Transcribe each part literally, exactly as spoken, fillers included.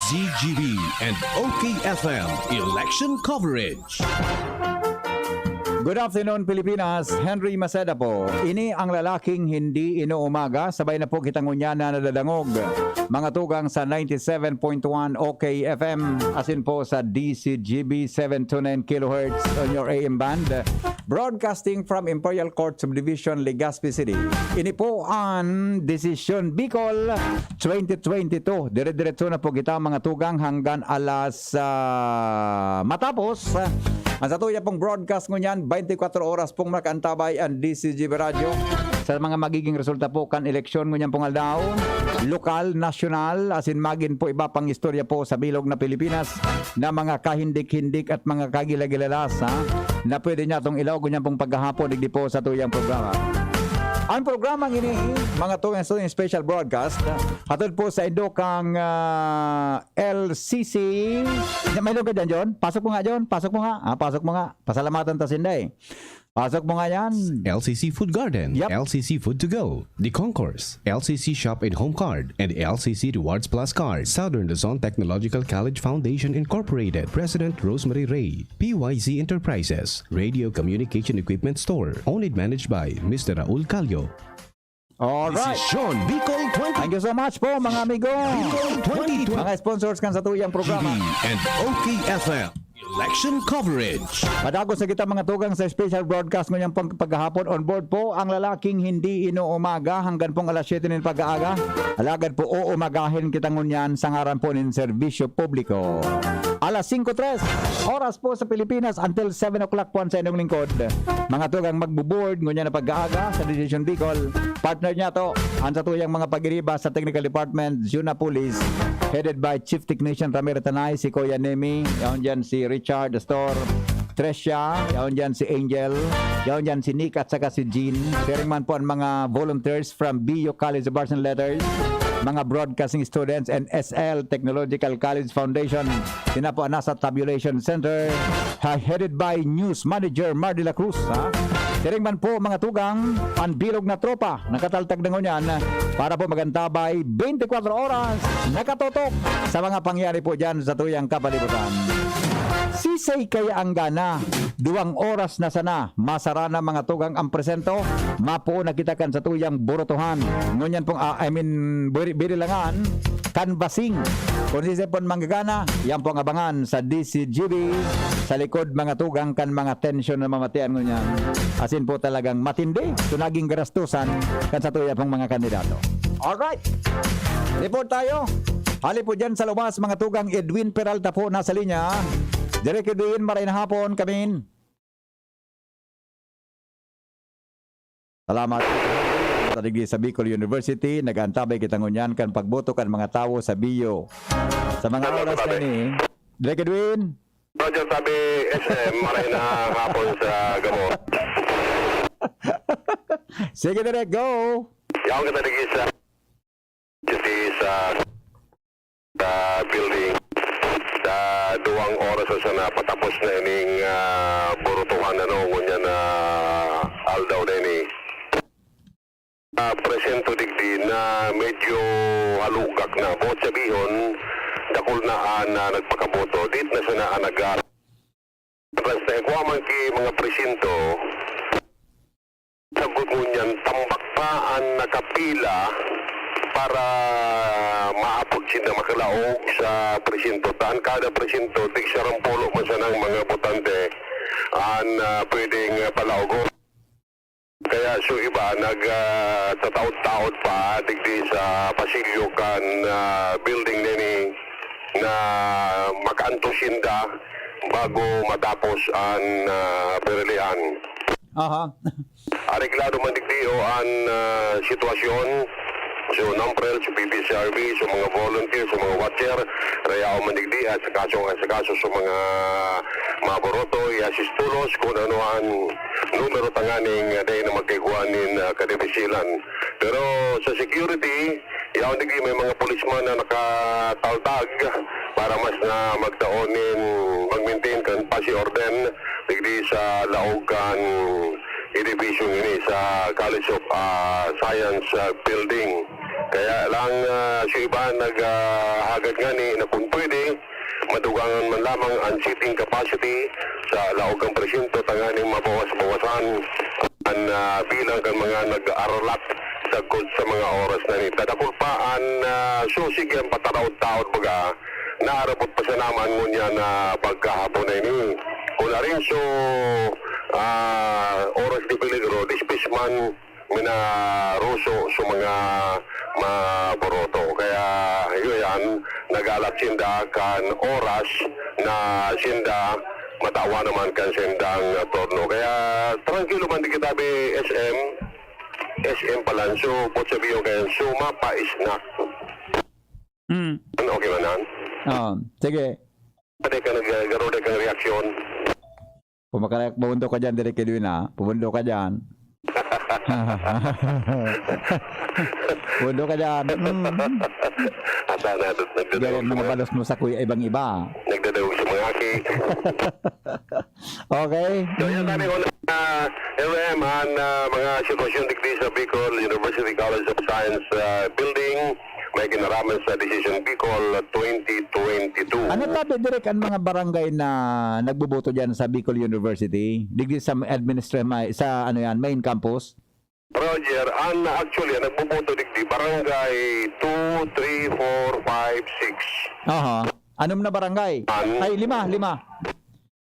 D G B and O K F M election coverage. Good afternoon, Pilipinas. Henry Maceda po. Ini ang lalaking hindi inuumaga. Sabay na po kitang ngunyan na nadadangog. Mga tugang sa ninety-seven point one O K F M, asin po sa D C G B seven two nine kilohertz on your A M band. Broadcasting from Imperial Court Subdivision, Legazpi City. Ini po ang Desisyon Bicol twenty twenty-two. Dire-diretso na po kita, mga tugang, hanggang alas, ah, matapos, ah, ang satuya pong broadcast ngunyan, twenty-four oras pong makaantabay ang D C G B Radyo sa mga magiging resulta po kan eleksyon ngunyan pong aldaw, lokal, nasyonal, asin magin po iba pang istorya po sa bilog na Pilipinas na mga kahindik-hindik at mga kagilagilalas, ha, na pwede niya itong ilaog ngunyan pong paghahapon digdi po sa tuyang programa. Ang programang ini, mga tugang, sa special broadcast, hatod po sa indo kang, ah, L C C. May lugar dyan, John? Pasok mo nga, John. Pasok mo nga. Ah, pasok mo nga. Pasalamatan ta sinda eh. Pasok mo nga yan. L C C Food Garden, Yep. L C C Food to Go, The Concourse, L C C Shop and Home Card, and L C C Rewards Plus Card. Southern Luzon Technological College Foundation Incorporated. President Rosemary Ray. P Y Z Enterprises. Radio Communication Equipment Store. Owned and managed by Mister Raul Callo. Alright. Desisyon Bicol twenty. Thank you so much po, mga amigo. Bicol twenty twenty. Mga sponsors kan satuyang programa. G B and O K F M. Election coverage. Padagos na kita, mga tugang, sa special broadcast ngunyan pang paghahapon. On board po ang lalaking hindi inuumaga hanggang pong alas siyete nin pag-aaga. Alagad po, uumagahin kita ngunyan sa ngaran po nin serbisyo publiko. Alas singko tres, oras po sa Pilipinas, until seven o'clock po ang sa inyong lingkod. Mga tugang magbo-board ngunyan na pag-aaga sa Decision Bicol. Partner niya to, ang satuyang mga pagiriba sa Technical Department, Zona Police, headed by Chief Technician Ramiro Tanay, si Kuya Nemi, yaon dyan si Richard Astor, Tricia, yaon dyan si Angel, yaon dyan si Nick at saka si Jean. Siring man po ang mga volunteers from B U College of Arts and Letters, mga broadcasting students and S L Technological College Foundation. Sina po ang nasa Tabulation Center, ha-, headed by News Manager Mar de la Cruz, ha? Siring man po, mga tugang, ang bilog na tropa, nakataltag na ngunyan para po magantabay twenty-four oras, nakatotok sa mga pangyari po dyan sa tuyang kapalibutan. Sisay kaya ang gana? Duwang oras na sana, masara na, mga tugang, ang presento, mapuo na kita kan satuyang burutuhan. Ngunyan pong, ah, I mean, biri-, birilangan, canvassing. Kung sisay pon manggagana, yan po ang abangan sa D C G B, sa likod, mga tugang, kan mga tensyon na mamatian ngunyan. Asin po talagang matindi, so naging garastusan kan satuya pong mga kandidato. Alright! Report tayo. Hali po dyan sa Lobas, mga tugang, Edwin Peralta po nasa linya. Direk Edwin, maray na hapon, kamin. Salamat. Sa digdi sa Bicol University, nag-antabay kita ngunyan kan pagboto kan mga tawo sa B U. Sa mga Salamat, oras na Tabi. Ini, Direk Edwin. Roger Tabi, S M, maray na hapon sa gamo. Sige, Direk, go! Yaon kita digdi sa City sa, sa building. Sa duwang oras na sana patapos na ining, ah, burutuhan, ano, ngunyan na aldaw na ini. Ah, presento digdi na medyo halugak na. Buot sabihon, dakul na an, ah, nagpakaboto. Dit na sana an nag-, Basta igwa man ki mga presinto, sagkod ngunyan, tambak pa an nakapila para maapod sinda makalaog sa presinto. Ta an kada presinto, tig sarong pulo man sanang mga botante an, ah, pwedeng, ah, palaogon. Kaya so iba nag, ah, tataod-taod pa digdi sa pasilyo kan, ah, building na ini na makaantos sinda bago matapos an, ah, pirilihan. Aha. Areglado man digdi o an, ah, sitwasyon. So, NAMPREL, so, P P C R B, so, mga volunteer, so, mga watcher, rayaon man digdi, at sa kaso, sa kaso, so, mga maboroto, i-assist tolos kung ano ang numero tanganing, ah, dahil na magkaigwa nin, ah, kadibisilan. Pero sa security, yaon digdi may mga policeman na nakataltag para mas na magtao nin mag-maintain kan pasi orden digdi sa laog kan edificio ini sa College of, ah, Science, ah, Building. Kaya lang, ah, sa iba nag, ah, hagad ngani na kung pwede, madugangan man lamang ang seating capacity sa laog kan presinto tanganing mabawas-bawasan ang, ah, bilang kan mga nag-aaralak sagkod sa mga oras na ini. Dakul pa an, ah, susig an pataraod-taod baga, naarabot pa sana man ngunyan na pagkahapon na ini. Kun arin so, ah, oras de peligro, despues man minaruso sa mga maboroto. Kaya, iyo yan, nagalat sinda kan oras na sinda matawan naman kan sindang turno. Kaya, trangkilo man di kita bi S M, S M Palanso, Potsabio, kaya suma pa snack. Mm. Ano, okay man yan? Oo. Sige. Pwede ka nag-, garo na kang reaksyon. Pumakala-, pumundo ka dyan, Direk Edwin, ah. Pumundo ka dyan. Pumundo ka dyan. Mm. Asa na, nagdadawag Dyan ang sa mga mga balos mo sa kuya, ibang iba. Nagdadawag sa mga aki. Okay. So, yan Mm. tayo una, ah, L M, ang, ah, mga sitwasyon digdi sa Bicol University College of Science, ah, building. May kinaraman sa Decision Bicol twenty twenty-two. Ano tabi, Direk, ang mga barangay na nagboboto dyan sa Bicol University? Digdi sa administra-, may, sa ano yan, main campus? Roger, an, actually, an nagboboto digdi, barangay two, three, four, five, six. Aha. Anom na barangay? An- Ay, lima, lima.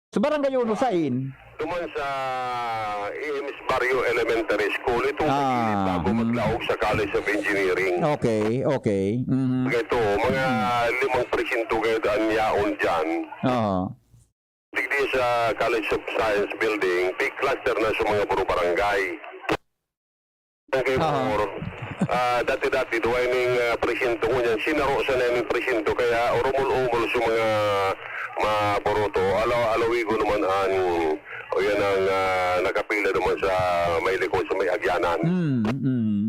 Sa barangay uno, sain? Duman sa E M S Barrio Elementary School, itong Ah, sa gilid bago hmm. maglaog sa College of Engineering. Okay, okay. Mhm. Ito, mga Hmm. limang presinto kayo daan yaon dyan. Oo. Digdi sa College of Science Building, big cluster na sa mga buro barangay. Okay, Aha. Bor. Ah, dati-dati, duwa ining, ah, presinto ngunyan. Sinaro sana ining presinto, kaya oromol-omol sa mga, mga boroto. Alaw-, alawigo naman an, o yan ang, ah, nakapila naman sa may likod, sa may agyanan. Mm, mm.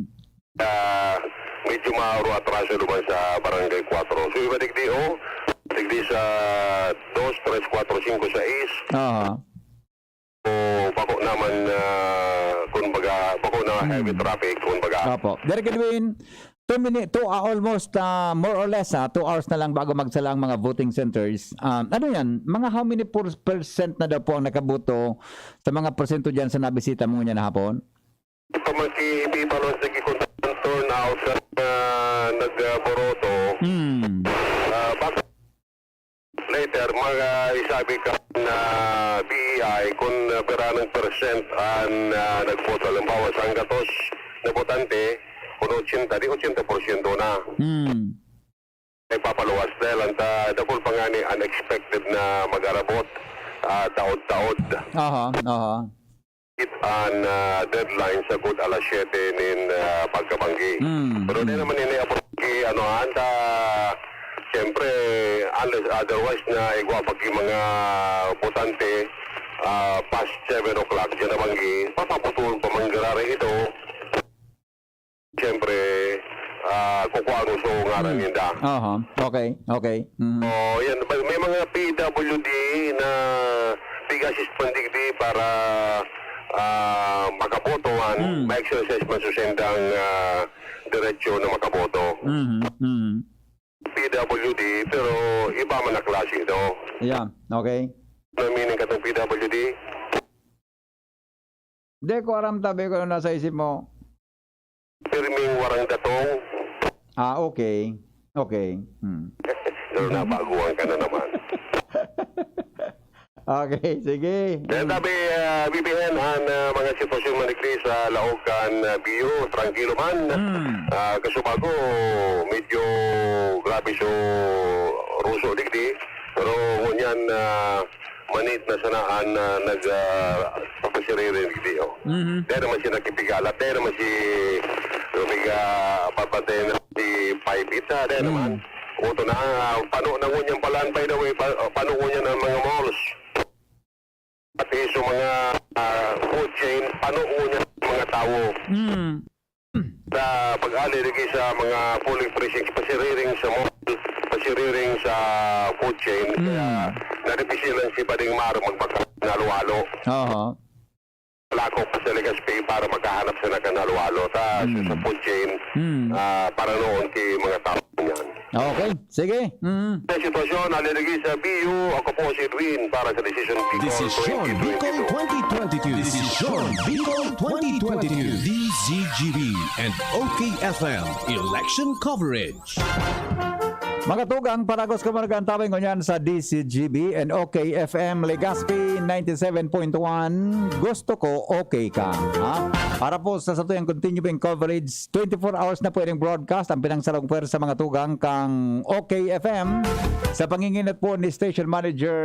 Ah, medyo maaro atraso naman sa Barangay Cuatro. So, iba digdi, oh. Digdi sa dos, tres, kuwatro, singko, sais. Aha. O, bako naman, ah, kumbaga, bako na Hmm. heavy traffic, kumbaga. Opo. Direk Edwin, two minute, two, ah, almost, ah, more or less, ah, two hours na lang bago magsala ang mga voting centers. Ah, ano yan? Mga how many por-, percent na daw po ang nakaboto sa mga porsyento dyan sa nabisita mo niya na hapon? Pamaki-, ipipalos na gikontak ang turnout sa, ah, nagboroto. Hmm. Ah, bak-, Later, mag-, ah, isabi ka na B E I kung, ah, pira ng percent an, ah, nagboto. Halimbawa, sanggatos na botante, kung ochenta, di ochenta porsyento na. Hmm. Ay papaluwas dahil ang ta-, dakul pa nga ni unexpected na mag-arabot, ah, taod-taod. Aha, aha. It an, ah, deadline sagkod alas siyete nin, ah, pagkabanggi. Mm, Pero di mm. naman ini apod ki, ano, anta, siyempre, unless otherwise na igwa pa ki mga botante, ah, past seven o'clock, diyan na banggi, papabutuon pa man giraray ito. Siyempre, ah, kukuha ang uso ngaran Mm. ninda. Aha. Okay, okay. Mm. Oh, yan. May, may mga P W D na pigasis pandigdi para, ah, makaboto man, Mm. ma-exercise man sa sendang, ah, diretsyo na makaboto. Mhm, mhm. P W D, pero iba man na klase ito. Yeah, okay. Ano meaning katong P W D? Di ko aram tabi kung ano nasa isip mo. Pirming warang datong. Ah, okay. Okay. Hmm. Pero nabaguhan ka na naman. Okay, sige. Kaya Hmm. sabi, ah, B B N, ang, ah, mga sitwasyon manikli sa laog kan, ah, Bio, trangkilo man. Hmm. Ah, kasubago, medyo grabe so ruso digdi. Pero ngunyan, ah, manit na sana an, ah, nag, ah, papasiriri digdi, oh. Mhm. Dahil naman si nakipigalat, dahil naman si, nakipiga-, papatay na si Five Eight, ah, dahil Mm. naman. Uto na, ah, pano na ngunyan pala, by the way, pa-, pano ngunyan ang mga malls. Pati sa mga, ah, food chain, pano ngunyan ang mga tawo. Mm. Sa pag-ali lagi sa mga polling precincts, pasiriring sa mall, pasiriring sa food chain, Mm. kaya nadipisilan si Bading Mar magbakal na halo-halo. Oho. Lakop pa sa Legazpi para makahanap sila kan halo-halo ta Hmm. sa food chain, Hmm. ah, para noon ki mga tao niyan. Okay, sige. Mm. Sa sitwasyon, naliligi sa B U, ako po si Edwin para sa Desisyon Bicol Desisyon Bicol twenty twenty-two. Desisyon Bicol twenty twenty-two. D Z G B and O K F M election coverage. Mga tugang, paragos ko mga nagantawin ngunyan sa D Z G B and O K F M Legazpi ninety-seven point one. Gusto ko okay ka, ha? Para po sa satuyang continuing coverage, twenty-four hours na pwedeng broadcast ang pinangsarong pwersa, mga tugang, kang O K F M sa panginginot po ni Station Manager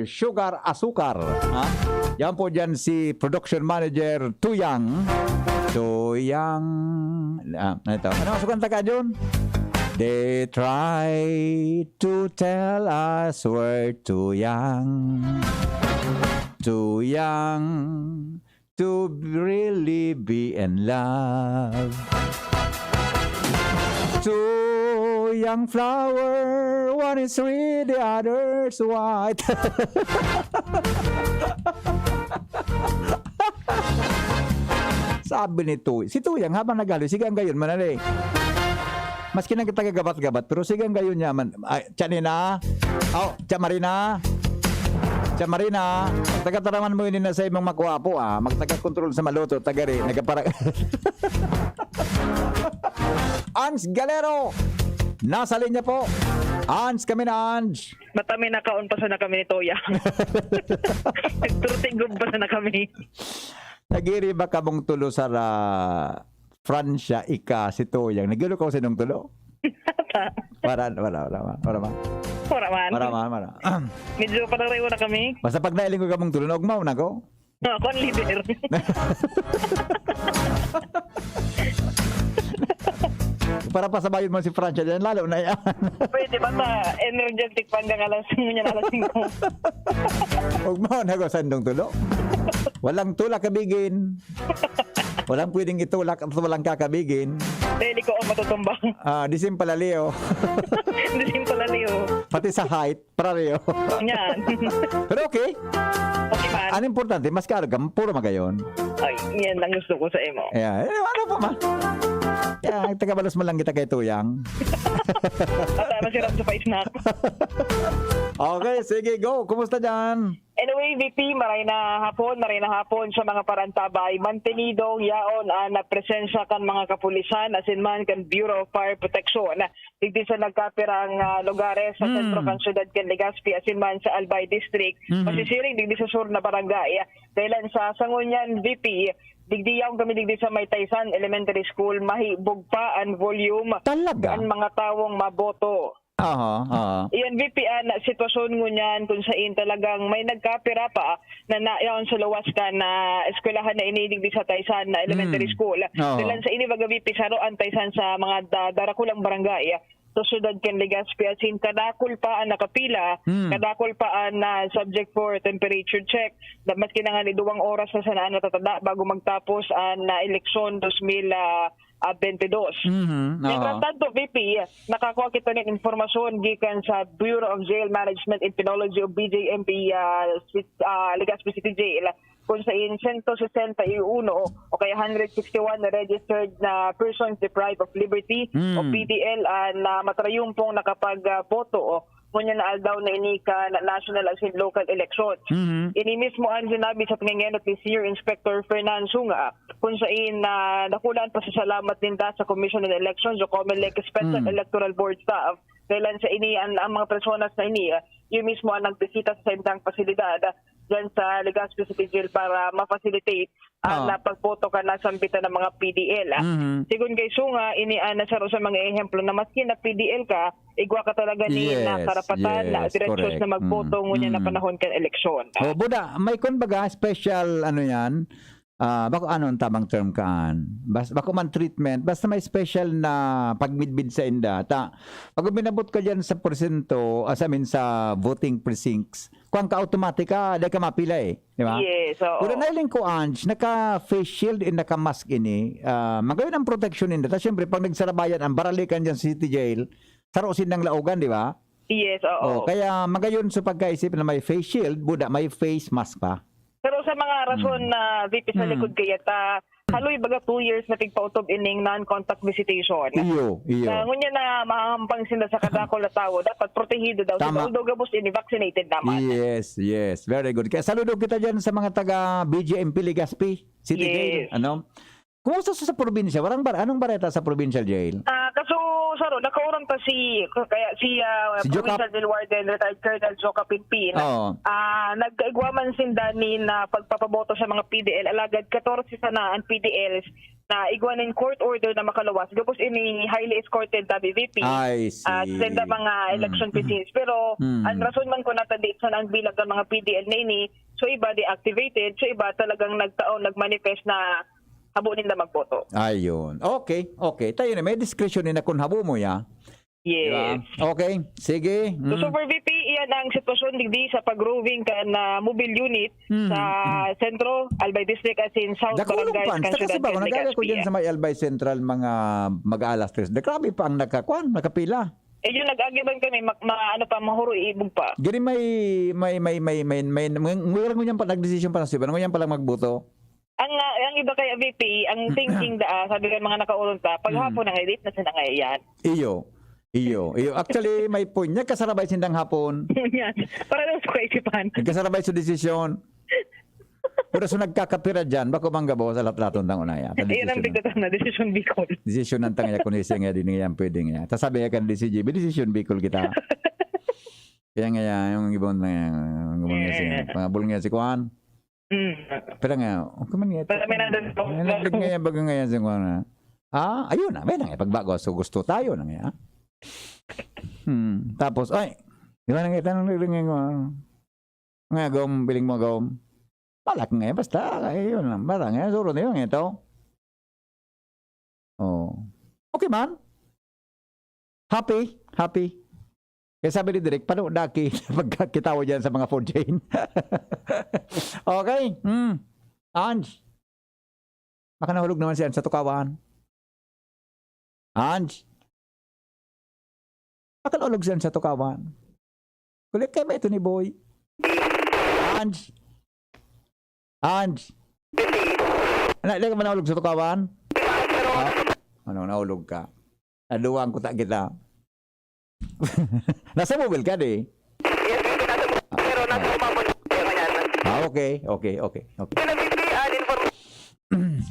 Sugar Asukar, ha? Yan po dyan si Production Manager Tuyang. Tuyang. Ah, ito. Ano ang sukanta ka, Jun? They try to tell us we're too young. Too young to really be in love. Too young flower, one is red, the other's white. Sabi ni Tuy, si Tuyang habang naghalo, sige ang gayon, manali. Maski nang taga gabat-gabat, pero sige ang gayon niya man. Ay, tiyan na. Oh, tiyan Marina. Tiyan Marina, taga-taraman mo yun na sa imong magwapo, ah. Magtaga-control sa maluto, tagari, nagapara-, Ange Galero, nasa linya po. Ange kami na, Ange. Mata mi nakaon pa sana kami ni Toya. Nagturtigog pa sana kami. Nagiri ba kamong tulo sa ra-, Francia, ika, si Toyang? Nagiro ka sa inong tulo? Wala, wala, wala, wala, wala, wala. Wala man. Wala man, wala. Medyo parareho na kami. Basta pag nailing ko kamong tulo, naugmaw na ko. Ako ang leader. Para pasabayon mo si Francia dyan, lalo na yan. Pwede ba ta energetic pa hanggang alas, ngunyan alas singko? Ugmaw na ko sa indong tulo. Walang tulak kabigin. Walang pwedeng itulak at walang kakabigin. Dahil ko ang matutumbang. Ah, di sin palaliw. Di sin palaliw. Pati sa height, pareho. Yan. Pero okay. Okay man. Ang importante, mas kaarga, puro magayon. Ay, yan ang gusto ko sa imo. Yeah. Eh, ano pa ma? Yeah, tagabalos mo lang kita kay Tuyang. At ano si Ramso pa snack? Okay, sige, go. Kumusta dyan? Anyway, V P, maray na hapon, maray na hapon sa mga parantabay. Mantenidong yaon ang presensya kan mga kapulisan, asin man kan Bureau of Fire Protection. Digdi sa nagkapirang, ah, lugares sa Hmm. sentro kan syudad kan Legazpi, asin man sa Albay District, Mhm. masisiring digdi sa sur na barangay. Dahilan sa, sa ngunyan, V P, digdi yaon kami digdi sa may Taysan Elementary School, mahibog pa ang volume Talaga? kan mga tawong maboto. Aha, aha. Iyan, V P, ah, na sitwasyon ngunyan kung sain talagang may nagkapira pa na nayaon sa luwas kan eskwelahan na ini digdi sa Taysan na elementary Mm. school. Oo. Dahilan sa ini, baga, V P, saro ang Taysan sa mga da-, darakulang barangay sa syudad kan Legazpi, asin kadakul pa ang nakapila, Mm. kadakul pa ang, ah, subject for temperature check. Da-, maski na nga ni duwang oras na sana ang natatada bago magtapos ang, ah, eleksyon dos mil, ah, ah, bente dos. Mhm, Mientras oo. tanto, V P, nakakuha kita nin impormasyon gikan sa Bureau of Jail Management and Penology o B J M P, ah, Cit-, ah, Legazpi City Jail, kung sain sento sesenta y uno o kaya hundred sixty-one na registered na persons deprived of liberty o Mm. P D L ang, ah, matrayumpong nakapag, ah, boto o ngunyan na aldaw na ini kan national asin local elections. Mhm. Ini mismo ang sinabi sa pangengenot ni Senior Inspector Fernan Sunga, kung sain na dakula an pasasalamat ninda sa Commission on Elections o COMELEC Special Mm. Electoral Board staff. Dahilan sa ini, ang, ang mga personas na ini, ah, yun mismo ang nagbisita sa saindang pasilidad, ah, dyan sa Legazpi City Jail para ma-facilitate ang, ah, Oo. pagboto kan nasambitan ng mga P D L, ah. Mhm. Sigon kay Sunga, ini ang saro sa mga ehemplo na maski na P D L ka, igwa ka talaga ni Yes, na karapatan na yes, diretsyon correct. na magboto Mm, ngunyan na mm. panahon kan eleksyon. Oh, buda, may kun baga special, ano yan? Ah, bako ano ang tamang term kaan? Bas-, bako man treatment, basta may special na pagmidbid sa inda. Ta, pag uminabot ka diyan sa porsyento, ah, sa, I mean, sa voting precincts, kuwan ka, automatic ka, dahil ka mapila eh. Di ba? Yes, oo. Pero nailing ko, Ange, naka-face shield and naka-mask ini. Ah, magayon ang protection ninda. Tapos, syempre, pag nagsarabayan ang baralikan dyan sa City Jail, saro sindang laogan, di ba? Yes, oo. Oh, kaya magayon sa pagkaisip na may face shield, buda, may face mask pa. Pero sa mga Rason na V P sa Hmm. likod kaya ta, haloy baga two years na pigpautob ining non-contact visitation. Iyo, iyo. Na ngunyan na mahahampang sinda sa kadakol na tawo, dapat protehido daw Tama. sila. Although gabos ini, vaccinated naman. Yes, yes. Very good. Kaya saludo kita dyan sa mga taga B J M P Legazpi City Yes. Gate. Ano? Kumusta sa, sa probinsya? Warang bar-, anong bareta sa provincial jail? Ah, kaso, Saro, nakaurang ta si, kaya si, ah, Si Joca- Provincial Jail Warden, retired Colonel Joca Pinpin. Oo. Ah, nagkaigwa man sinda nin, ah, pagpapaboto sa mga P D L, alagad katorse sana ang P D Ls na igwa nin court order na makaluwas. Gabos ini highly escorted ta, V P. I see. At senda mga election Mm, mm. PCs. Pero, Mm. ang rason man ko natadi sa ang bilang ng mga P D L na ini, so iba deactivated, so iba talagang nagtaon, nagmanifest na habo ninda magboto. Ayun. Okay, okay. Tayo na, may discretion na kun habo mo, ya. Di ba? Yes. Okay, sige. So, Mm. Super V P, iyan ang sitwasyon digdi sa pag-roving kan, ah, mobile unit Mm, sa mm. Centro, Albay District, as in South Dakulog Barangay, pa. Saka Kansudan, sa ba, Cadillac, nagkaka ko dyan Espia. sa may Albay Central, mga mag-aalas tres. Da, grabe pa ang nakakuan, nakapila. Eh, yun, nag-agi man kami, ma-, ma-, ano pa, mahuro, ibog pa. Gani may, may, may, may, may, may, may, ngunyan pa, nagdesisyon pa na siya, ngunyan pa lang magboto. Ang, ah, ang iba kaya, V P, ang thinking da, ah, sabi ng mga nakaurong ta, pag Mm. hapon na nga, late na sila nga yan. Iyo. Iyo. Iyo. Actually, may point. Nagkasarabay sindang hapon. Yan. Para lang sa kaisipan. Nagkasarabay sa desisyon. Pero sa nagkakapira dyan, bako bang gabo sa latlaton tang unaya. Sa Iyan ang desisyon. bigatan na, desisyon Bicol. Desisyon ng tangya kung isa nga din nga yan, pwede nga. Tas sabi nga kan D C G B, desisyon Bicol kita. Kaya nga yan, yung ibon na yan, yung ibon nga si, Eh. pangabol nga si Kwan. Mm. Pero nga, okay man nga ito. Pero may nandun po. May nandun nga yan, baga nga yan si Kwan na. Ah, ayun na, may na nga, pagbago, so gusto tayo na nga. Hmm, tapos, ay, di ba nang ito, nang riring nga, nga, gawm, piling mo, gawm. Palak nga, basta, ayun lang, basta nga, suro na yun, ito. Oh. Okay man. Happy, happy. Kaya sabi ni Direk, "Paano daki pagkakitawa dyan sa mga food chain?" Okay. Hmm. Ange. Baka nahulog naman si Ange sa tukawan. Ange. Baka nahulog si Ange sa tukawan. Kulit kayo ba ito ni Boy? Ange. Ange. Ano, di ka ba nahulog sa tukawan? Ah, ano, nahulog ka? Naduwang ko ta kita. Nasa mobile ka, di? Yes, sir, nasa mobile, pero nasa Ah. umabot na tayo ngayon. Ah, okay, okay, okay, okay. Sir, nag-B P N information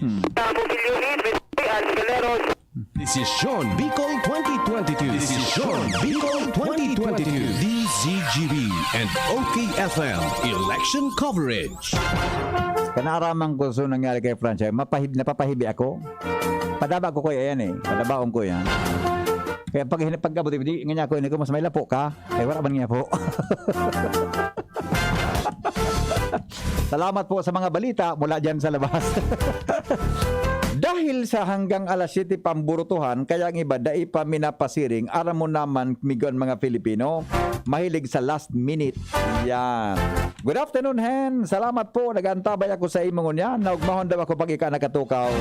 Hmm. sa mobile unit, with P N Galero. Desisyon Bicol twenty twenty-two. Desisyon Bicol twenty twenty-two. D Z G B and O K F M Election Coverage. Kanaraman ko so nangyari kay Francia, mapahib-, napapahibi ako. Padaba ko ko yan eh. Padabaon ko yan. Kaya pag hin-, pag-abot, di, di nga niya ako, "Ini ko, mas may lapo ka?" Eh, wala man niya po. Salamat po sa mga balita mula dyan sa labas. Dahil sa hanggang alas siyete pamburutuhan, kaya ang iba dai pa minapasiring, aram mo naman, migo an mga Filipino, mahilig sa last minute. Yan. Good afternoon, Hen. Salamat po. Nag-aantabay ako sa imo ngunyan. Naugmahon daw ako pag ika nakatukaw.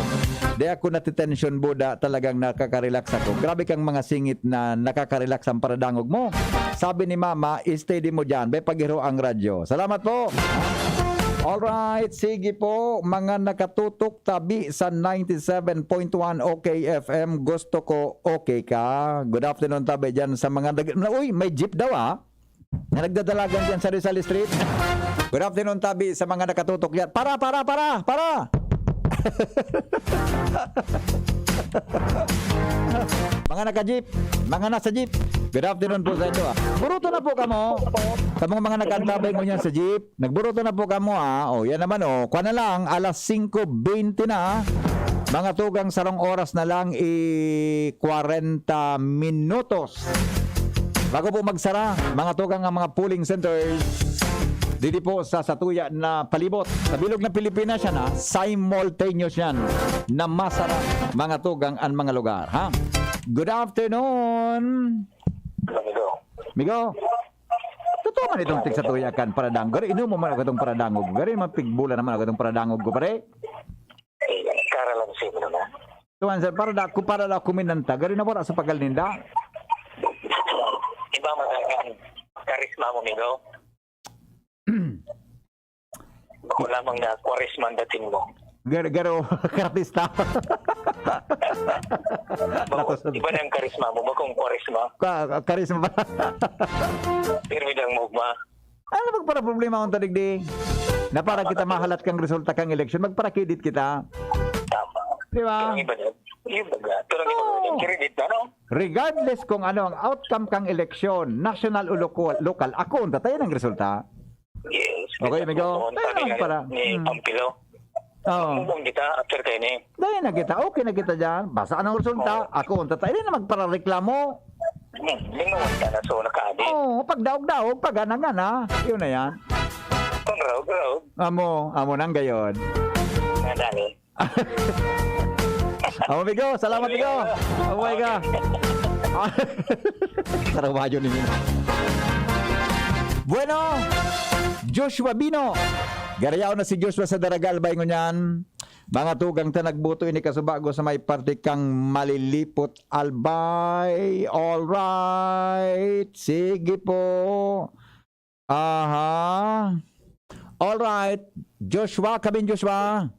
Di ako natitension, Buda. Talagang nakaka-relax ako. Grabe kang mga singit na nakaka-relax ang paradangog mo. Sabi ni Mama, "Steady mo dyan. Be, pagiro ang radyo." Salamat po. Alright, sige po. Mga nakatutok tabi sa ninety-seven point one O K F M. Gusto ko okay ka. Good afternoon tabi dyan sa mga nag-, na, uy, may jeep daw, ah. Na nagdadalagan dyan sa Rizal Street. Good afternoon, tabi sa mga nakatutok yan. Para, para, para, para! Mga naka-jeep, mga nasa jeep. Good afternoon po sa inyo, ah. Buruto na po kamo. Sa mga, mga nag-aantabay mo yan sa jeep, nagburuto na po kamo, ah. O, yan naman, oh. Kuha na lang, alas singko bente na, ah. Mga tugang, sarong oras na lang, i kwarenta minutos. Bago po magsara, mga tugang, ang mga polling centers didi po sa satuya na palibot. Sa bilog ng Pilipinas yan, ha? Simultaneous yan na masara, mga tugang, ang mga lugar, ha? Good afternoon. Amigo. Amigo. Totoo man itong tigsatuya kan paradangog. Gari, inom mo man ako itong paradangog. Gari, mapigbula naman ako itong paradangog ko, pare. Eh, karalan siguro na. Tuwan, sir, para da, para da kuminanta. Gari na wala sa pagal ninda. Iba man ang karisma mo, amigo. Ako lamang na kwaresma ang dating mo. Gar-, garo, kartista. Bako, Lakas na iba na ang karisma mo, bakong kwaresma. Ka-, karisma ba? Pirmi lang mo ba? Ano magpara problema kung tadig di? Na para kita mahalat kang resulta kang eleksyon, magparakidit kita. Tama. Di ba? Pero ang iba na, yung baga. Pero ang iba na, Oo. Credit na, no? Regardless kung ano ang outcome kang eleksyon, national o local, local, ako ang tatayan ng resulta. Yes. Okay, amigo. Tayo naman para. Ni Hmm. Pampilo. Oo. Move on kita after kayo ni. Dahil na kita, okay na kita dyan. Basta anong resulta, Oo. ako ang tatayan. Hindi na magparareklamo. Hmm, lingawan ka na, so nakaadi. Oo, pag daog-daog, pag gana-gana. Yun na yan. Kung raog-raog. Amo, amo nang gayon. Nadali. Amo, amigo. Salamat, amigo. Amo ka. Trabaho ninyo. Bueno, Joshua Bino. Garayaon na si Joshua sa Daraga, Albay ngunyan. Mga tugang ta nagboto ini kasubago sa may parte kang Malilipot, Albay. All right. Sige po. Aha. All right. Joshua, Kabin Joshua.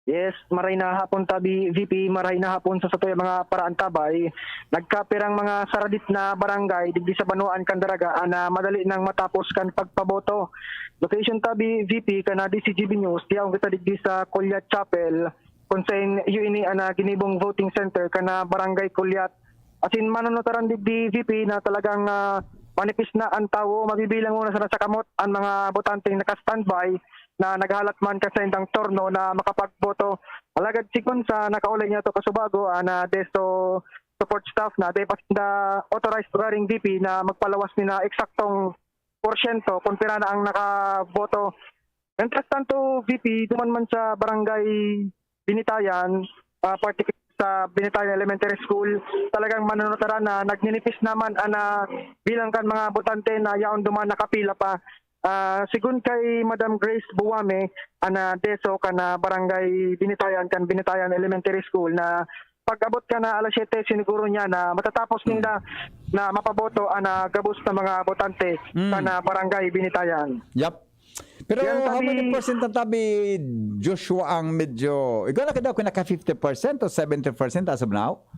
Yes, maray na hapon tabi, V P, maray na hapon sa satoy mga paraantabay. Nagkapirang mga saradit na barangay digdi sa Banwaan kan Daraga na madali nang matapos kan pagpaboto. Location tabi, V P, kana D C G B News, diyaon kita digdi sa Colyat Chapel, kung saan iyo ini ang, ah, ginibong voting center kana Barangay Colyat. Asin manunutaran digdi, V P, na talagang, ah, manipis na ang tawo. Mabibilang muna sana sa kamot ang mga botanteng naka-standby na naghahalat man kan saindang turno na makapagboto. Alagad sigon sa nakaulay niya to kasubago, ah, na DESO support staff na dai pa sinda authorized to garing V P na magpalawas ni na eksaktong porsyento kung pira na ang nakaboto. Mientras tanto, V P, duman man sa barangay Binitayan, ah, particular sa Binitayan Elementary School, talagang manunutaran na nagninipis naman ang, ah, bilang kan mga botante na yaon duman nakapila pa. Ah, sigon kay Madam Grace Buwame, ana DESO kan, ah, barangay Binitayan, kan Binitayan Elementary School, na pag-abot kan, ah, alas siyete, siniguro niya na matatapos Hmm. ninda na mapaboto ang, ah, gabos na mga botante Hmm. kan, ah, barangay Binitayan. Yep. Pero Yan, how many tabi percent ang tabi, Joshua, ang medyo, ikaw na ka daw, kung naka fifty percent o seventy percent as of now?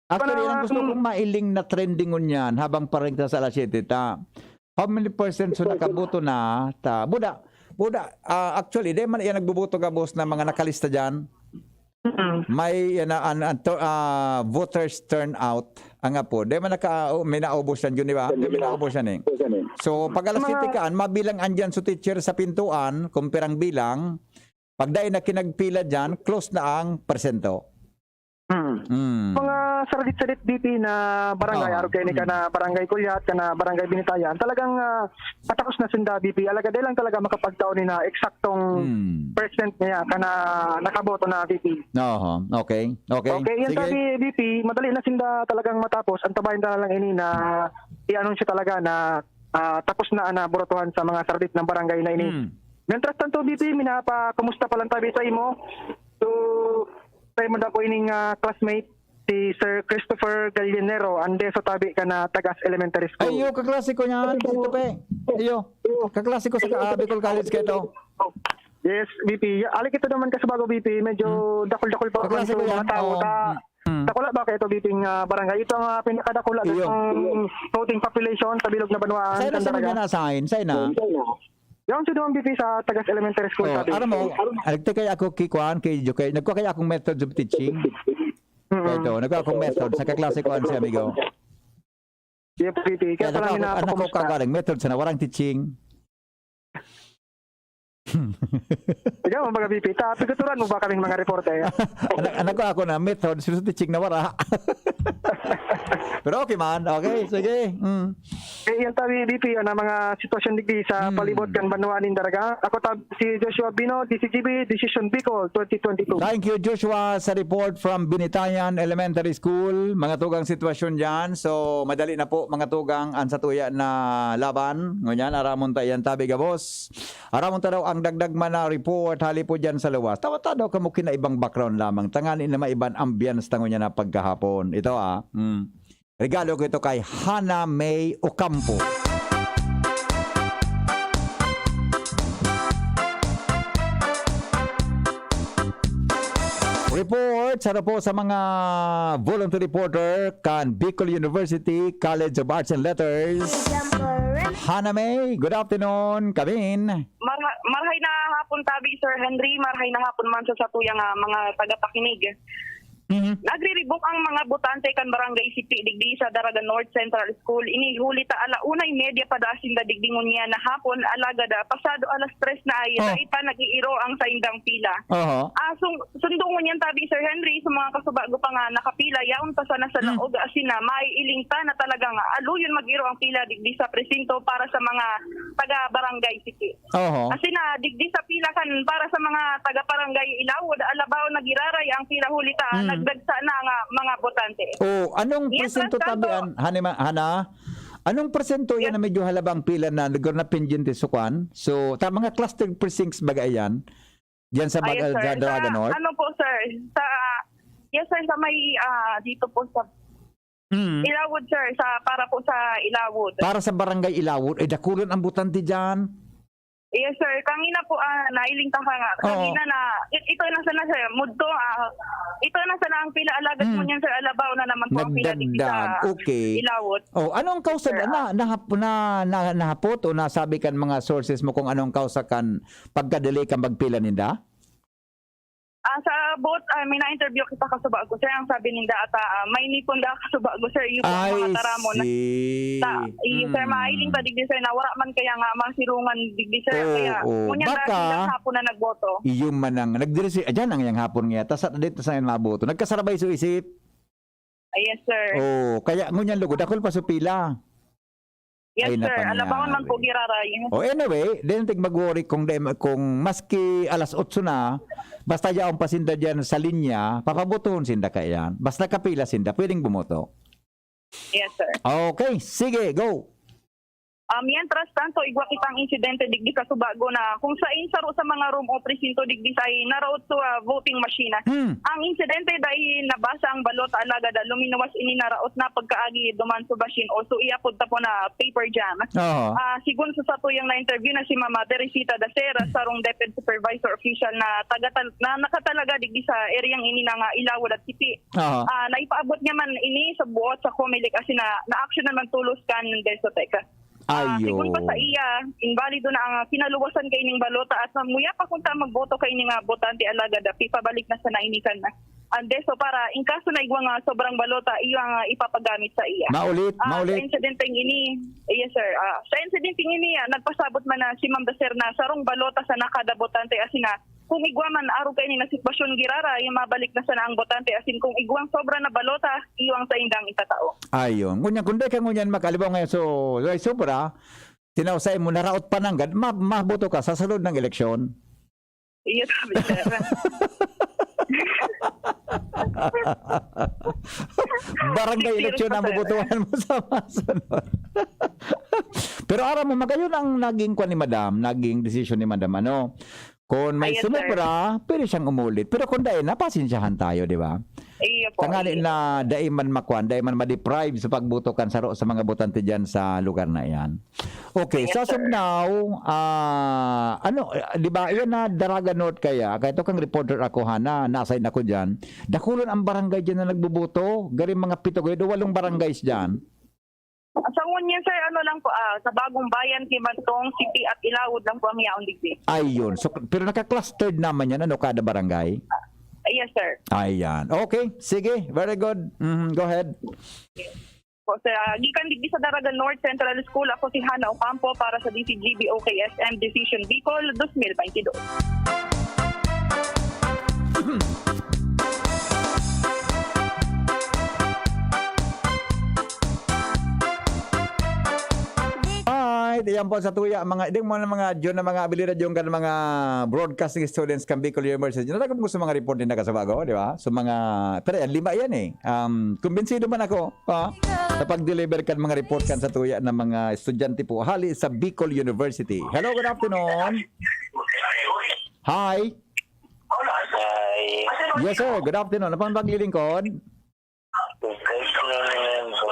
Actually, yan ang gusto Parang kong mailing na trending ngunyan habang pa rin ta sa alas siyete ta. How many percent so nakaboto na ta? Buda, buda, ah, actually, di man yan nagboboto ka, boss, na mga nakalista dyan. Mm. May, yan na, an, an, to, ah, voters turnout, ang apo. Di man naka, oh, may naubos yan, yun, di ba? May naubos yan, eh. So, pag alas Mga siyete kaan, mabilang andyan so teacher sa pintuan, kung pirang bilang, pag dai na kinagpila dyan, close na ang persento. Hmm. Hmm. Mga saradit-saradit, V P, na barangay, Oo. arog kayo ni ka Hmm. na barangay Kulyat, ka na barangay Binitayan. Talagang, ah, patapos na sinda, V P. Alagad lang talaga makapagtao ni na eksaktong Hmm. percent niya ka na nakaboto na, V P. Oho. Okay. Okay. Okay, yan Sige. sabi, V P, madali na sinda talagang matapos. Ang tabayan na lang ini na i-anunsyo talaga na, ah, tapos na ang botohan sa mga saradit ng barangay na ini. Hmm. Mientras tanto, V P, minapa, kumusta pa lang tabi sa imo? So, sa imo daw po ining, ah, classmate, si Sir Christopher Gallinero, ang DESO tabi ka na Tagas Elementary School. Ayo, kaklase ko niyan. Ito pe. Ayo, kaklase ko sa, ah, Bicol College ka ito. Yes, V P. Ya, alik ito naman kasi bago, V P. Medyo Hmm. dakol-dakol pa Kaklase ko naman sa yan. mga tao. Oo. Ta-, Hmm. dakula ba kayo ito, V P, ng, ah, barangay? Ito ang, ah, pinakadakula Iyo. ng voting population sa bilog na banwaan, Saan na sa Candaraga. Mga na-assign? Saan na? Yan si Duang V P sa Tagas Elementary School, Oh, sabi. aram mo, nagte kay ako kay kuan, kay Jokey, nagkuha kay akong method of teaching. Mm. Kaya ito, nagkuha akong method sa kaklase ko, si amigo. Yep, V P. Kaya Kaya pala nagkuha, nagkuha minapakumusta. ka ng method sa nawarang teaching. Ikaw, mga V P, ta, piguturan mo ba kaming mga reporter? Anak, anak ko ako na method, sa teaching na wara. Pero okay man, okay, sige. Mm. Eh, yan tabi, V P, yan ang mga sitwasyon digdi sa Hmm. palibot kan banwa nin Daraga. Ako tab-, si Joshua Bino, D C G B, Decision Bicol, twenty twenty-two. Thank you, Joshua, sa report from Binitayan Elementary School. Mga tugang sitwasyon dyan. So, madali na po, mga tugang, ang satuya na laban. Ngunyan, aramon ta yan, tabi gabos. Aramon ta daw ang dagdag man na report, hali po dyan sa luwas. Tawa ta daw kamo kinaibang background lamang. Tangani na maiban ambience tango niya na pagkahapon. Ito, ah. Mm. Regalo ko ito kay Hana May Ocampo. Sa po sa mga voluntary reporter kan Bicol University College of Arts and Letters. Hana May, good afternoon. Kamin. Marha-, marhay na hapon tabi, Sir Henry. Marhay na hapon man sa satuyang, ah, mga tagapakinig. Mhm. Nagriribok ang mga botante kan Barangay Sipi digdi sa Daraga North Central School. Ini huli ta ala una y media pa da sinda digdi ngunyan na hapon, alagad, ah, pasado alas tres na ay Oh. dai pa nag-iiro ang saindang pila. Oho. Ah, sung-, sundo ngunyan tabi, Sir Henry, sa mga kasubago pa nga nakapila, yaon pa sana sa Hmm. laog, asin na maiiling ta na talagang aluyon mag-iro ang pila digdi sa presinto para sa mga taga Barangay Sipi. Oho. Asin na, digdi sa pila kan para sa mga taga-barangay Ilawod, alabaw na giraray ang pila huli ta, Mm. nagdagsa na nga mga botante. Oh, anong Mientras presinto tanto, tabi an-, Hana, Hana? Anong presinto yan Yes. na medyo halaba ang pila na lugar na pendyente sa kwan? So, ta-, mga cluster precincts baga yan? Diyan sa Ay, yes, Baga-, sir. sa Daraga Sa, North? ano po, sir? Sa, yes, sir, sa may, ah, dito po sa Mm. Ilawod, sir, sa, para po sa Ilawod. Para sa Barangay Ilawod, eh, dakulan ang botante diyan. Yes, sir. Kangina po, ah, nailing ta ka nga. Oo. Kangina na, i-, ito na sana, sir. Mudto, ah, ito na sana ang pila, alagad Mm. ngunyan, sir, alabaw na naman po ang pila digdi sa Nagdagdag. Okay. Ilawod. Oh, anong kausa Sir, na, ah. nahap-, na, na, nahapot o nasabi kan mga sources mo kung anong kausa kan pagka-delay kan pagpila ninda? Ah, sa boot, ah, may na-interview kita kasubago, sir. Ang sabi ninda ata, ah, may nipon da kasubago, sir. Iyo po ang I mga taramon. see. Ta-, iyo, sir, Mm. mailing ta digdi, sir, na wala man kaya nga masirungan digdi, sir. Oo, Kaya, oo. ngunyan Baka dahil lang hapon na nagboto. Iyo man ang nagdirisi-, ah, dyan ang yang hapon nga. Tas at dito sa maboto. Nagkasarabay sa isip. Ah, yes, sir. Oo, kaya ngunyan lugod, dakul pa sa pila. Yes, Ay, sir. Alabawan man po, napangyari. Giraray. Oh, anyway, then tig mag-worry kung dem-, kung maski alas otso na, basta yaon pa sinda diyan sa linya, papabotohon sinda kaya. Basta kapila sinda, pwedeng bumoto. Yes, sir. Okay, sige, go. Ah, mientras tanto, igwa kitang insidente digdi kasubago na kung sain saro sa mga room o presinto digdi sa naraot sa, ah, voting machine. Hmm. Ang insidente dai nabasa ang balota, alagad, ah, luminuwas ini naraot na pagkaagi duman sa machine o so iapod ta po na paper jam. Oo. Ah, sigon sa satuyang na-interview na si Mama Teresita Dacera, sarong DepEd supervisor official na taga-, na nakatalaga digdi sa eryang ini na nga Ilawod at Sipi. Oo. Ah, naipaabot niya man ini sa buot sa Comelec asin na, na-action naman tulos kan DESOTEC. Ah, Ayo. sigon pa sa iya, imbalido na ang kinaluwasan kaining balota at mamuya pa kunta magboto kaini nga botante alagad, ah, ipabalik na sana ini kan ang DESO para in kaso na igwa nga sobrang balota, iyo ang, ah, ipapagamit sa iya. Maulit, Ah, maulit. Sa insidenteng ini, yes, sir. Ah, sa insidenteng ini, ah, nagpasabot man na si Ma'am Dacer na sarong balota sa nakada botante asin na kung igwa man arog kaini na sitwasyon giraray, mabalik na sana ang botante asin kung igwang sobra na balota, iyo ang saindang itatao. Ayon. Ngunyan, kung di ka ngunyan makalibaw ngayon, so, ay sobra, tinaw sa imo, naraot pa nanggad, ma-, maboto ka sa sunod ng eleksyon. Iyo, sabi, sir. Barangay Sixty election ang rupees, sir. Bubutuhan mo sa masunod. Pero aram mo, magayon ang naging kwan ni Madam, naging desisyon ni Madam, ano? Kung may Ayun, sir. sumobra, pwede siyang umulit. Pero kung dai na, pasensyahan tayo, di ba? Iyo po, Tangali iyo. na dai man makwan, dai man ma-deprive sa pagboto kan saro sa mga botante diyan sa lugar na iyan. Okay, Yes, so as of sir. now, ah, ano, eh, di ba, iyan na Daraga North kaya, kaya to kang reporter ako, Hana, na-assign ako diyan. Dakulon ang barangay diyan na nagboboto, garing mga pito gayud o walong barangays diyan. Sa ngunyan, sir, ano lang po, ah, sa Bagong Bayan, Kimantong, Sipi at Ilawod lang po ang yaon digdi. Ayun. So, pero naka-clustered naman yan, ano, kada barangay? Yes, sir. Ayan. Okay. Sige. Very good. Mhm. Go ahead. Po, sir, ah, gikan digdi sa Daraga North Central School, ako si Hana Ocampo para sa D C G B O K S M Decision Bicol twenty twenty-two. Alright, iyan po sa tuya, mga, di mo na mga, Diyon na mga abilidad yung kan mga broadcasting students kan Bicol University. Natago mo sa mga report din nakasabago, di ba? So mga, pero yan, lima yan eh. Um, kumbinsido man ako, ha? Sa pag-deliver kan mga report kan sa tuya ng mga estudyante po, hali sa Bicol University. Hello, good afternoon. Hi. Hi. Yes, sir. Good afternoon. Ano pang paglilingkod? Good afternoon po.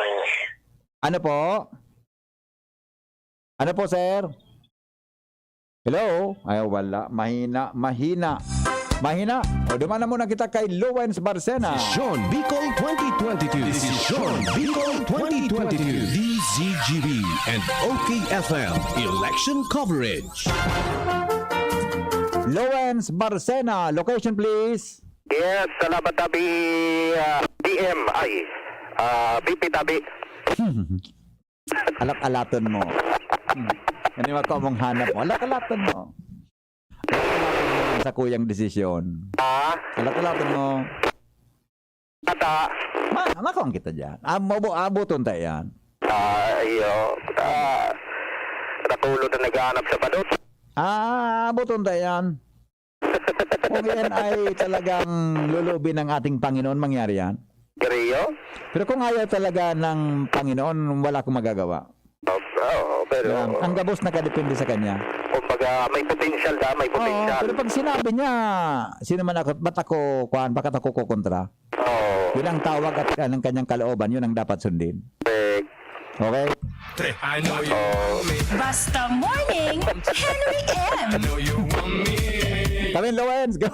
Ano po? Ano po, sir? Hello? Ay, wala. Mahina, mahina. Mahina. O, duman na muna kita kay Lowens Barcena. Desisyon Bicol twenty twenty-two. Desisyon Bicol twenty twenty-two. D Z G B and O K F M Election Coverage. Lowens Barcena, location please. Yes, salamat, Tabi, ah, D M I. Ah, V P Tabi. Alat-alaton mo. Hmm. Ano yung ako mong hanap mo? Alat-alaton mo. Alat-alaton mo sa kuyang desisyon. Ah? Alat-alaton mo. Ata. Ma, makuha kita dyan. Ah, mabo-, abuton tayo yan. Ah, iyo. Ah, nakulo na naghahanap sa padot. Ah, abuton tayo yan. Kung yan ay talagang lulubin ng ating Panginoon, mangyari yan. Seryo? Pero kung ayaw talaga ng Panginoon, wala akong magagawa. Oo, oo, pero Yan. Ang gabos nakadepende sa kanya. Kumbaga, may potensyal na, may Oo, potensyal. Pero pag sinabi niya, "Sino man ako, ba't ako, kuwan, bakit ako kukontra?" Oo. Yun ang tawag at ng kanyang kalooban, yun ang dapat sundin. Correct. Okay? Te, I know you Oo. want me. Basta morning, Henry M. I know you want me. Kami, Lowens, go.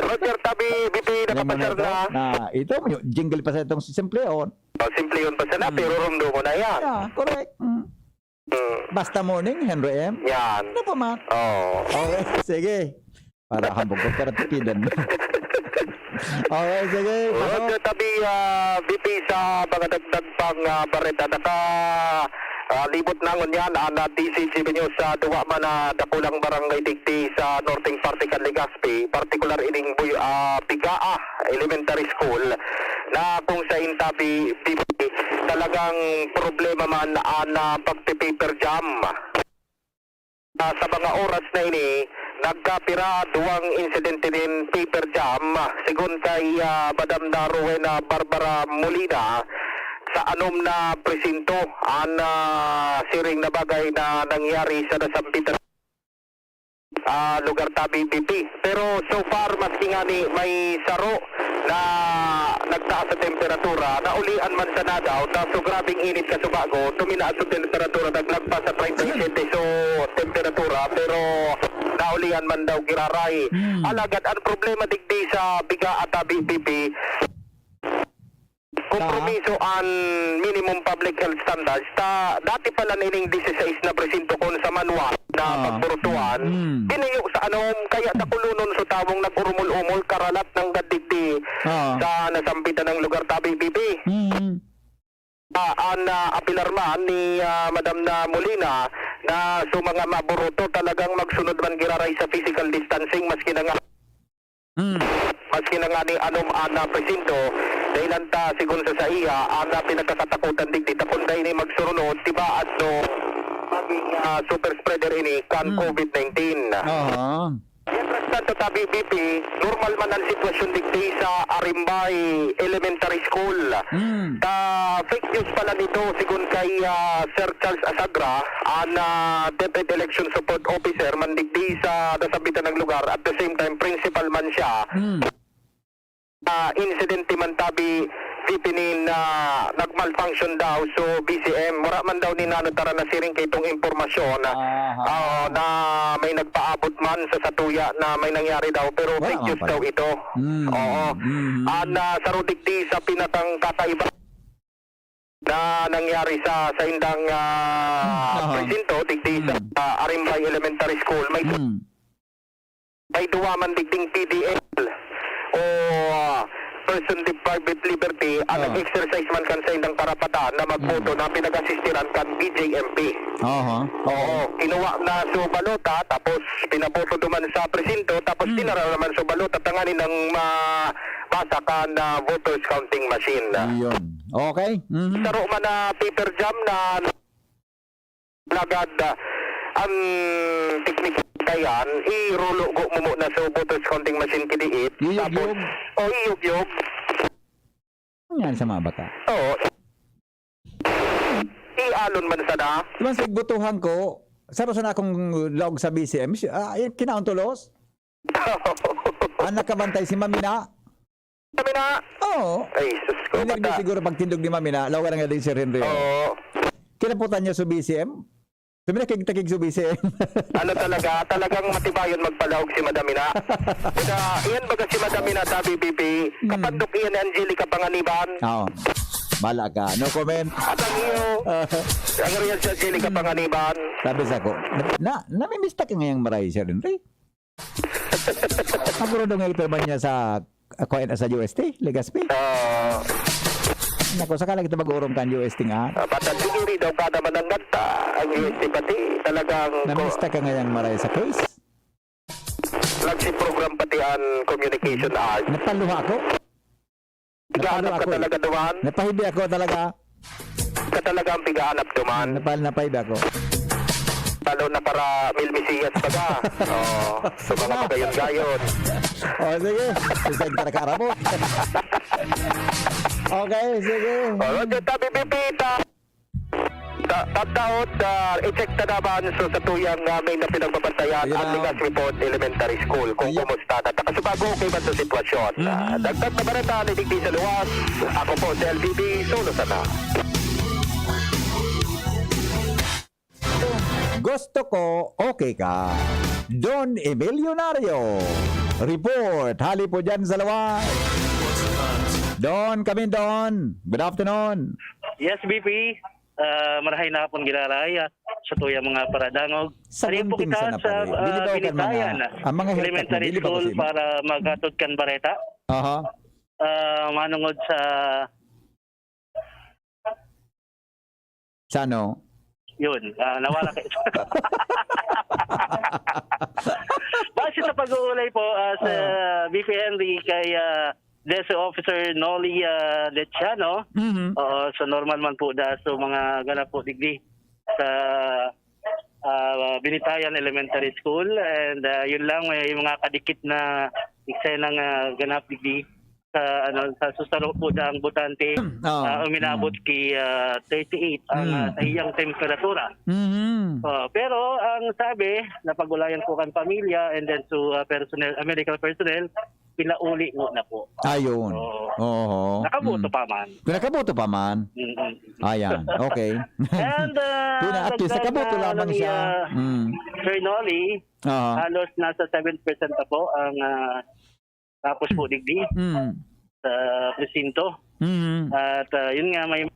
Roger Tabi, V P, Alam mo na nakapasar ito? na. Na, ito, may jingle pa sa itong simple, oh. Oh, simple yun pa sana, Hmm. pero rumdo mo na yan. Yeah, correct. Mm. Hmm. Basta morning, Henry M. Yan. Ano pa man? Oo. Okay, sige. Para hambog ko, para tipidan. Okay, sige. Pasok. Roger Tabi, ah, V P, sa mga dagdag pang, ah, bareta. Naka, ah, libot na ngunyan ang, ah, D Z G B News sa duwa man na dakulang barangay digdi sa norteng parte kan Legazpi, partikular ining Buy-, ah, Bigaa Elementary School, na kung sa Intabi, V P, talagang problema man ang, ah, pagpipaper jam. Ah, sa mga oras na ini, nagkapira duwang insidente nin paper jam, segun kay, ah, Madam na Rowena Barbara Molina, sa anom na presinto. An, ah, siring na bagay na nangyari sa nasambitan, ah, lugar Tabi, V P. Pero so far, maski ngani may saro na nagtaas sa temperatura, naulian man sana daw, ta so grabing init kasubago, tuminaas so temperatura, naglagpas sa treinta y siete so temperatura, pero naulian man daw giraray. Hmm. Alagad, ang problema digdi sa Bigaa, Tabi, V P, kompromiso an minimum public health standards. Ta, dati pa lang ining dieciséis na presinto kun sa manual na Ah. pagburutuan, Mm. ginayo sa anom, kaya nakulonon sa tawong nag-urumol-umol, karalat ng gadigdi Ah. sa nasambitan ng lugar, Tabi, V P. Mm. Ah, an, ah, apilar man ni, ah, Madam na Molina na so mga maburuto talagang magsunod man giraray sa physical distancing, maski na nga Mm. Maski na ngani anom an, ah, presinto, dahilan ta, sigon sa saiya, an, ah, pinagkakatakutan digdi ta kun dai ini magsurunod, tibaad no magin, ah, super spreader ini kan Mm. covid nineteen. Aha. Mientras tanto, Tabi, V P, normal man ang sitwasyon digdi sa Arimbay Elementary School. Mm. Ta fake news pala nito, sigon kay, ah, Sir Charles Asagra, an, ah, DepEd Election Support Officer man digdi sa nasambitan ng lugar, at the same time principal man siya. Hmm. Ah, insidente man, Tabi, V P, nin, ah, nag-malfunction daw, so B C M, wala man daw ninanataran na siring kay itong impormasyon na, Aha. ah, na may nagpaabot man sa satuya na may nangyari daw, pero Wala fake man news pala. daw ito. Hmm. Oo. Hmm. An, ah, saro digdi sa pinakang kakaiba na nangyari sa saindang, ah, Hmm, aha. presinto, digdi sa, Hmm. ah, Arimbay Elementary School. May, Hmm. may duwa man digding P D L o, ah, person deprived of liberty ang Ah. nag-exercise man kan saindang karapatan na magboto Hmm. na pinag-asistiran kan B J M P. Aha. Oo, kinuha na so balota, tapos pinaboto duman sa presinto, tapos Hmm. dinara naman so balota tanganing mabasa kan, ah, voters counting machine. Iyon. Okay. Mhm. Saro man na paper jam na lagad, ah, ang teknik kayan, irulo mo muna sa voters counting machine kidiit. Iyugyog. Tapos, o, iyugyog. Ano yan sa mga bata? Oo. Ialon man sana. Diba sa igbutuhan ko, saro sana akong laog sa B C M, si-, ah, eh, kinaon tulos? Ang nakabantay si Mamina. Kami na. Oo. Ay, sus ko, Hindi bata. Siguro pagtindog ni Mamina, laog na nga din si Henry, oh. Oo. Kinaputan niya sa B C M? Sabi na, kigtakig sa B C M. Ano talaga, talagang matibayon magpalaog si Madam Ina. Kaya, iyan baga si Madam Ina, sabi, B P, Hmm. kapandok iyan ni Angelica Panganiban. Oo. Bala ka. No comment. At ang iyo, Ah. ang real si Angelica Panganiban. Sabi sa ko, na, namimista ka ngayang maray siya rin, Ray? Maguro daw nga ito man niya sa, ako, sa U S T, Legazpi. Ah. Nako, saka lagi ito mag-urong kan U S T nga. Ah, basta siguro daw kada mananggad ta, ang U S T pati talagang ko- Namista ka ngayang maray sa case? Flagship program pati ang communication art. Napaluha ako. Pigaanap Napaluha ka ako eh. talaga duman. Napahibi ako talaga. Ka talaga ang pigaanap duman. Napal-, napahibi ako. Talo na para Mil Mesiyas pa ka. Oo. Sa mga magayon-gayon. O, sige. Isang ka nakaarabot. Okay, sige. O, Roger, tabi pipita. Ta-, tataot, ah, i-check ta naman so sa tuyang, ah, main na pinagbabantayan Ayun ang na. Ligas Report Elementary School kung Ayun. kumusta na. Takasubago kay man sa sitwasyon. Ah, Mhm. dagdag na bareta ni Digdi sa luwas. Ako po si L B B, solo sana. Gusto ko, okay ka. Don Emilionario. Report. Hali po dyan sa luwas. Don, kami Don. Good afternoon. Yes, B P. Ah, marahay na hapon, Giraray, ah, sa tuyang mga paradangog. Sa Ari po gunting kita sana, sa, pare. ah, Dili ba kan Binitayan, mga, ah, ang mga haircut mo, elementary dili ba school kasi? Para maghatod kan bareta. Aha. Ah, manungod sa Sa ano? Yun, ah, nawala kayo. Base sa pag-uulay po, ah, sa Ah. B P Henry kay, ah, DESE Officer Nolly, ah, Leciano. Mhm. Oo, so normal man po da, so mga ganap po digdi sa, ah, Binitayan Elementary School. And, ah, yun lang, may mga kadikit na eksenang, ah, ganap digdi sa, ano, sa susaro po da ang botante. Oo. Ah, uminabot Mm. ki, ah, thirty-eight ang, Mm. ah, sa iyang temperatura. Mhm. Oh, pero ang sabi, napag-ulayan po kan pamilya and then to, ah, personnel, ah, medical personnel, pinauli mo na po. Ayun. Oo. Oo. Nakaboto Mm. pa man. Nakaboto pa man. Mm-mm. Ayan. Okay. And, ah, Pina-, at least, dagdag nakaboto na, lamang ano, ni, siya. ah, Mm. Sir Nolly, Aha. halos nasa seven percent na po ang, ah, tapos po digdi Mm. sa presinto. Mm. At, ah, yun nga, may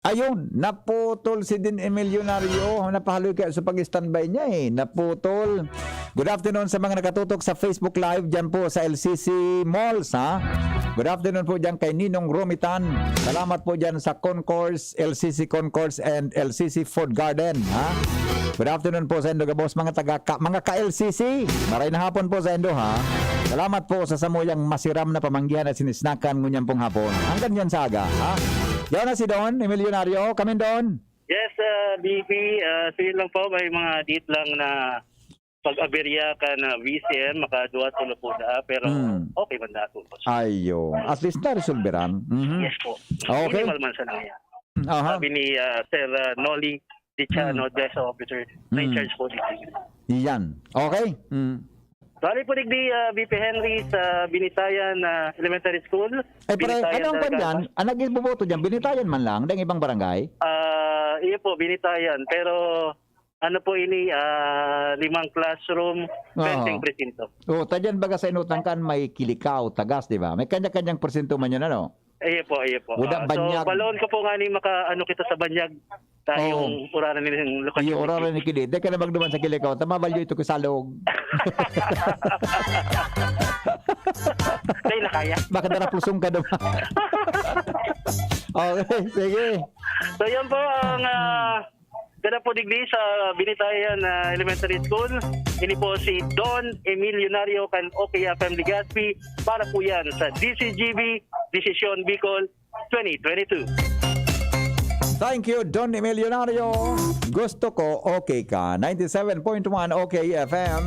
Ayun, naputol si Din Emilionario. Napahaloy kaya sa pag-standby niya eh. Naputol. Good afternoon sa mga nakatutok sa Facebook Live dyan po sa L C C Malls, ha? Good afternoon po dyan kay Ninong Romitan. Salamat po dyan sa Concourse, L C C Concourse and L C C Food Garden, ha? Good afternoon po sa indo gabos, mga taga ka, mga ka-L C C. Maray na hapon po sa indo, ha? Salamat po sa samuyang masiram na pamanggihan at sinisnakan ngunyan pong hapon. Hanggang yan sa aga, ha? Yan na si Don Emilionario. Kami, Don. Yes, ah, B P, ah, sige lang po, may mga date lang na pag-aberya ka na V C M, makaduwa tulo po na, pero Mm. okay man na po. Ayo. At least na-resolveran. Mhm. Yes po. Okay. Minimal man sana yan. Aha. Sabi ni, ah, Sir, ah, Nolly Diciano, Mm. DESE Officer, na in Mm. charge po dito. Yan. Okay. Mm. Bali po digdi, ah, B P Henry sa Binitayan, ah, Elementary School. Ay, pare, Binitayan, ano ang Dalaga. Kwan dyan? Ang nag-iboboto dyan, Binitayan man lang, dang ibang barangay? Ah, iyo po, Binitayan. Pero, ano po ini, ah, limang classroom, Oo. fencing presinto. Oo, tadyan baga sa Inutangkan may Kilikaw, Tagas, di ba? May kanya-kanyang presinto man yun, ano? Iyo po, iyo po. Wala, Ah, so, banyag. Balon ko po nga ni maka, ano, kita sa banyag. Tayo Oo. yung uraran ni yung lokasyon. Iyo, uraran ni Kidi. Di ka na magduman sa Kilikaw. Tama ba yun ito, Kisalog? Dahil na kaya. Baka darapusong ka duman. Okay, sige. So, yun po ang, ah, ganda po digdi sa Binitayan, ah, Elementary School. Ini po si Don Emilionario kan O K F M Legazpi. Para po yan sa D C G B, Desisyon Bicol, twenty twenty-two. Thank you, Don Emilionario. Gusto ko, okay ka. Ninety-seven point one O K F M.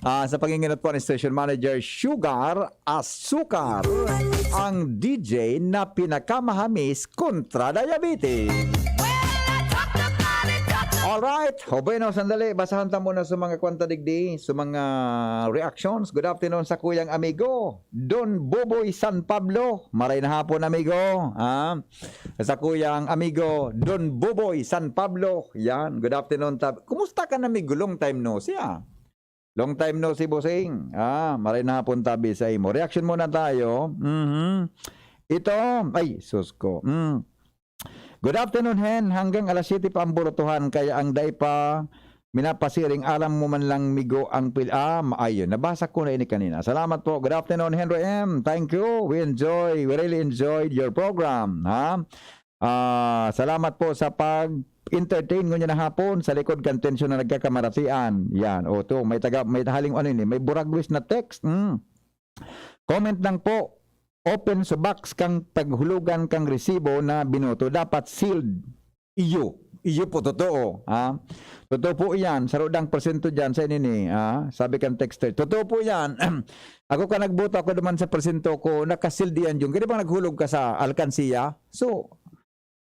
Ah, sa panginginot po ni Station Manager Sugar Asukar, ang D J na pinakamahamis kontra diabetes. Alright. O bueno, sandali. Basahon ta muna sa mga kwanta digdi, sa mga reactions. Good afternoon sa kuyang amigo, Don Boboy San Pablo. Maray na hapon, amigo. Ah, sa kuyang amigo, Don Boboy San Pablo. Yan. Good afternoon. Tab- Kumusta ka na, amigo? Long time no see, ah. Long time no see, bossing. Ah, maray na hapon tabi sa imo. Reaction muna tayo. Mhm. Ito, ay, sus ko. Mm. Good afternoon, Hen. Hanggang alas siyete pa ang burutuhan, kaya ang dai pa minapasiring, alam mo man lang, migo, ang pil-, ah, ma-, ayun, nabasa ko na ini kanina. Salamat po. Good afternoon, Henry M. Thank you. We enjoy, we really enjoyed your program, ha? Ah, salamat po sa pag-entertain ngunyan na hapon sa likod kan tensyon na nagkakamaratian. Yan. O, to, may taga, may haling ano ini, may buragwis na text. Mm. Comment lang po. Open sa box kang paghulugan kang resibo na binoto. Dapat sealed. Iyo. Iyo po, totoo. Ha? Totoo po yan. Sarudang porsyento dyan sa inini. Ha? Sabi kang texter. Totoo po yan. Ako ka nagboto, ako naman sa porsyento ko, nakasealed yan yung. Kaya bang naghulog ka sa alkansiya? So,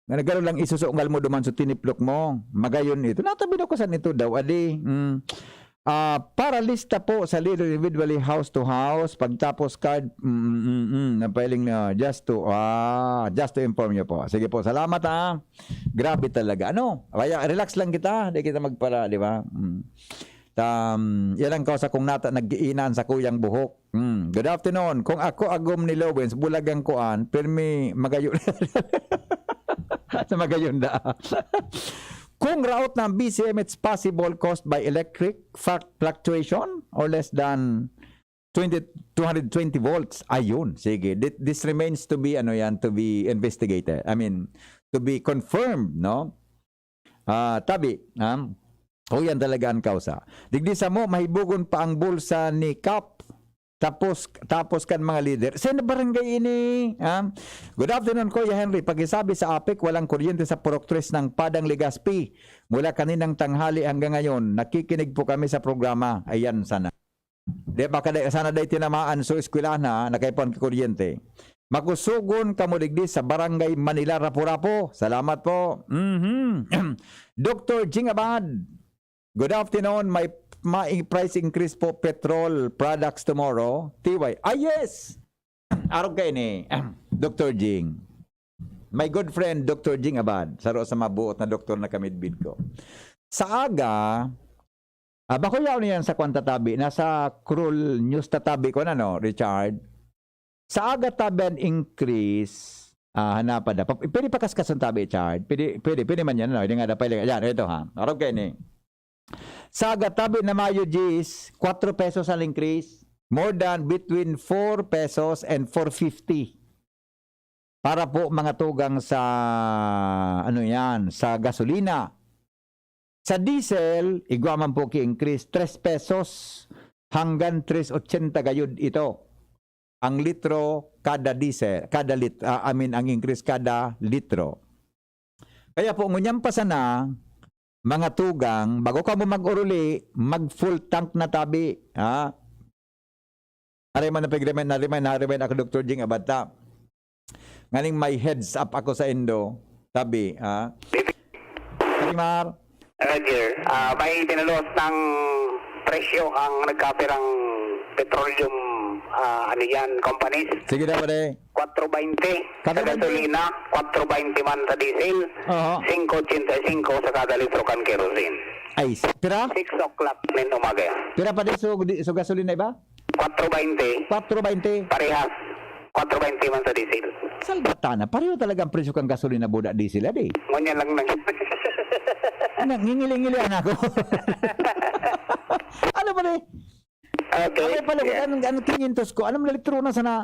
nga nagkaroon lang isusungal mo duman sa tiniplok mo. Magayon ito. Natabi na ko saan ito daw. Adi. Mm. Ah, para lista po sa leader individually, house to house, pagtapos card, mm, mm, mm, mm, na filing na just to, ah, just to inform you po. Sige po, salamat ha. Grabe talaga. Ano? Kaya relax lang kita, di kita magpara, di ba? Mm. Tam, yan ang kausa kong nata, nag-iinan sa kuyang buhok. Mm. Good afternoon. Kung ako agom ni Lowens, bulagang kuan, pirmi magayon. Sa magayon da. Kung raot ng B C M, it's possible caused by electric fa-, fluctuation or less than twenty, two hundred twenty volts. Ayun, sige. Thi-, this remains to be, ano yan, to be investigated. I mean, to be confirmed, no? Ah, tabi, um, o yan talaga ang kausa. Digdi samo, mahibogon pa ang bulsa ni Kap. Tapos, tapos kan mga leader. Sa barangay ini, ha? Good afternoon, Kuya Henry. Pakisabi sa APEC, walang kuryente sa Purok Tres ng Padang, Legazpi. Mula kaninang tanghali hanggang ngayon, nakikinig po kami sa programa. Ayan, sana. Di, baka di, sana di tinamaan so eskwelahan na, na kaipuhan ki kuryente. Makusugon kamo digdi sa Barangay Manila, Rapu-Rapu. Salamat po. Mhm. Doctor Jing Abad, good afternoon. May, may price increase po petrol products tomorrow. T Y. Ah, yes! Arog kayo ni Doctor Jing. My good friend, Doctor Jing Abad. Saro sa mabuot na doktor na kamidbid ko. Sa aga, ah, bako yaon yan sa kwan tatabi. Nasa cruel news tatabi ko na, no, Richard? Sa aga tabi an increase, ah, hanapa da. Pa-, pwede pakaskasan tabi, Richard? Pwede, pwede, pwede man yan, no? Hindi nga da, pwede. Yan, ito ha. Arog kayo ni. Sa aga tabi na Mayo diyes, kwatro pesos ang increase. More than between four pesos and four fifty. Para po mga tugang sa, ano yan, sa gasolina. Sa diesel, igwa man po ki-increase, tres pesos hanggang tres ochenta gayud ito. Ang litro kada diesel, kada lit-, ah, I mean, ang increase kada litro. Kaya po, ngunyan pa sana, mga tugang, bago kamo mag-oruli, mag-full tank na tabi, ha? Ari man ang pag-remind, na-remind, na-remind ako, Doctor Jing Abad ta. Nganing may heads up ako sa indo, tabi, ha? Karimar? Roger, ah, may tinaluwas ng presyo ang nagkapirang petroleum, ah, ano yan, companies. Sige daw, pare. Kwatro baynte sa gasolina, kwatro baynte man sa diesel, Oho. Singko ochenta y singko sa kada litro kan kerosene. Ay, s-, pira? Six o'clock nin umaga yan. Pira pa din so, di, so gasolina iba? Kwatro baynte. Kwatro baynte. Parehas. Kwatro baynte man sa diesel. Salbata na. Pareho talaga ang presyo kang gasolina, buda, diesel, adi. Ngunyan lang nag- Nangingili-ngilihan ako. Ano ba ni? Okay. Ano pala, yeah. Ano, ano, quinientos ko? Ano man litro na sana?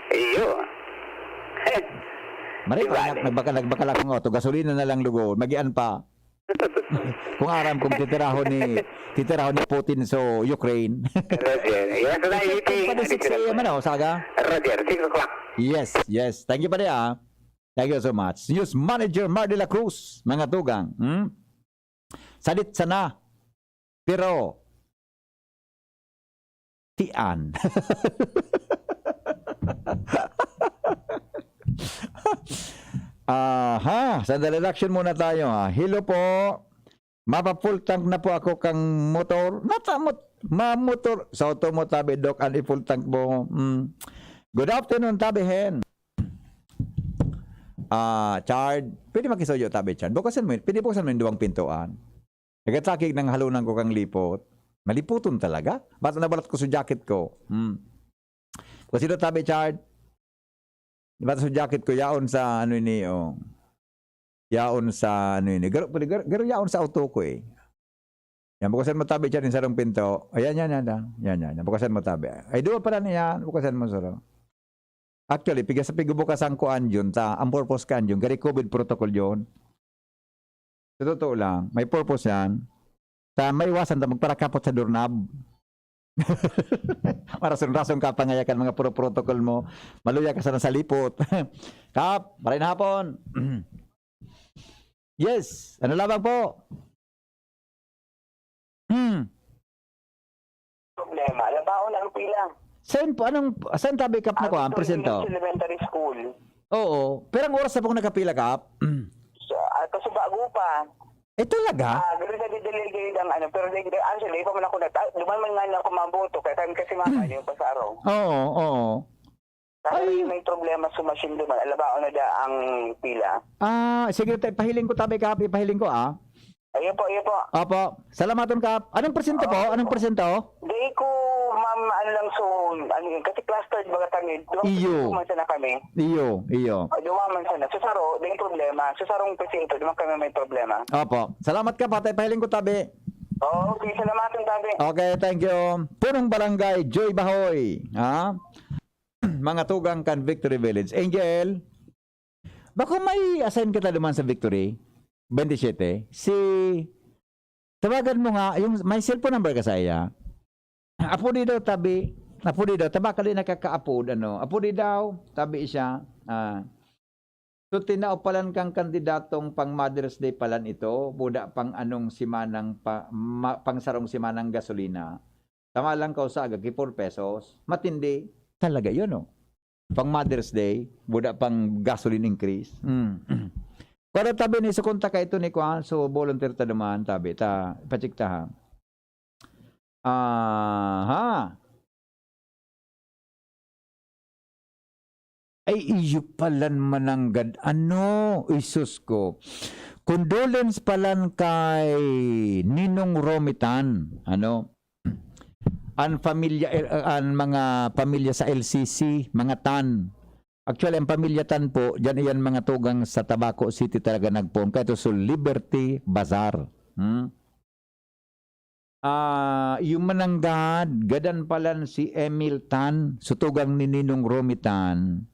Iyo. Mare, diba, anak, eh? Nagbakal, nagbakal akong auto. Gasolina na lang lugod. Magian pa. Kung aram kung titirahon ni, titirahon ni Putin so Ukraine. Roger. Yes, na, Roger, iti, pwede ano, six A M, ano, saga? Roger, six o'clock. Yes, yes. Thank you, pare, ah. Thank you so much. News Manager Mar de la Cruz, mga tugang. Hmm? Sadit sana. Pero, tian. Aha, sandali, reaction muna tayo, ha. Hello po. Mapa-full tank na po ako kang motor. Natamot, mamotor. Sa auto mo, tabi, Doc, an i-full tank mo. Mm. Good afternoon, tabi, Hen. Ah, Chard. Pwede makisuyo, tabi, Chard. Bukasan mo, pwede bukasan mo yung duwang pintuan. Nagkasakit nang halunan ko kang lipot. Maliputon talaga. Ba't nabalat ko sa jacket ko? Hmm. Kasi daw tabi, Chard. Ba't sa jacket ko, yaon sa ano ini, oh. Yaon sa ano ini. Garo, garo, garo yaon sa auto ko eh. Yan, bukasan mo tabi, Chard, yung sarong pinto. Ayan, yan, yan, yan. Yan, yan, yan. Bukasan mo tabi. Ay, duwa pala niya. Bukasan mo, saro. Actually, piga sa pigubukas ang kuan yun, ta, ang purpose kan yun, gari COVID protocol yun. Sa totoo lang, may purpose yan. Ta, maiwasan ta magparakapot sa doorknob. Marason-rason ka, pangayakan mga pro-, protocol mo. Maluya ka sana sa lipot. Kap, maray na hapon. Yes, ano lamang po? Hmm. Problema. Labaon ang pila. Saan po? Anong, saan tabi, Kap, na ko, ang Victory presento? Village Elementary School. Oo. Pero ang oras na pong nakapila, Kap? So, ah, kasubago pa. Eh, talaga? Ah, ganun na didelay ganyan ang ano. Pero like, actually, pa man ako nat-, ah, duman man nga na ako maboto. Kaya kami kasi mama yung pasarong. Oo, oo. Kasi Ay. May problema sa machine duman. Alabaon na da ang pila. Ah, sige, te, pahiling ko tabi, Kap, ipahiling ko, ah. Ayun po, ayun po. Opo. Salamaton, Kap. Anong presento po? Anong presento? Di ko, ma'am, ano lang, so, ano yun, kasi clustered baga kami. Duwang Iyo. Presento man sana kami. Iyo, iyo. O, duwa man sana. Sa saro, di yung problema. Sa sarong presento, duman kami may problema. Opo. Salamat, Kap, ha. Tay, pahiling ko tabi. Oo, okay. Salamaton tabi. Okay, thank you. Punong Barangay, Joy Bahoy. Ha? Mga tugang kan Victory Village. Angel, bako may assign kita duman sa Victory, twenty-seven. Si, tawagan mo nga, yung may cellphone number ka sa iya. Apo di daw tabi, apo di daw, tabaka di nakakaapod, ano. Apo di daw, tabi siya, ah, so, tinao palan kang kandidatong pang Mother's Day palan ito, buda pang anong simanang pa, ma-, pang sarong simanang gasolina. Tama lang ka sa aga, ki four pesos. Matindi. Talaga yun, oh. Pang Mother's Day, buda pang gasoline increase. Mm. Kada tabi ni, so, kung ta ka ito ni Kwan, so, volunteer ta duman, tabi ta, ipacheck ta, ha. Aha. Ay, iyo palan mananggad. Ano? Isus ko. Condolence palan kay Ninong Romitan. Ano? An pamilya, eh, an mga pamilya sa L C C, mga Tan. Actually, ang pamilya Tan po, diyan iyan mga tugang sa Tabaco City talaga nagpoon. Kaya ito sa Liberty Bazaar. Hmm? Ah, iyo mananggad, gadan palan si Emil Tan, so tugang ni Ninong Romy Tan.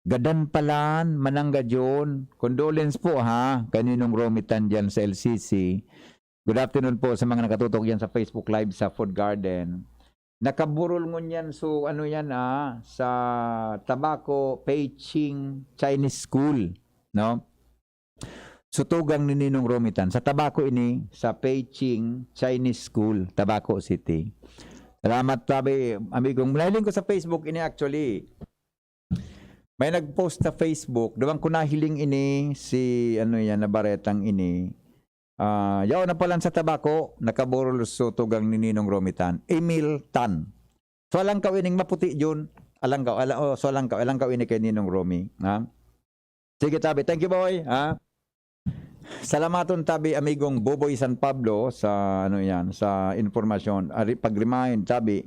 Gadan palan, mananggad yun. Condolence po, ha, kay Ninong Romy Tan dyan sa L C C. Good afternoon po sa mga nakatutok dyan sa Facebook Live sa Food Garden. Nakaburol ngunyan, so ano yan, ah, sa Tabaco Peiching Chinese School, no? So, tugang ni Ninong Romy Tan. Sa Tabaco ini, sa Peiching Chinese School, Tabaco City. Salamat, tabi, amigong. Nahiling ko sa Facebook ini actually. May nag-post sa Facebook. Duman ko nahiling ini, si, ano yan, na baretang ini. Ah, yaon na palan sa Tabaco, nakaburol so tugang ni Ninong Romy Tan. Emil Tan. So, alangkaw ining maputi, Jun. Alangkaw, ala-, oh, so, alangkaw, alangkaw ini kay Ninong Romy, ha? Sige, tabi. Thank you, boy, ha? Salamaton, tabi, amigong Boboy San Pablo, sa, ano yan, sa impormasyon. Ari, pag-remind, tabi,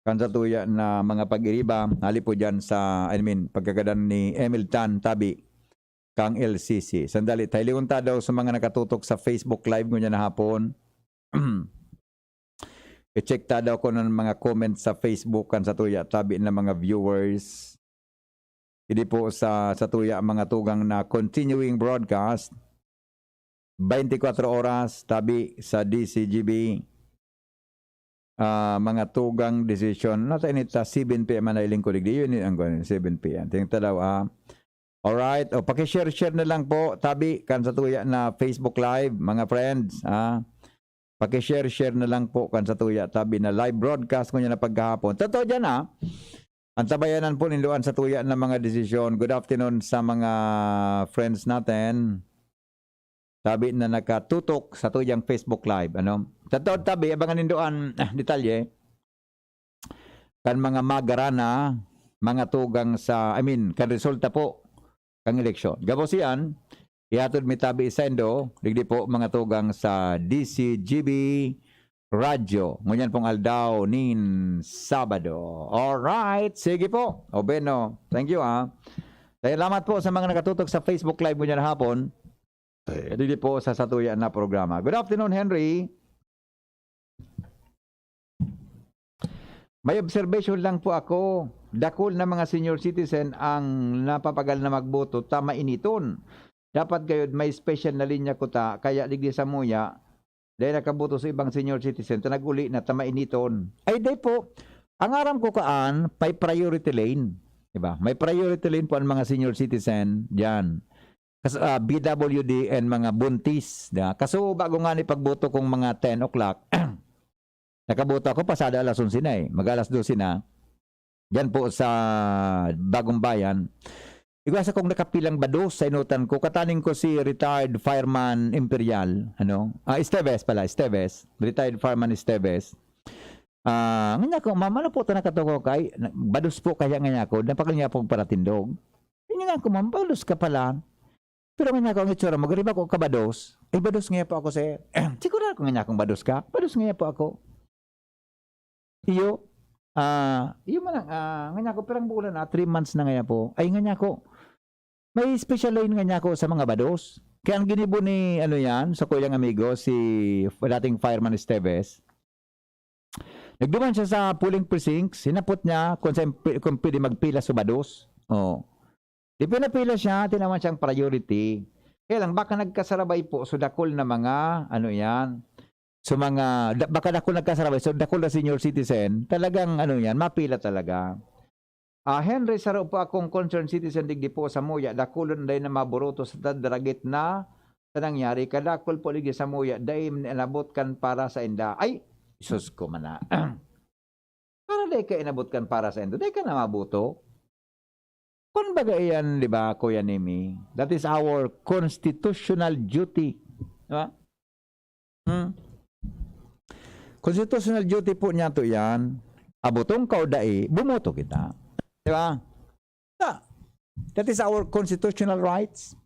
kan sa tuya na mga pag-iriba, hali po dyan sa, I mean, pagkagadan ni Emil Tan, tabi, kang L C C. Sandali, taylion ta daw sa mga nakatutok sa Facebook Live ngunyan na hapon. I-check ta daw kung anong mga comment sa Facebook kan sa tuya, tabi na mga viewers. Hindi po sa, sa tuya, mga tugang na continuing broadcast. Twenty-four oras, tabi sa D C G B. Ah, mga tugang desisyon. Nata init sa seven P M na ilingkulig. Di yun ang seven P M. Tingnan ta daw, ah. Alright. O, paki-share-share na lang po, tabi, kan sa tuya na Facebook Live, mga friends, ah. Paki-share-share na lang po kan sa tuya, tabi, na live broadcast ko niya na paghahapon. Totoo dyan, ah. Ang tabayanan po, ninduan sa tuya na mga desisyon. Good afternoon sa mga friends natin. Tabi na nakatutok sa tuyang Facebook Live, ano? Sa taod tabi, abangan nindo an, ah, detalye kan mga magarana, mga tugang sa, I mean, kan resulta po kan eleksyon. Gabos iyan, ihatod mi tabi saindo, digdi po mga tugang sa D C G B Radyo. Ngunyan pong aldaw nin Sabado. Alright, sige po. O Beno, thank you, ah. Salamat po sa mga nakatutok sa Facebook Live ngunyan hapon. Digdi po sa satuya na programa. Good afternoon, Henry. May observation lang po ako. Dakul na mga senior citizen ang napapagal na magboto, ta mainiton. Dapat gayod may special na linya kuta, kaya digdi samuya, dai nakaboto sa ibang senior citizen, ta nag-uli na, ta mainiton. Ay, dai po. Ang aram ko kaan, may priority lane. Diba? May priority lane po ang mga senior citizen diyan. Kas-, ah, B W D and mga buntis. Diba? Kaso bago nga ni pagboto kong mga ten o'clock, nakaboto ako pasado alas onse na eh. Mag-alas dose na. Diyan po sa Bagong Bayan. Igwa sa kong nakapilang bados sa inutan ko. Kataning ko si retired fireman Imperial, ano? Ah, Esteves pala, Esteves. Retired fireman Esteves. Ah, ngani ako, "Ma'am, ano po ito nakatuko kay?" Na-, bados po kaya ngani ako, napagal niya pong paratindog. Ngani ako, "Ma'am, bados ka pala." Pero ngani ako, ang itsura mo, gariba ko kabados. "Ay, bados ngaya po ako, sir." "Sigurado ko ngani akong bados ka?" "Bados ngaya po ako." Iyo, ah, iyo man lang, ah, ngani ako, pirang bulan na, three months na ngaya po. Ay, ngani ako, may special line ngani ako sa mga bados. Kaya ang ginibo ni, ano yan, sa kuyang amigo, si dating fireman Esteves, nagduman siya sa polling precincts, hinapot niya kung, sa, kung pwede magpila sa bados. Oh. Di pinapila siya, tinawan siyang priority. Kaya lang, baka nagkasarabay po, so dakul na mga, ano yan, so mga, da-, baka dakul nagkasarabay, so dakul na senior citizen, talagang, ano yan, mapila talaga. Ah, Henry, saro po akong concerned citizen digdi po samuya, dakulon dai na maburoto sa tadragit na sa nangyari. Kadakul po digdi samuya, dai inabot kan para sa inda. Ay, sus ko man na. Para dai ka inabot kan para sa inda, dai ka na maboto. Kun baga iyan, di ba, Kuya Nemi? That is our constitutional duty. Di ba? Hmm. Constitutional duty po niya to yan. Abotong ka o dai, bumoto kita. Di ba? Ta-, that is our constitutional rights.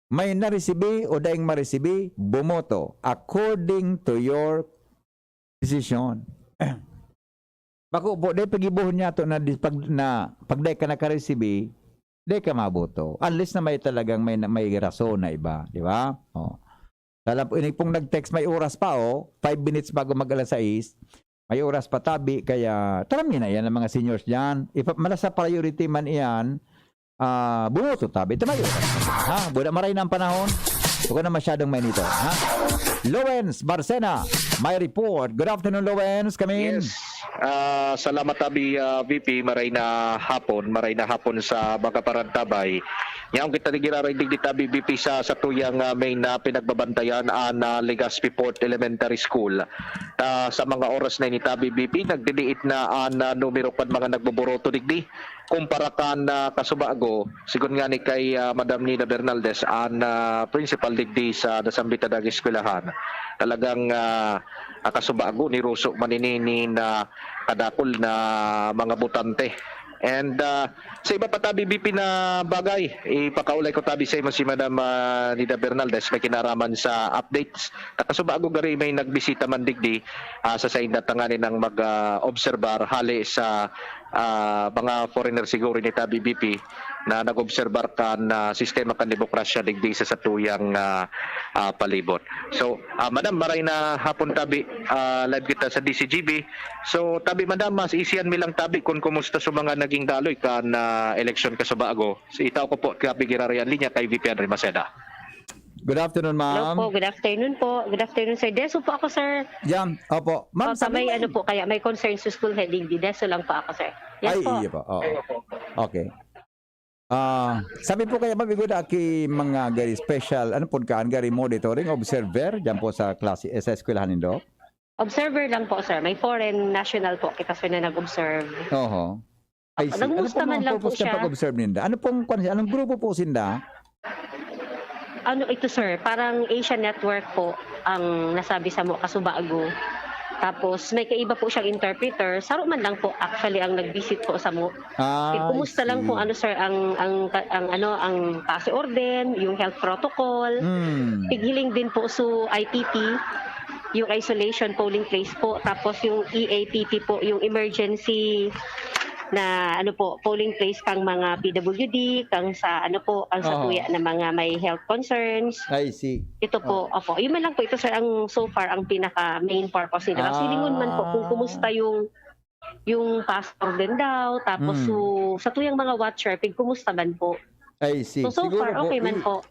May naresibi o daing maresibi, bumoto according to your decision. Bako po, dai pagibohon niya to na di-, pag, na pag dai ka nakaresibi, dai ka maboto. Unless na may talagang may, may rason na iba, di ba? Oh. Lalo po, ini pong nag-text, may oras pa, oh. Five minutes bago mag alas sais. May oras pa tabi, kaya taram niya na yan ang mga seniors dyan. Ipa-, malasa priority man iyan, ah, bumoto tabi. Tama yun. Ha? Buda maray na ang panahon. Huwag ka na masyadong mainito. Ha? Lawrence Barcena, may report. Good afternoon, Lawrence. Come in. Yes. Ah, salamat, tabi, ah, V P. Maray na hapon. Maray na hapon sa mga parantabay. Yaon kita giraray digdi tabi, V P, sa, sa tuyang, ah, main na pinagbabantayan, an, ah, Legazpi Fourth Elementary School. Ta, sa mga oras na ini tabi, V P, nagdidiit na an, ah, numero kan mga nagboboroto digdi. Kumpara kan, ah, kasubago, sigon nga ni kay, ah, Madam Nina Bernaldez, an, ah, principal digdi sa nasambit na eskwelahan, talagang, ah, ah, kasubago, niruso man ini nin kadakul na mga botante. And, ah, sa iba pa tabi, V P, na bagay, ipakaulay ko tabi sa imo si Madam, ah, Nina Bernaldez, may kinaraman sa updates. Kasubago gari may nagbisita man digdi, ah, sa sainda tanganing mag, ah, obserbar hali sa, ah, mga foreigner siguro ini tabi, V P, na nag-obserbar kan, ah, sistema kan demokrasya digdi sa satuyang, ah, ah, palibot. So, ah, Madam, maray na hapon tabi, ah, live kita sa D C G B. So, tabi, Madam, mas isihan mi lang tabi kung kumusta sa mga naging daloy kan, ah, eleksyon kasubago. So, itao ko po, tabi, giraray an linya kay V P Henry Maceda. Good afternoon, Hello ma'am. po, good afternoon po. Good afternoon, sir. Deso po ako, sir. Yan, opo. Ma'am, Opo, sabi may mo ano po, kaya may concern sa school heading. Di Deso lang po ako, sir. Yes Ay, po. iyo po. Oo. Okay. Ah, sabi po kaya, ma'am, igwa da ki mga gari special, ano po kaan, gari monitoring, observer, dyan po sa klase, eh, sa eskwelahan nindo? Observer lang po, sir. May foreign national po kita, sir, na nag-observe. Oho. I Opo, see. Ano nangumusta pong man lang po purpose ng siya. pag-observe ninda? Ano pong, kwan, anong grupo po sinda? Ano ito, sir, parang Asia Network po ang nasabi samo kasubago. Tapos may kaiba po siyang interpreter, saro man lang po actually ang nag-visit po samo. Ah, I Kumusta lang po, see. ano, sir, ang ang ang ano, ang P A S E Orden, yung health protocol. Hmm. Pighiling din po su I P P, yung isolation polling place po, tapos yung E A P P po, yung emergency na ano po, polling place kang mga P W D, kang sa ano po, kang sa Oo. tuya na mga may health concerns. I see. Ito po, Oh. opo. Yun man lang po ito, sir, ang so far ang pinaka main purpose nila. Kasi lingon man po kung Ah. kumusta yung yung P A S E Orden daw, tapos Hmm. so, sa tuyang mga watcher, pig kumusta man po. I see. So, so Siguro far, po, okay man i- po.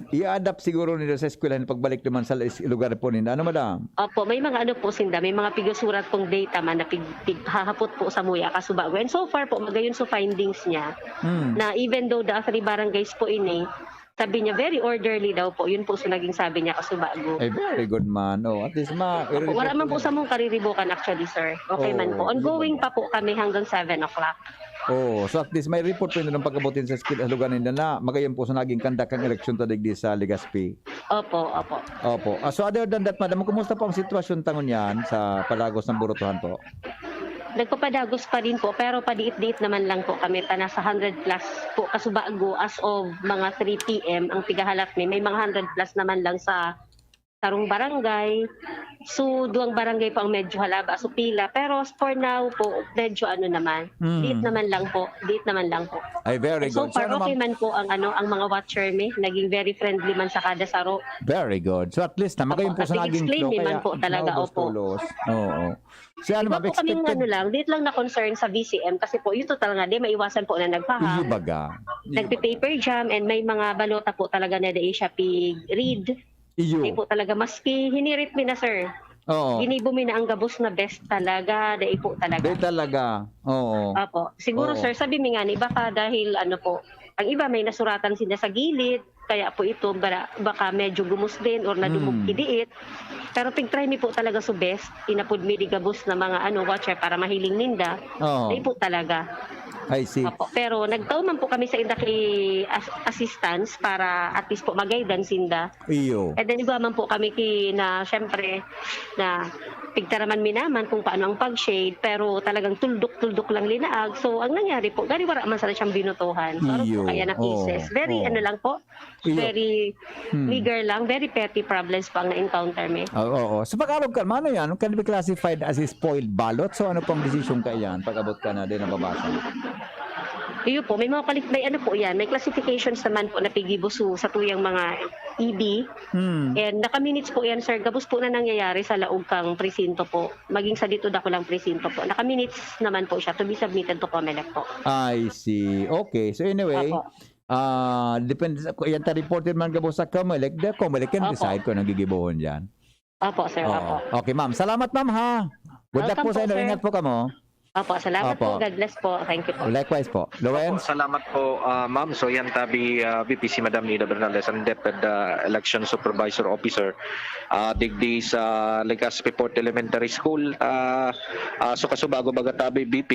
i-adapt siguro nila sa eskwelahan pagbalik naman sa is-, lugar po nila. Ano, madam? Opo, may mga ano po sinda, may mga pigasurat pong data man na pig-, pighahapot po sa muya, kasubago. And so far po, magayon so findings niya Hmm. na even though the three barangays po ini, sabi niya, very orderly daw po. Yun po so naging sabi niya, kasubago. Ay, very good man. Oh, at least ma- Opo, wala man po sa mong kariribukan actually, sir. Okay man po. Oo, Ongoing yun. pa po kami hanggang seven o'clock. Oo, so at least may report po yun ng pag-abutin sa eskwela, lugar ninyo na magayon po sa naging kandak ang eleksyon ta digdi sa Legazpi. Opo, opo. Opo. Ah, so other than that, madam, kumusta po ang sitwasyon ta ngunyan sa padagos ng Burutuhan po? Nagpapadagos pa rin po, pero padiit-diit naman lang po kami, ta nasa hundred plus po kasubago as of mga three P M ang pigahalat mi. May mga hundred plus naman lang sa sarong barangay. So, duwang barangay po ang medyo halaba, so pila. Pero as for now po, medyo ano naman, Mm. diit naman lang po, diit naman lang po. Ay, very And so good. So, far, ano, okay ma'am? man po ang ano, ang mga watcher mi, naging very friendly man sa kada saro. Very good. So, at least na, magayon Opo, po sa kasi naging explain flow, mi man kaya po talaga, opo. naulos-ulos. Oo. Si ano, Iba ma'am, po kaming expected ano lang, diit lang na concern sa V C M kasi po, yun total nga, di maiwasan po na nagpahang. Iyo baga. Iyo baga. Nagpe-paper jam and may mga balota po talaga na di siya pig-read. Iyo. Di po talaga, maski hinirit mi na, sir. Oo. Ginibo mi na ang gabos na best talaga, dai po talaga. Di talaga. Oo. Opo. Siguro, Oo. sir, sabi mi nga ni, baka dahil ano po, ang iba may nasuratan sila sa gilid, kaya po ito, bara-, baka medyo gumos din or nadumog Hmm. kidiit. Pero pig-try mi po talaga so best, inapod mi di gabos na mga ano, watcher para mahiling ninda. Oo. Dai po talaga. I see. Opo. Pero nagtao man po kami sa inda ki as-, assistance para at least po mag-guidance sinda. Iyo. And then, igwa man po kami ki-, na, syempre, na pigtaraman mi naman kung paano ang pag-shade, pero talagang tuldok-tuldok lang linaag. So, ang nangyari po, gari wala man sana siyang binutuhan. So, ano po Iyo. kaya na cases? Oo. Very, Oo. ano lang po, Iyo. very Hmm. meager lang, very petty problems po ang na-encounter mi. Oo, oo. Sa pag-arog ka, mano yan? Can be classified as a spoiled ballot? So, ano pong desisyon ka yan? Pag-abot ka na din, nababasa. Iyo po, may mga quali-, may ano po yan, may classifications naman po na pigibo su-, sa tuyang mga E B. Hmm. And naka-minutes po yan, sir. Gabos po na nangyayari sa laog kang presinto po. Maging sa dito dakulang presinto po. Naka-minutes naman po siya to be submitted to Comelec po. I see. Okay. So anyway, Opo. ah, depende sa, kung yan ta reported man gabos sa Comelec, the Comelec can Opo. decide kung anong gigibohon dyan. Opo, sir. Oo. Opo. Okay, ma'am. Salamat, ma'am, ha? Good luck Welcome po sa po, inyo. sir. Ingat po kamo. Opo, salamat Opo. po. God bless po. Thank you po. Likewise po. Opo, Lawrence? salamat po, ah, ma'am. So, yan tabi, ah, V P si Madam Nida Bernaldez, ang DepEd, ah, Election Supervisor Officer, ah, digdi sa Legazpi Fourth Elementary School. Ah, ah, so, kasubago baga tabi, V P,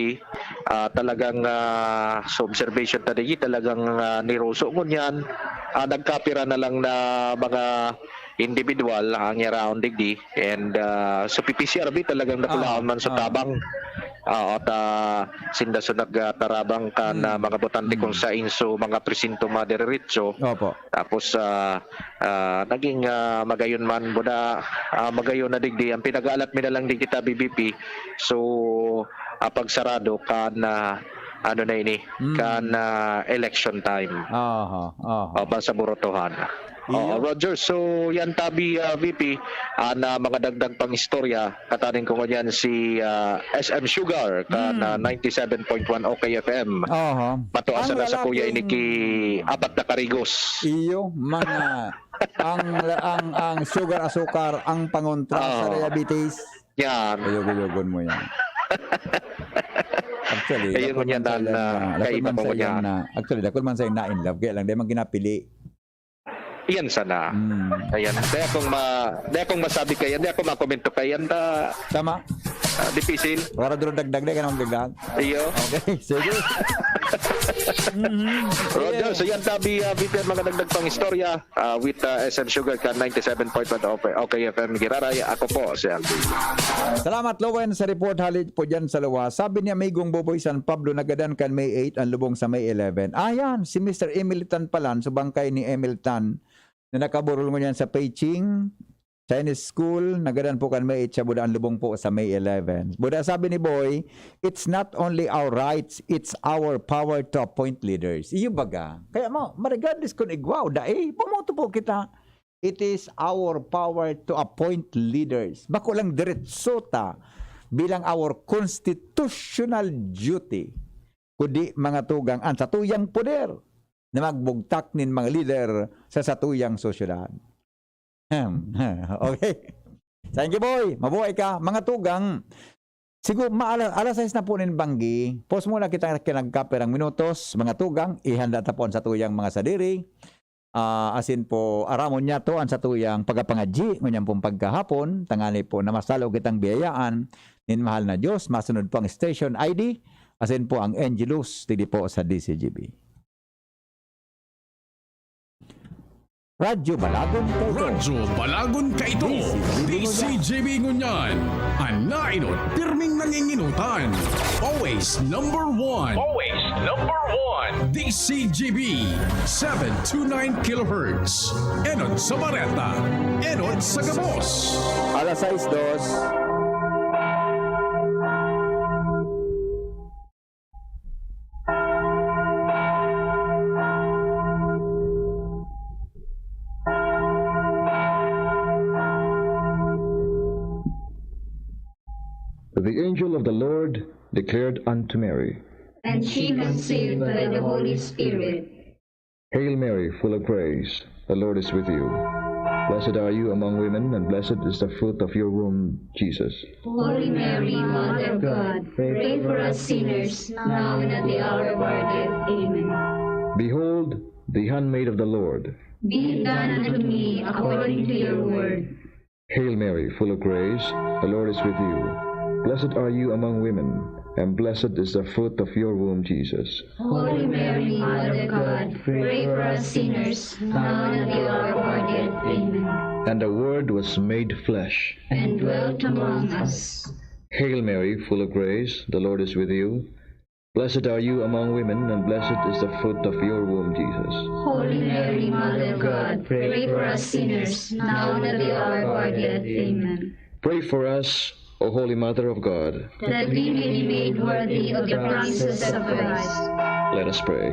ah, talagang, ah, so observation ta digdi, talagang, ah, niroso ngunyan. Ah, nagkapira na lang na mga individual ang yaraon digdi. And, ah, so P P C R B talagang dakulaon Ah, man sa ah. tabang. Ah, at, ah, sinda so nagtarabang kan, Hmm. ah, mga botante kung Hmm. sain so mga presinto madiretso. Opo. Tapos, ah, ah, naging, ah, magayon man muna, ah, magayon na digdi. Ang pinag-aalat mi na lang digdi ta, B B P. So, ah, pagsarado kan, ah, ano na ini, Hmm. kan, ah, election time. Aha, aha. O, pa sa Burutuhan. Oo, Iyo. Roger. So, yan tabi, ah, V P, ah, na mga dagdag pang istorya, kataning ko ngunyan si, ah, S M Sugar, kan, Hmm. ah, ninety-seven point one O K F M. Aha. Matuas Ang na sa kuya lalaking ini ki apat na karigos. Iyo, mga, ang, ang, ang sugar, asukar, ang pangontra sa Oo. diabetes. Yan. Kuyog-kuyogon mo yan. Actually, Ayun dakul man yan, sa yan na nga, dakul kaiba man ko sa yan niya. na, actually, dakul man sa yan na in love, kaya lang, di man ginapili. Yan sana. Hmm. Ayan. Di akong ma-, di akong masabi kaya, di ako makomento kaya, ta-, Tama. ah, dipisil. Para duro dagdag, di ka naman biglaan. Iyo. Okay, sige. Roger, so yan tabi, uh, Peter, mga dagdag pang istorya, uh, with uh, S M Sugar Can ninety-seven point one O K F M Giraray. Ako po si Alvin. Salamat, Lowen, sa report hali po dyan sa luwas. Sabi ni amigong Boboy San Pablo, nagadan kan May eight ang lubong sa May eleven. Ah, yan, si Mister Emil Tan pala, subangkay ni Emil Tan na nakaburol ngunyan sa Peiching Chinese School, nagadan po kan May eight siya, buda ang lubong po sa May eleven. Buda sabi ni Boy, "It's not only our rights, it's our power to appoint leaders." Iyo baga. Kaya mo, regardless kung igwa o dai, pumoto po kita. It is our power to appoint leaders. Bako lang diretso ta bilang our constitutional duty, kundi mga tugang an satuyang poder na magbugtak nin mga lider sa satuyang sosyedad. Ahem. Okay. Thank you, Boy. Mabuhay ka. Mga tugang, siguro, maala, alas sais na po nin banggi. Pause muna kita kinagkaperang minutos. Mga tugang, ihanda ta po an satuyang mga sadiri. Ah, asin po, aramon niya to an satuyang pagapangadyi, ngunyan pong pagkahapon, tangani po na mas lalo kitang biyayaan nin mahal na Diyos. Masunod po ang station I D, asin po ang Angelus, digdi po sa D C G B. Radyo Balagon Kaito. Radyo Balagon Kaito. D C G B Ngunyan. An nainot, pirming nanginginutan. Always number one. Always number one. D C G B, seven two nine kilohertz. Enot sa Bareta. Enot sa Gabos. Alas sais dos. The angel of the Lord declared unto Mary, And she conceived by the Holy Spirit. Hail Mary, full of grace, the Lord is with you. Blessed are you among women, and blessed is the fruit of your womb, Jesus. Holy Mary, Mother of God, pray for us sinners, now and at the hour of our death. Amen. Behold, the handmaid of the Lord. Be it done unto me according to your word. Hail Mary, full of grace, the Lord is with you. Blessed are you among women, and blessed is the fruit of your womb, Jesus. Holy Mary, Mother of God, pray for us sinners, now and at the hour of our death. Amen. And the Word was made flesh. And dwelt among us. Hail Mary, full of grace, the Lord is with you. Blessed are you among women, and blessed is the fruit of your womb, Jesus. Holy Mary, Mother of God, pray for us sinners, now and at the hour of our death. Amen. Pray for us, O Holy Mother of God. That we may be made worthy of the promises of Christ. Let us pray.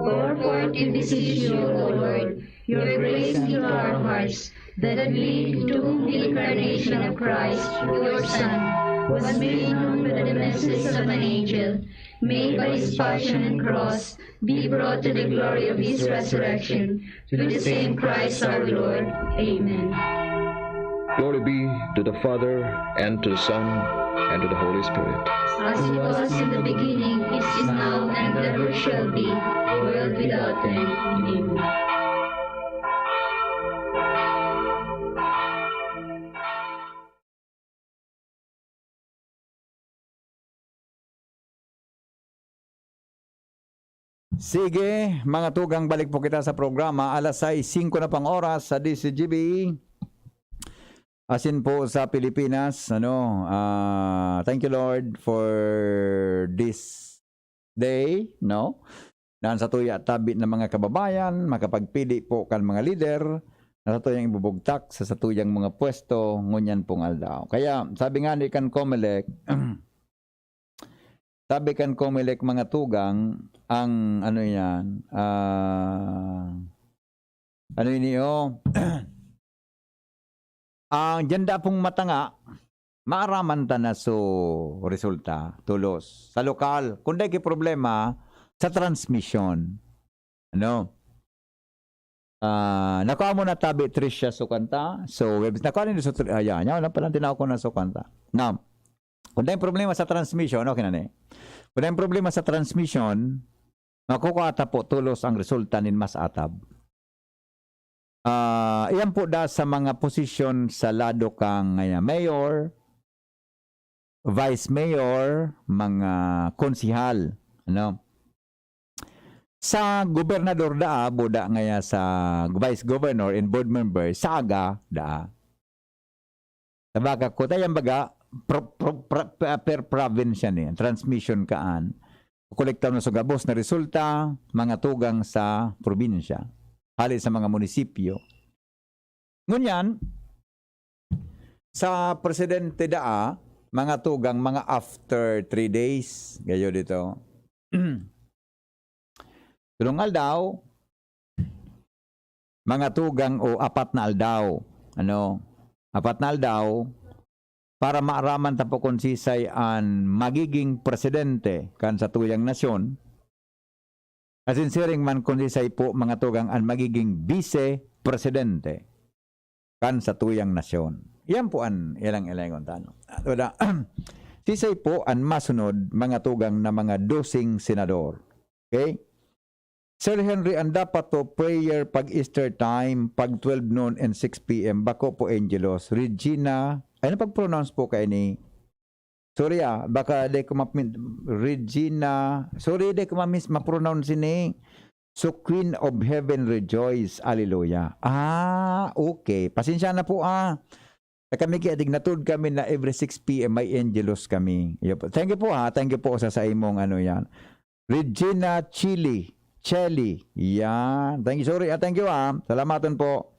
Pour forth, we beseech you, O Lord, your grace into our hearts, that we, to whom the incarnation of Christ, your Son, was made known by the message of an angel, may by his passion and cross be brought to the glory of his resurrection. Through the same Christ our Lord. Amen. Glory be to the Father, and to the Son, and to the Holy Spirit. As it was in the beginning, is now, and ever shall be, world without end. Amen. Sige, mga tugang, balik po kita sa programa. Alas sais singko na pang oras sa D C G B. Asin po sa Pilipinas, ano, ah, thank you, Lord, for this day, no? Na an satuya tabi na mga kababayan, makapagpili po kan mga lider na satuyang ibubugtak sa satuyang mga pwesto ngunyan pong aldaw. Kaya, sabi nga ni kan Comelec, sabi kan Comelec, mga tugang, ang ano yan, ah, ano ini, oh, ang diyan da pong matanga, maaraman ta na so resulta, tulos. Sa lokal, kung dai ki problema, sa transmission. Ano? Ah, nakuha mo na tabi, Trisha, so kanta. So, web, nakuha niyo so, ayan, yan, wala palang tinawag ko na so kanta. Now, kung dai problema sa transmission, okay na ni. Kung dai problema sa transmission, makukuha ta po tulos ang resulta nin mas atab. Ah, iyan po da sa mga posisyon sa lado kang, ah, mayor, vice mayor, mga konsihal, ano? Sa gobernador daa, buda ngaya sa vice governor and board member, sa aga daa. Sa baka ko, tayan baga, pro-, pro-, pra-, pa-, per province yan eh. Transmission kaan. Kolekta na sa gabos na resulta, mga tugang sa probinsya. Hali sa mga munisipyo. Ngunyan, sa presidente daa, mga tugang, mga after three days, gayo dito. Tulong aldaw, mga tugang o apat na aldaw. Ano? Apat na aldaw para maaraman ta po kung sisay an magiging presidente kan satuyang nasyon. Asin siring man kung sisay po, mga tugang, an magiging vice presidente kan satuyang nasyon. Yan po an ilang-ilangon tano. Wala. Sisay po an masunod, mga tugang, na mga dosing senador. Okay? Sir Henry, ang dapat po prayer pag Easter time, pag twelve noon and six p m, bako po Angelos. Regina, ano pag-pronounce po kayo ni? Sorry ah, baka di ko mapin-, Regina, sorry, di ko mamis-, ma-pronounce ini. So, Queen of Heaven, rejoice. Alleluia. Ah, okay. Pasensya na po ah. Sa kami kaya, dignatod kami na every six p m may Angelos kami. Iyo po. Thank you po ha. Thank you po sa, sa imong ano yan. Regina Chili. Cheli. Yan. Thank you. Sorry. Ah, thank you ah. Salamaton po.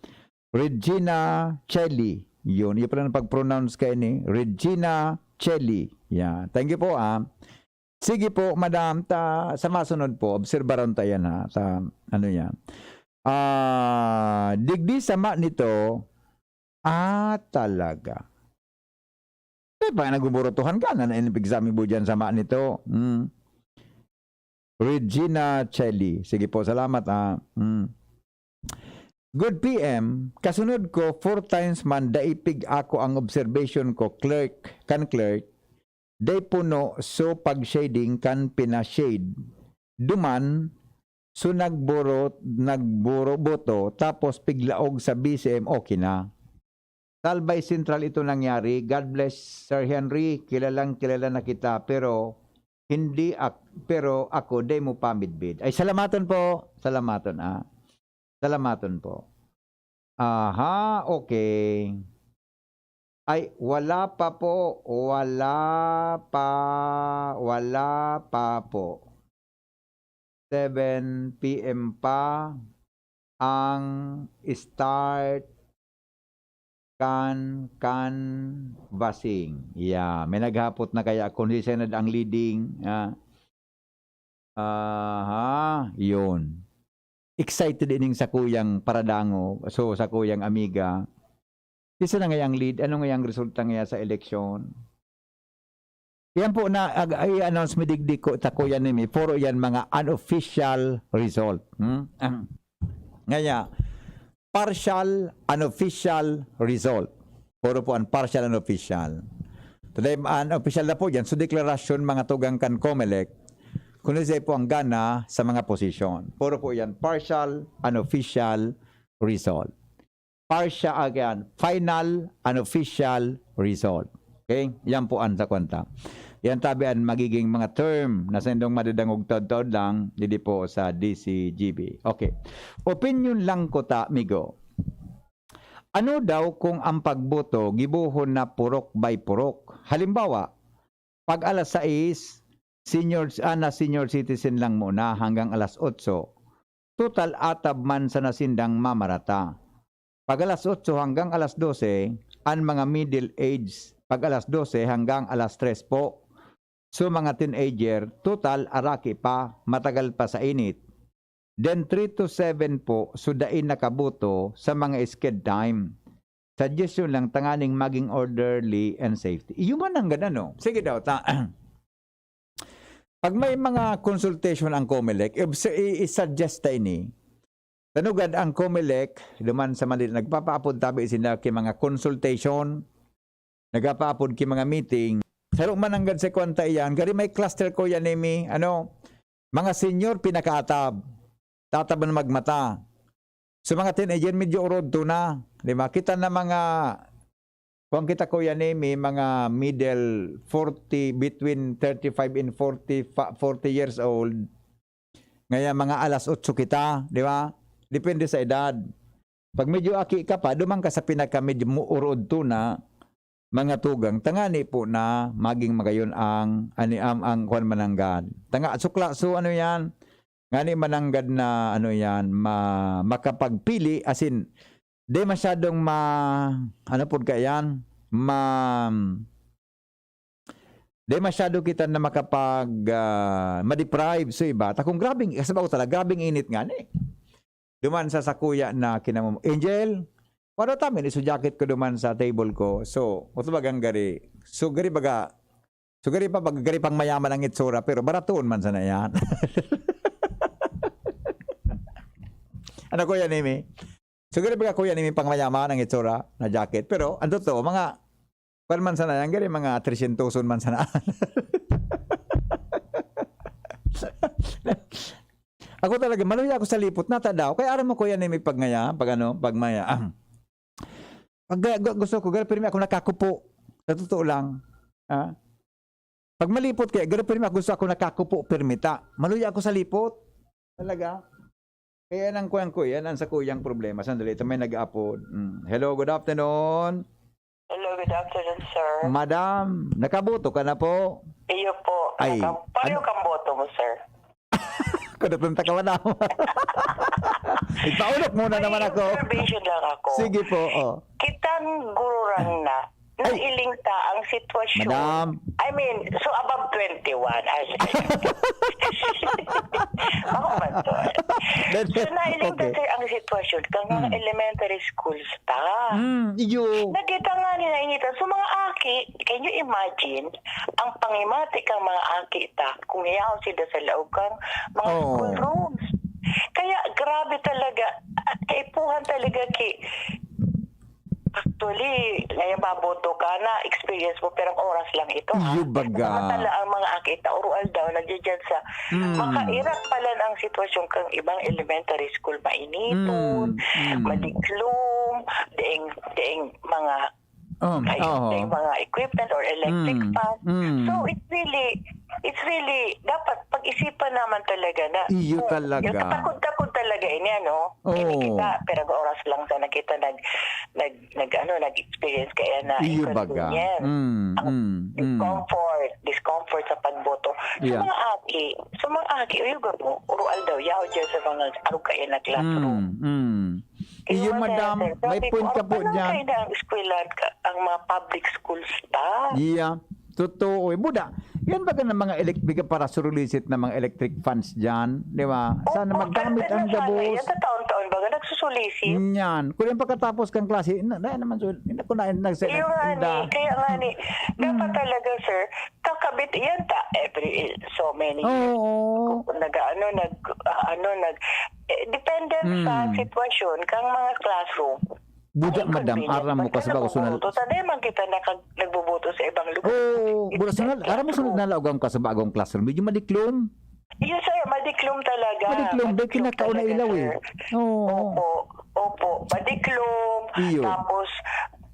Regina Cheli. Yun. Iyo pala ang pag-pronounce kayo ni Regina Cheli. Yan. Thank you po ah. Sige po, madam. Ta, sa masunod po, obserbaron ta yan ha. Sa ano yan. Ah, digdi sama nito. Ah, talaga. Di ba, nagbuburutuhan ka na, na exam mo dyan sama nito. Hmm. Regina Chelly. Sige po, salamat ah. Hmm. Good P M, kasunod ko, four times man, daipig ako ang observation ko, clerk, kan clerk, day puno, so pag-shading kan pina-shade. Duman, so nagburo-, nagburoboto, tapos piglaog sa B C M, okay na. Talbay Central ito nangyari. God bless, Sir Henry. Kilalang kilala na kita, pero hindi ak-, pero ako, dai mo pamidbid. Ay, salamaton po. Salamaton, ah. Salamaton po. Aha, okay. Ay, wala pa po. Wala pa. Wala pa po. Seven p m pa ang start kan canvassing. Yeah, may naghapot na kaya kung si Senad ang leading, ah. Aha, yun. Excited ining sakuyang paradango, so sakuyang amiga. Isa na ngayang lead, ano ngayang resulta ngaya sa eleksyon? Yan po na ag-, i-announce mi digdi ko, ta kuya nimi, puro yan mga unofficial result. Hmm? Ngaya, partial, unofficial result. Puro po ang partial, unofficial. Today, unofficial na po yan. So, deklarasyon, mga tugang kan Comelec, kung sisay po ang gana sa mga posisyon. Puro po yan, partial, unofficial result. Partial, again, final, unofficial result. Okay? Yan po ang sa kwenta. Yan tabi ang magiging mga term na sa indong madadangog taod-taod lang, didi po sa D C G B. Okay. Opinion lang ko ta, amigo. Ano daw kung ang pagboto gibohon na purok by purok? Halimbawa, pag alas sais, senior, ah, na senior citizen lang muna hanggang alas otso. Total atab man sana sindang mamarata. Pag alas otso hanggang alas dose, an mga middle age, pag alas dose hanggang alas tres po. So, mga teenager, total araki pa, matagal pa sa init. Then, three to seven po, so dai nakaboto sa mga sked time. Suggestion lang, tanganing maging orderly and safety. Iyo man ang ganun, no? Sige daw, ta-, pag may mga consultation ang Comelec, i-, i-, i-suggest ta ini. Tanugad ang Comelec, duman sa Manila, nagpapaapod tabi sila ki mga consultation, nagpapaapod ki mga meeting. Saro man nanggad sa kwanta iyan, gari may cluster ko yan, Amy. Ano, mga senior, pinakaatab. Tatab na magmata. So, mga teenager, medyo urodto na. Di ba? Kita na mga, kung kita, Kuya Nemi, mga middle forty, between thirty-five and forty, fa-, forty years old. Ngaya mga alas otso kita, di ba? Depende sa edad. Pag medyo aki ka pa, duman ka sa pinaka medyo mu-, urudto na mga tugang, tangani po na maging magayon ang, ani, am-, ang kwan mananggad. Tanga, sukla, so ano yan? Ngani mananggad na ano yan, ma-, makapagpili, as in, di masyadong ma-, ano po ka yan? Ma-, di masyado kita na makapag, ah, ma-deprive sa iba. Takong grabing, kasi ba talaga, grabing init nga ni. Duman sa sakuya na kinamam-, Angel, wala tamin, iso jacket ko duman sa table ko. So, kung bagang gari, so gari baga, so gari pa, bag-, gari pang mayaman ang itsura, pero baratoon man sana yan. Ano, Kuya Nimi? So gari baga, Kuya Nimi, pang mayaman ang itsura na jacket. Pero, ang totoo, mga, kwan man sana yan, gari mga tresyentoson man sana. Ako talaga, maluya ako sa lipot, nata daw. Kaya aram mo, Kuya Nimi, pag ngaya, pag ano, pag maya, pag, gu-, gusto ko, gari pirmi ako nakakupo. Sa totoo lang. Ha? Pag malipot kaya, gari pirmi ako, gusto ako nakakupo, pirmi ta. Maluya ako sa lipot. Talaga. Kaya nang kuyan ko, yan ang sa kuyang problema. Sandali, ito may nag-aapod. Mm. Hello, good afternoon. Hello, good afternoon, sir. Madam, nakaboto ka na po? Iyo po. Ay, Nakam-, pareho ano? Kang boto mo, sir. Kudutan ta ka, madam. Ipaulok muna May naman ako. Observation lang ako. Sige po, oh. Kitang gururang na, Ay! Nailing ta ang sitwasyon. Madam. I mean, so above twenty-one. As, ako man to. Then, So, nailing ta, okay. Sir, ang sitwasyon kang mga Hmm. elementary schools ta. Hmm, iyo. Nakita nga nila inita. So, mga aki, can you imagine, ang pangimati kang mga aki ta, kung hiyaon sila sa laog kang mga Oo. school rooms. Kaya, grabe talaga, ah, kaipuhan talaga ki, actually, ngayon maboto ka na, experience mo, pirang oras lang ito, ha? Iyo baga. Mga tala ang mga aki ta, urual daw, nandiyan sa, Mm. makairak pala ang sitwasyon kang ibang elementary school, mainiton, Mm, mm. madiklom, daing, daing mga, Um, ay, oo. daing mga equipment or electric Mm, fan. mm. So, it's really, it's really, dapat pag-isipan naman talaga na Iyo kung talaga. yung takod-takod talaga ini, ano, Oo. ini kita, pirang oras lang sana kita nag-, nag-, nag-, ano, nag-experience kaya na Iyo baga. inconvenience. Mm, Ang mm, mm. discomfort, discomfort sa pagboto. Sa Yeah. mga aki, sa mga aki, uyugan mo, urual daw, yaw dyan sa mga arog kaya na classroom. Mm, mm. Iyo, Iyo, madam, sir. may Sabi ko, point ka "Ang po banal dyan." kayo na ang eskwelahan ka, ang mga public schools ta?" Yeah. Totoo, eh. Buda, yan baga ng mga elek-, baga para surulisit na mga electric fans dyan, di ba? Sana Opo, magamit pero ang sana gabos. yan, sa taon-taon baga nagsusulisit. Yan. Kung yung pagkatapos kang klase, na, na naman, so, na, kung na, nagsa-, Iyo nga inda. ni, kaya nga ni, dapat Mm. talaga, sir, kakabit yan ta, every, so many years. Oo. Nag-, ano, nag, ah, ano, nag, eh, depende sa Mm. sitwasyon kang mga classroom. Buda, Ay, madam, convenient aram mo man kasi ka ba, gusto na nagboboto. Sanay man kita nakag-, nagboboto sa ibang lugar. Oo, It's buda, sanay, aram mo, sunod classroom. na laog ang kasi ba, agong classroom. Medyo madiklom. Yes, sir. Madiklom talaga. Madiklom, dahil Madiklom kinakaon na talaga, ilaw, eh. sir. Oo. Opo. Opo. Madiklom. Iyo. Tapos,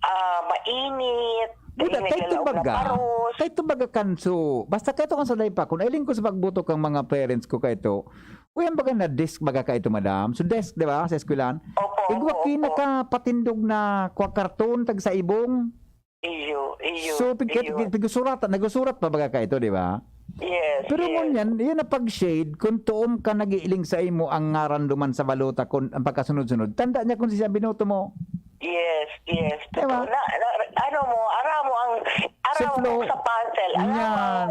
ah, mainit. Buda, Dahil kahit naglalaog na tubaga. paros. Kahit tubaga kanso. Basta kahit ako sa daypa, kung nailing ko sa pagboto kang mga parents ko kahit to, uy, ang baga na desk baga ka ito, madam. So, desk, di ba, sa eskwelahan? Opo, Igwa opo, opo. kinakapatindog na kwa karton, tag sa ibong. Iyo, iyo, So, pig-, iyo. pig-, pigusurat, nagusurat pa baga ka ito, di ba? Yes, Pero yes. ngunyan, yun na pag-shade, kung tuom ka nag-iiling sa imo ang ngaran duman sa balota, kung ang pagkasunod-sunod, tanda niya kung siya binoto mo. Yes, yes. Di ba? Totoo. Na, na, ano mo, ara mo ang, ara mo Suflo. sa puzzle. Ara mo, Yan.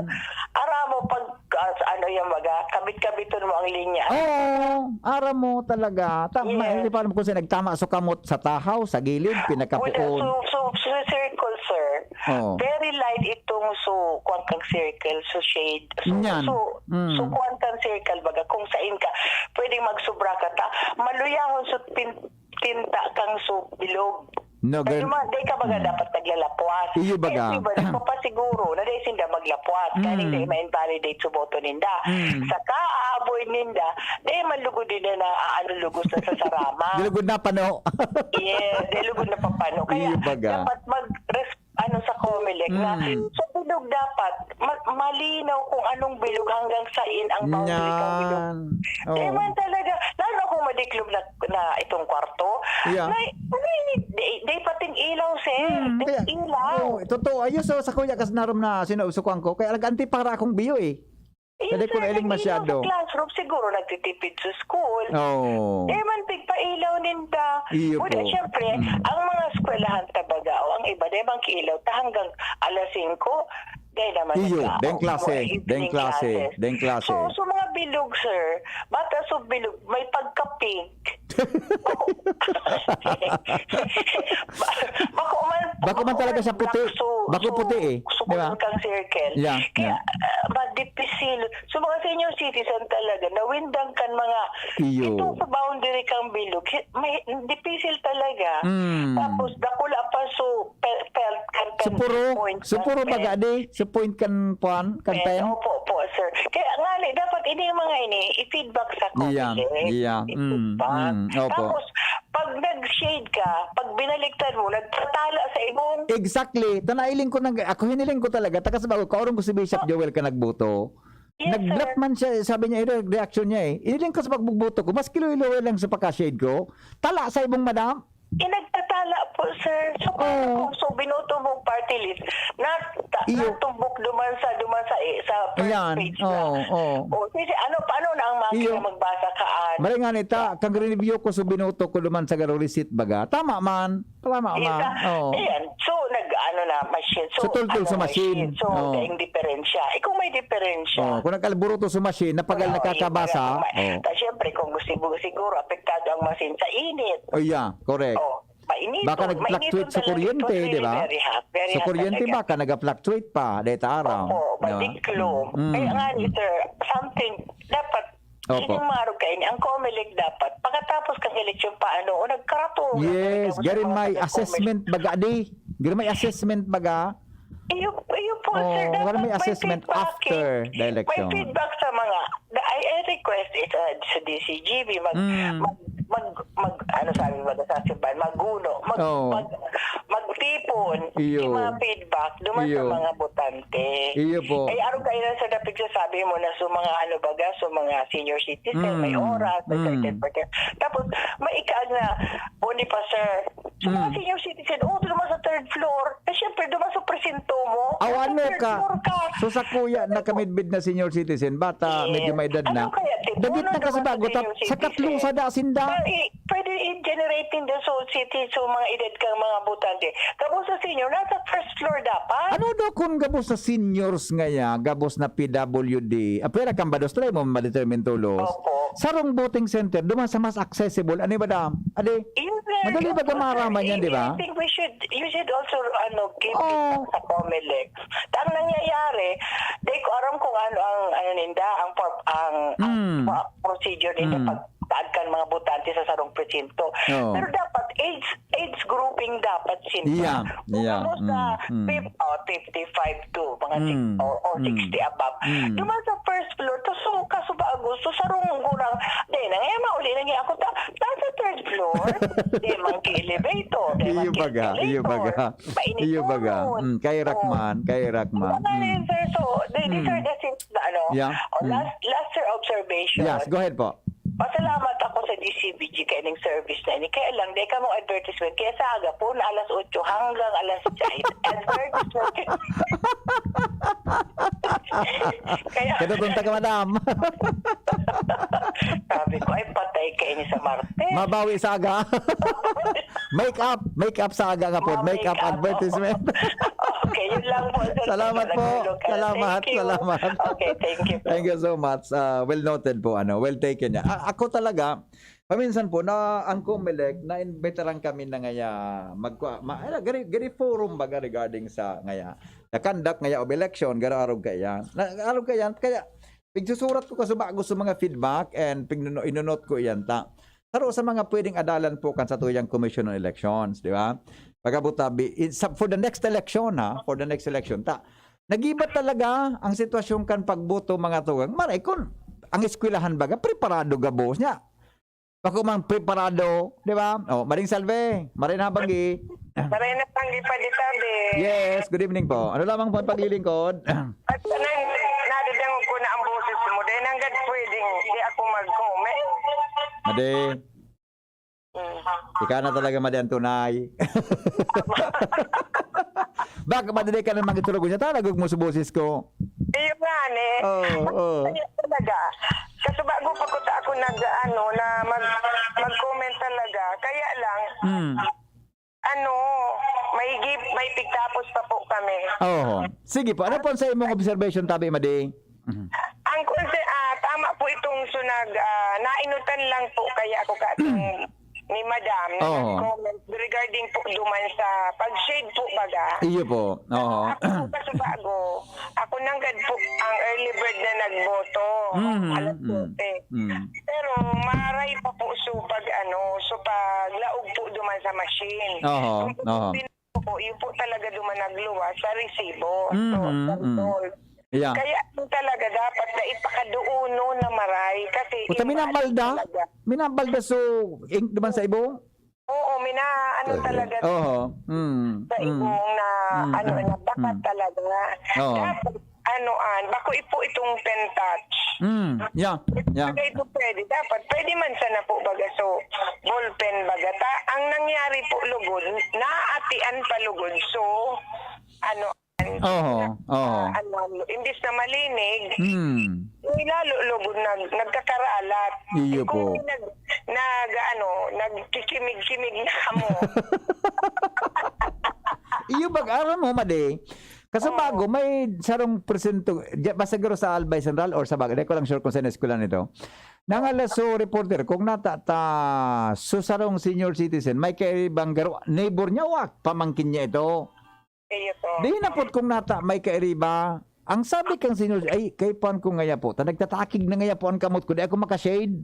ara mo pag, ah, ano yung baga, kabit-kabiton mo ang linya. Oo, ara mo talaga. Ta-, Yes. ma-, di pa alam kung saan nagtama sa kamot, sa tahaw, sa gilid, Wala, pinakapuon. so, so, so circle, sir. Oo. Very light itong so, kuwan kang circle, so shade. So, Yan. so, Mm. so kuwan kang circle, baga, kung saan ka, pwedeng magsubra ka ta, maluyahon so pin-, tinta kang so bilog. No, Kaya gan- man, di ka baga Mm. dapat naglalapwas. Iyo baga. Kaya iba, nagpapasiguro na dahil sinda maglapwas, Mm. kaya hindi ma-invalidate sa boto ninda. Mm. Saka, aaboy ninda, dahil malugod din na, na ano, lugos na sa sarama. Dilugod na pano. Yes, dahil lugod na papano. Kaya Iyo baga. dapat mag-res-, ano, sa Comelec na, Mm. sa bilog dapat, ma-, ma-, linaw kung anong bilog hanggang sain ang boundary kan bilog. Nyan. Di Oo. man talaga, lalo akong madiklom na, na itong kwarto, Yeah. may, may, di, di pating ilaw, sir. Hmm, Di kaya, ilaw. oh, totoo. Ayun, so, sa kuya, kas narom na sinusukuan ko, kaya nag-antipara akong biyo eh. Yes, Kaya di ko sir, nailing nag-ilaw masyado. sa classroom, siguro nagtitipid sa school. Oo. Di man tigpailaw ninda. Iyo Buda, po. syempre, Mm. ang mga eskwelahan tabaga, o ang iba, di man kiilaw, ta hanggang alas singko, di naman Iyo, nagkaon. deng klase, Mga evening deng klase, classes. deng klase. So, so mga bilog, sir, bata so bilog, may pagka-pink. Bako, bako man, Bako man bako talaga man siya puti. black, so, Bako so, puti eh. so Di ba? kulong kang circle. Yeah, Kaya, yeah. ah, madipisil. So, mga senior citizen talaga, nawindang kan mga, Iyo. ito sa boundary kang bilog, hi-, may, dipisil talaga. Mm. Tapos, dakula pa, so, pe-, felt kan So, pen puro, point so, kan puro pen. baga di, so, point kan, kuan, kan Pen, pen? opo, opo, sir. Kaya nga ni, dapat ini yung mga ini, i-feedback sa Iya, Comelec. iya. Mm, I-feedback. mm, opo. Tapos, pag nag-shade ka, pag binaliktad mo, nagtatala sa imong Exactly. Ta nailing ko nang, ako hiniling ko talaga, takas bago, kaurong ko si Bishop Oh. Joel ka nagboto. Yes, Nag-block sir. man siya, sabi niya, ire-, reaction niya eh. Hiniling ko sa pagbugboto ko, mas kiloy-loy lang sa pagka-shade ko. Tala sa imong madam. Eh, nagtatala po, sir. So, paano Oo. kung so, binoto mo party list, na, ta, Iyo. natumbok duman sa, duman sa, eh, sa first Ayan. page na. Oo, oo. O, sisi, ano, paano na ang makina Iyo. magbasa kaan? Maray nga nita, kang review ko sa binoto ko duman sa garo receipt baga. Tama man. Tama Kita, man. Oo. ayan. So, nag-ano na, machine. So, Sa tultul ano, sa machine. machine. So, Oo. daing diferensya. Eh, kung may diferensya. Oo, kung nag-alburuto sa machine, napagal Oo, nakakabasa. yung mga ma-, Oo. ta, syempre, kung gusto mo, siguro, apektado ang machine sa init. Oh, yeah, correct. Oh, mainit. Baka nag-fluctuate Mainiton sa talaga. It was kuryente, really di ba? very hot. Very Sa hot kuryente talaga. baka nag-fluctuate pa, deta araw. Opo, Di ba? madiklom. Mm, Kaya nga ni mm. sir, something, dapat, Opo. ining maarog kaini, ang Comelec dapat, pagkatapos kang eleksyon, paano? O nagkarato, Yes, nagkarato sa gari mga may taga-Comelec. assessment baga, di? Gari may assessment baga? Iyo, iyo po, sir. Oh, Dapat wala may may assessment feedback, after eh. the election. May feedback sa mga, the, I, I request it, uh, sa D C G B, mag, Mm. mag, mag, mag, ano sabi mo sa simbahan, maguno, mag, Oh. mag, magtipon, Iyo. yung mga feedback, duman sa Iyo. mga botante. Iyo po. Ay, araw kayo na sa dapit sa sabi mo na sa mga, ano baga, sa mga senior citizen, may Mm. oras, may Mm. certain percent. Tapos, may ikaag na, Boniface, sir, sa mga Mm. senior citizen, oh, duman sa third floor. Eh, syempre, duman sa presinto mo. Aw, Nasa ano third ka? floor ka. So, sa kuya, Ano po? nakamidbid na senior citizen, bata, Yes. medyo may edad Ano na. kaya, Tim? Dagit Ano na duman sa kasabagot, senior sa citizen? katlo sa da sinda. Pwede, pwede i-generate din sa city, sa mga edad kang mga botante. Gabos sa senior, nasa first floor dapat. Ano daw kung gabos sa seniors ngaya, gabos na P W D? Ah, pwera kang bados, try mo, ma-determine tulos. Opo. Sarong voting center, duman sa mas accessible. Ano ba, dam? Adi, Yun nga, madali yun ba po, sir. gumaraman yan, di ba? I, I think we should, you should also, ano, give Oo. feedback sa Comelec. Ang nangyayari, di ko aram kung ano ang, ano ninda, ang pop-, ang, ang Mm. pa-, procedure ninda Mm. pag taad kan mga botante sa sarong presinto. Oo. Pero dapat age, age grouping dapat sinda. Yeah, Kung yeah. ano sa Mm, mm. fif-, oh, fifty-five to mga six Mm, or, or mm. sixty above. Mm. Duman sa first floor, to so, kasuba Agosto, sarong gurang, di na nga, mauli na nga ako, ta, ta sa third floor, di man ki elevator, di man Iyo ki baga, iyo escalator. baga. Mainit Iyo baga. nun. Mm, kay Oo. Rakman, kay Rakman. Wala na Mm. yun, sir. So, they, these are Mm. the things na, ano, Yeah. oh, Mm. last, last, sir, observation. Yes, go ahead po. Pasalamat ako sa D C B G kaining service na ini. Kaya lang, di ka mong advertisement. Kaya sa aga po, na alas otso hanggang alas sais, advertisement. Kaya Kada punta ka, madam. Sabi ko, "Ay, patay ka ini sa Marte." Mabawi sa aga. Make up, make up sa aga nga po. Make up, Ma-make up, advertisement. Okay, yun lang po, sir. Salamat po. Nag-local. Salamat, Thank you. salamat. Okay, thank you po. Thank you so much. Ah, well noted po, ano, well taken niya. Ah, ako talaga, paminsan po, na ang Comelec, naimbitaran kami na ngaya, magkwa-, ma-, ala, gari, gari forum baga regarding sa ngaya, the conduct ngaya of election, garo arog kaiyan. Na, arog kaiyan, kaya, pigsusurat ko kaso bago sa mga feedback and pignuno-, inunot ko iyan ta. Saro sa mga pwedeng adalan po kan satuyang Commission on Elections, di ba? Pag-abot tabi, in, sa, for the next election, ha? For the next election, ta. Nagibat talaga ang sitwasyon kan pagboto, mga tugang. Maray kun ang eskwelahan baga, preparado gabos niya. Bako mang preparado, di ba? Oh, Maring Salve, maray na banggi. Maray na banggi pa di tabi. Yes, good evening po. Ano lamang po ang paglilingkod? At nang nadadangog ko na ang boses mo, dahil nanggad pwedeng di ako mag-comment. Madi. Mm. Ika na talaga, Madi, ang tunay. Baka madali ka na magtulog niya, talagang mo sa boses ko. Iyo nga, ne. Oo, oo. Kaya talaga. Kaso bago pa ko ta ako nag, ano, na mag, mag-comment talaga. Kaya lang, Mm. ano, may gip, may pigtapos pa po kami. Oo. Sige po, ano po ang sa imong observation, tabi, Madi? Mhm. Ang konse-, ah, tama po itong sunag, ah, nainutan lang po kaya ako katong ni Madam na Oo. nag-comment regarding po duman sa pag-shade po baga. Iyo po. Oo. Ako po kasi bago, ako nanggad po ang early bird na nagboto, Mhm, alas mm, siyete. mm. Pero maray pa po so pag ano, so paglaog po duman sa machine. Oho, Kung oho. pipin-, po, yun po talaga duman nagluwas sa resibo. So, Mhm, mm. control. Yeah. Kaya yun talaga dapat na ipakaduuno na maray kasi Puta, imbalik minabalda? Talaga. Minabalda so, ink naman sa ibo? Oo, mina-, ano talaga Oho. Mm. sa Mm. ibong na, Mm, ano, mm, na bakat mm. talaga. Oo. Dapat, ano, an, bako ipo itong pen touch. Mm. Yeah. Yeah. Kaya ito pwede. Dapat, pwede man sana po baga. So, ballpen baga. Ta, ang nangyari po, lugod, naatian pa lugod. So, ano, Oho, oho. Ah, ano, imbis na malinig, Hmm. may lalo lugod nag-, nagkakaralat. Iyo Eh, kung po. may nag-, nag-, ano, nagkikimig-kimig na kamo. Iyo, pag-aram mo, Madi. Kaso Oo. bago, may sarong presinto, dya-, basta garo sa Albay Central or sa Bagay, di ko lang sure kung saan eskwela nito. Nangalaso, reporter, kung nata-, ta-, so sarong senior citizen, may kaibang garo, neighbor niya, wak, pamangkin niya ito. Iyo po. Di hinapot kung nata may kairiba. Ang sabi kang senior, ay, kay puan ko ngaya po, ta nagtatakig na ngaya po ang kamot ko, di ako maka-shade.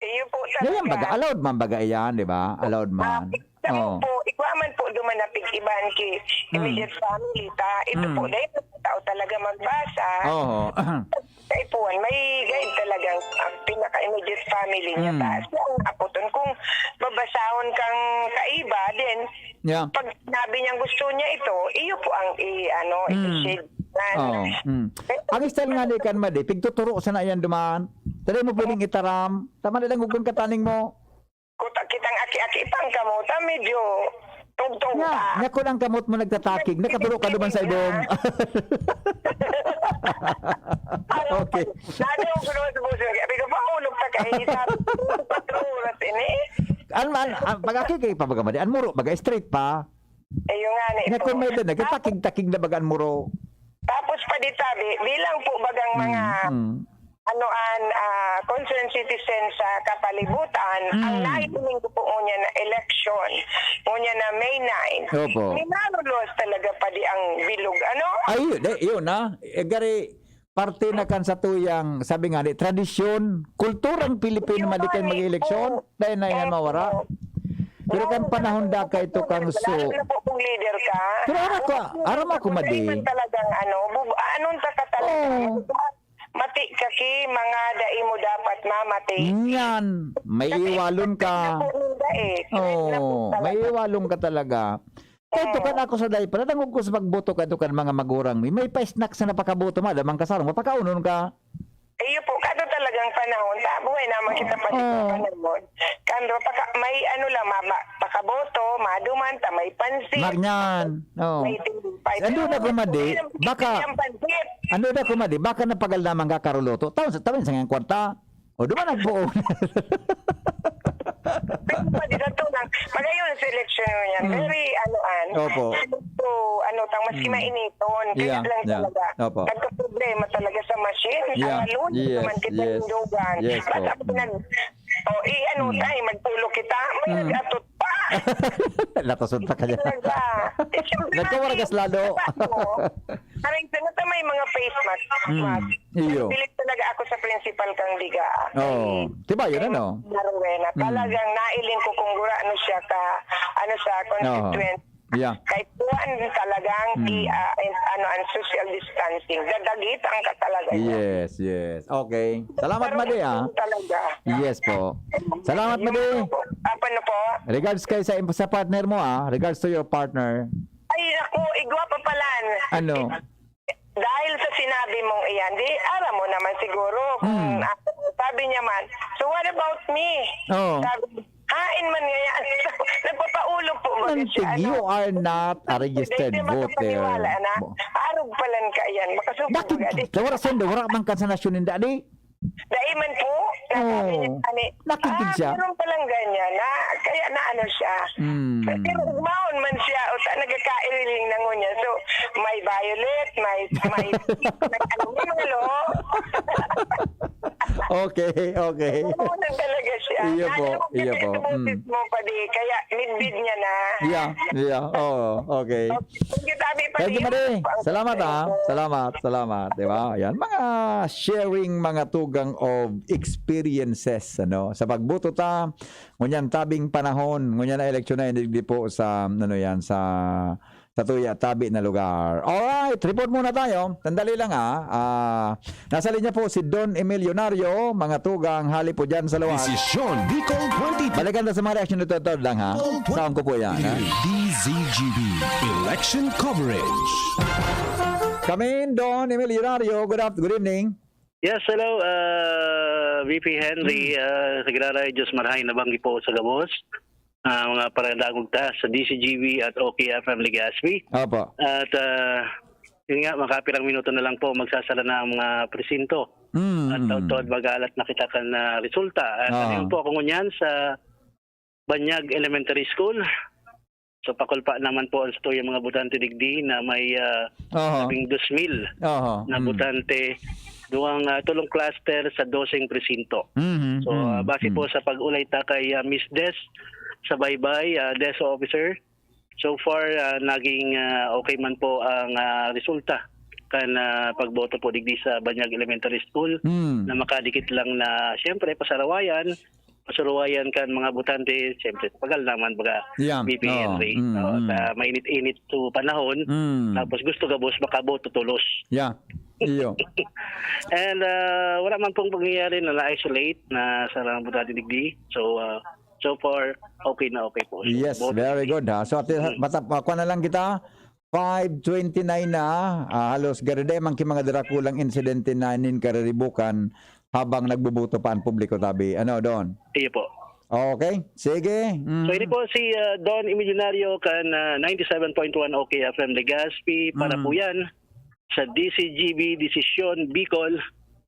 Iyo po Ngayon talaga. baga, allowed man baga iyan, di ba? Allowed Ah, man. Sabi Oo. po, igwa man po duman na pig-iban ki Mm. immediate family ta. Ito Mm. po, dahil tao talaga magbasa. Oo. Sa ipuan, may guide talagang ang pinaka-immediate family niya. Mm. Taas lang apoton. Kung babasahon kang kaiba, then Yeah. pag sinabi niyang gusto niya ito, iyo po ang i-, ano, Mm. i-shade na. Oo. Mm. Ang style nga ni kan, Madi, pigtuturo sana yan duman. Dali mo pwedeng itaram. Tama na lang, hugon kataning mo. Kuta kitang aki-aki pang kamuta, medyo tugtog Nya, pa. nya kun ang kamot mo nagtatakig, nakaturo ka duman sa ibong. Ano Okay. pa? Sabi ko, "Kuno, sa buso, sabi ko, mahulog ka kayo, sabi ko, "Patro oras ini." An, an, an, pag-aki kay pa baga, Madi, an muro, baga straight pa. Ayun nga, ni Nya kun ito. may da, nagtatakig-takig na baga an muro. Tapos pa di tabi, bilang po bagang mga Mm, mm. ano an, ah, concerned citizen sa kapalibutan, ang Mm. naihiling ko po ngunyan na election, ngunyan na May nine, Opo. minarulos talaga pa di ang bilog, ano? Ay, di, yun na. Eh, gari, parte na kan sa tuyang, sabi nga, di, tradisyon, kulturang Pilipino, Yun madi kan nga, eh, eleksyon, oo. dahil na yan Opo. mawara. Pero kan Lalo na panahon po da kay kung Tukang Su. lalo na po kung leader ka. Pero aram ko, Kung aram ako, kung Madi. man talagang ano, bub-, anong ta ka talaga? Oo. Mati ka ki, mga dai mo dapat mamati. Yan. May Kasi iwalon ka. na po nila eh. Correct na po Oo, talaga. may iwalon ka talaga. Kaya Oo. tukan ako sa dai, pala dangog ko sa pagboto ka, tukan mga magurang mi. May pa-snack sa napakaboto, madamang kasarong, mapakaunon ka. Iyo po, kato talagang panahon, ta-, buhay naman kita pa Oo. sa panahon. Kando, paka-, may ano lang, ma-, ma-, pakaboto, maduman, ta may pansit. Magnan. Oo. May tinapay. Ando Pero na ko, Madi. hindi lang Baka, hindi ang pansit. ando na ko, Madi. Baka napagal naman ka karuluto. Taon sa, taon sa ngayong kwarta. O, duman ang buo. Pero pwede na to lang. Magayon sa eleksyon mo yan. Hmm. Very, ano, an. Opo. So, ano, tang, maski Hmm. mainiton. Kaya Yeah, lang yeah. talaga. Opo. Nagka-problema talaga sa machine. Yeah. Ang alon Yes, naman kita yes. hindugan. Yes, Basta po. pinag-, o, i-, ano, Hmm. tay, magtulo kita. May Hmm. nag-atot pa. Latasod pa kaya. Talaga. Eh, siyempre, Nagkawargas mati. lalo. Ano? Parang sa nata may mga face mask. Hmm. Mask. Iyo. Pilit talaga ako sa principal kang Liga. Oo. Di ba yun, Kay ano? Marwena. Hmm. Talagang nailing ko kung gura ano siya ka, ano sa Oo. constituent. Yeah. Kay kuwan talagang Mm. ki-, ah, in-, ano, ang social distancing. Dadagit ang katalaga niya. Yes, yes. Okay. Salamat, Pero Madi, ah. ito talaga. Yes po. Salamat, Yung Madi. mga po, ah, paano po? Regards kay sa, sa partner mo, ah. Regards to your partner. Ay, naku, igwa pa pala. Ano? Dahil sa sinabi mong iyan, di alam mo naman siguro kung Hmm. ano. Sabi niya man, "So what about me?" Oo. Sabi, "Hain man ngayon." Nagpapaulo po ba Nantig, siya? Ano? You are not a registered Hindi voter. Makapaniwala na. Bo- Arog palan ka yan. Makasubog Bakit? ka, di. Sa wala sendo, wala man ka sa nasyon ninda, di? Dai man po, nasabi niya Oo. kami, Nakigtig "Ah, siya? meron palang ganyan na, kaya na ano siya." Hmm. Pero ugmaon man siya, o ta-, nagkakairiling na ngunyan. So, may violet, may, may, may ano, may mga lo. Okay, okay. Ugmaon talaga siya. Iyo po, Lalo iyo po. ito, Mm. mo pa di, kaya midbid niya na. Yeah, yeah. Oo, okay. Okay. Thank you, Tabi, Thank you, Pati. Mari. Salamat, ha. Salamat, salamat. Di ba? Yan, mga sharing, mga tugang of experiences, ano, sa pagbuto ta. Ngunyan, tabing panahon, ngunyan na eleksyon na, hindi po sa, ano yan, sa, sa tuya, tabi na lugar. Alright, report muna tayo. Sandali lang, ha. Ah, nasa linya po si Don Emilionario, mga tugang, hali po dyan sa lugar. Desisyon Bicol twenty twenty. Balikan na sa mga reaksyon nito, ito lang, ha. Bicol twenty twenty. Saan ko po yan, ha? D Z G B Election Coverage. Kami, Don Emilionario. Good aft-, good evening. Yes, hello, ah, V P Henry. Hmm. Ah, sa Giraray, Diyos marhay na banggi po sa gabos. Ah, mga paradangog ta sa D Z G B at O K F M Legazpi. Opo. At, ah, yun nga, makapirang minuto na lang po, magsasara na ang mga presinto. Hmm. At taod-taod mag-aalat na kita kan, ah, resulta. At Aha. Ano yun po, ako ngunyan sa Banyag Elementary School. So, pakulpa naman po ang satuyang mga botante digdi na may, ah, Aha. labing dos mil Aha. na Mm. botante, duwang, ah, tulong cluster sa doseng presinto. Mhm, So, ah, mm, base po mm. sa pag-ulay ta kay, ah, Miss Des sa Baybay, ah, DESO officer, so far, ah, naging, ah, okay man po ang, ah, resulta kan, ah, pagboto po digdi sa Banyag Elementary School Mm. na makadikit lang na, siyempre, pasarawayan, pasuruwayan kan mga botante, siyempre, pagal naman, baga, Yeah. B P Oo. Henry. Mm, Oo, mm. Sa mainit-init to panahon, Mm. tapos gusto gabos, makaboto tolos. Yeah. Iyo. And, ah, wala man pong pangyayari na na-isolate na sa mga botante digdi. So, ah, so far, okay na okay po. So, Yes, boto very good, ha. So, at, Mm. matap-, makuha na lang kita. Five twenty-nine na, ah, halos gari dai man ki mga darakulang insidente na nin kariribukan habang nagboboto pa ang publiko, tabi. Ano, Don? Iyo po. Okay, sige. Mm. So, ini po si, ah, Don Imilyonario kan, ah, ninety-seven point one O K F M Legazpi. Para Mm. po yan sa D Z G B Desisyon Bicol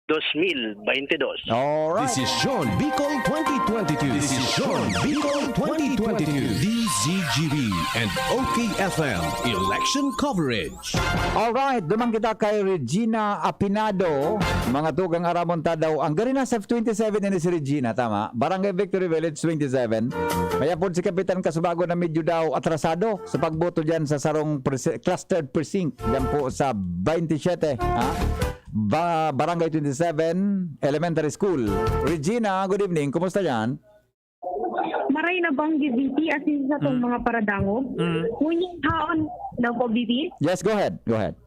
dos mil baynte dos. Alright. Desisyon Bicol twenty twenty-two. Desisyon Bicol twenty twenty-two. D Z G B and O K F M Election Coverage. Alright, duman kita kay Regina Apinado. Mga tugang, aramon ta daw. Ang gari na sa F twenty-seven ini si Regina, tama? Barangay Victory Village, twenty-seven. Kaya po si Kapitan Kasubago na medyo daw atrasado sa pagboto dyan sa sarong presi-, clustered precinct dyan po sa twenty-seven, ha? Ba-, Barangay twenty-seven Elementary School. Regina, good evening. Kumusta yan? Maray na bang, V P, asin sa tong Mm. mga paradangog? Mm. Ngunyan haon, no po, V P? Yes, go ahead. Go ahead.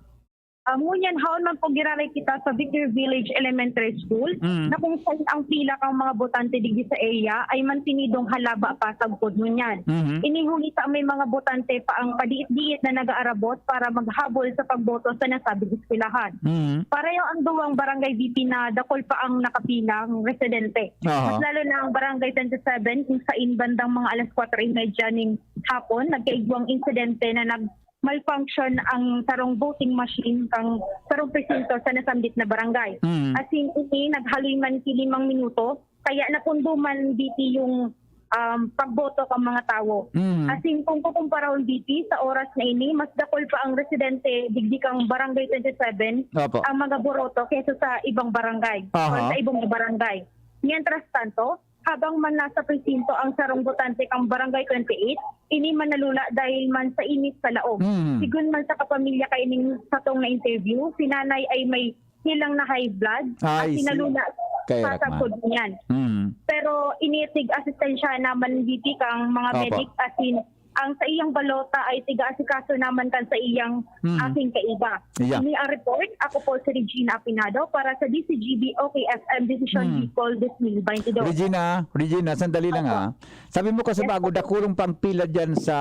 Ah, ngunyan haon man po giraray kita sa Victory Village Elementary School, Mm. na kung saan ang pila kang mga botante digdi sa area ay mantinidong halaba pa sagkod ngunyan. Mhm. Ini huli ta may mga botante pa ang padiit-diit na nag-aarabot para maghabol sa pagboto sa nasabing eskwelahan. Mhm. Pareho ang duwang barangay V P na dakul pa ang nakapilang residente. Aha. Mas lalo na ang Barangay twenty-seven, kung sain bandang mga alas kwatro y medya ning hapon, nagkaigwang insidente na nag-malfunction ang sarong voting machine kang sarong presinto sa nasambit na barangay. Mm. Asin ini, naghaloy man ki limang minuto, kaya napundo man, V P, yung, um, pagboto kang mga tawo. Mm. Asin kung kukumparahon, V P, sa oras na ini, mas dakul pa ang residente digdi kang Barangay twenty-seven Opo. ang mga boroto kaysa sa ibang barangay Aha. o sa ibang barangay. Mientras tanto, habang man nasa presinto ang sarong botante kang Barangay twenty-eight, ini manalula dahil man sa init sa laog. Mm. Sigon man sa kapamilya kaining satong na-interview, si nanay ay may hilang na high blood Ay, at si- sinalula Kaya sa raman. sakod niyan. Mm. Pero initig asistensya naman dito kang mga Opo. medic asin ang sa iyang balota ay tiga-asikaso naman kan sa iyang Mm. aking kaiba. Yeah. Ini ang report. Ako po si Regina Apinado para sa D C G B O K F M Decision Mm. Bicol twenty twenty-two. Regina, Regina, sandali lang ha. Sabi mo kasi bago dakulong pang pila dyan sa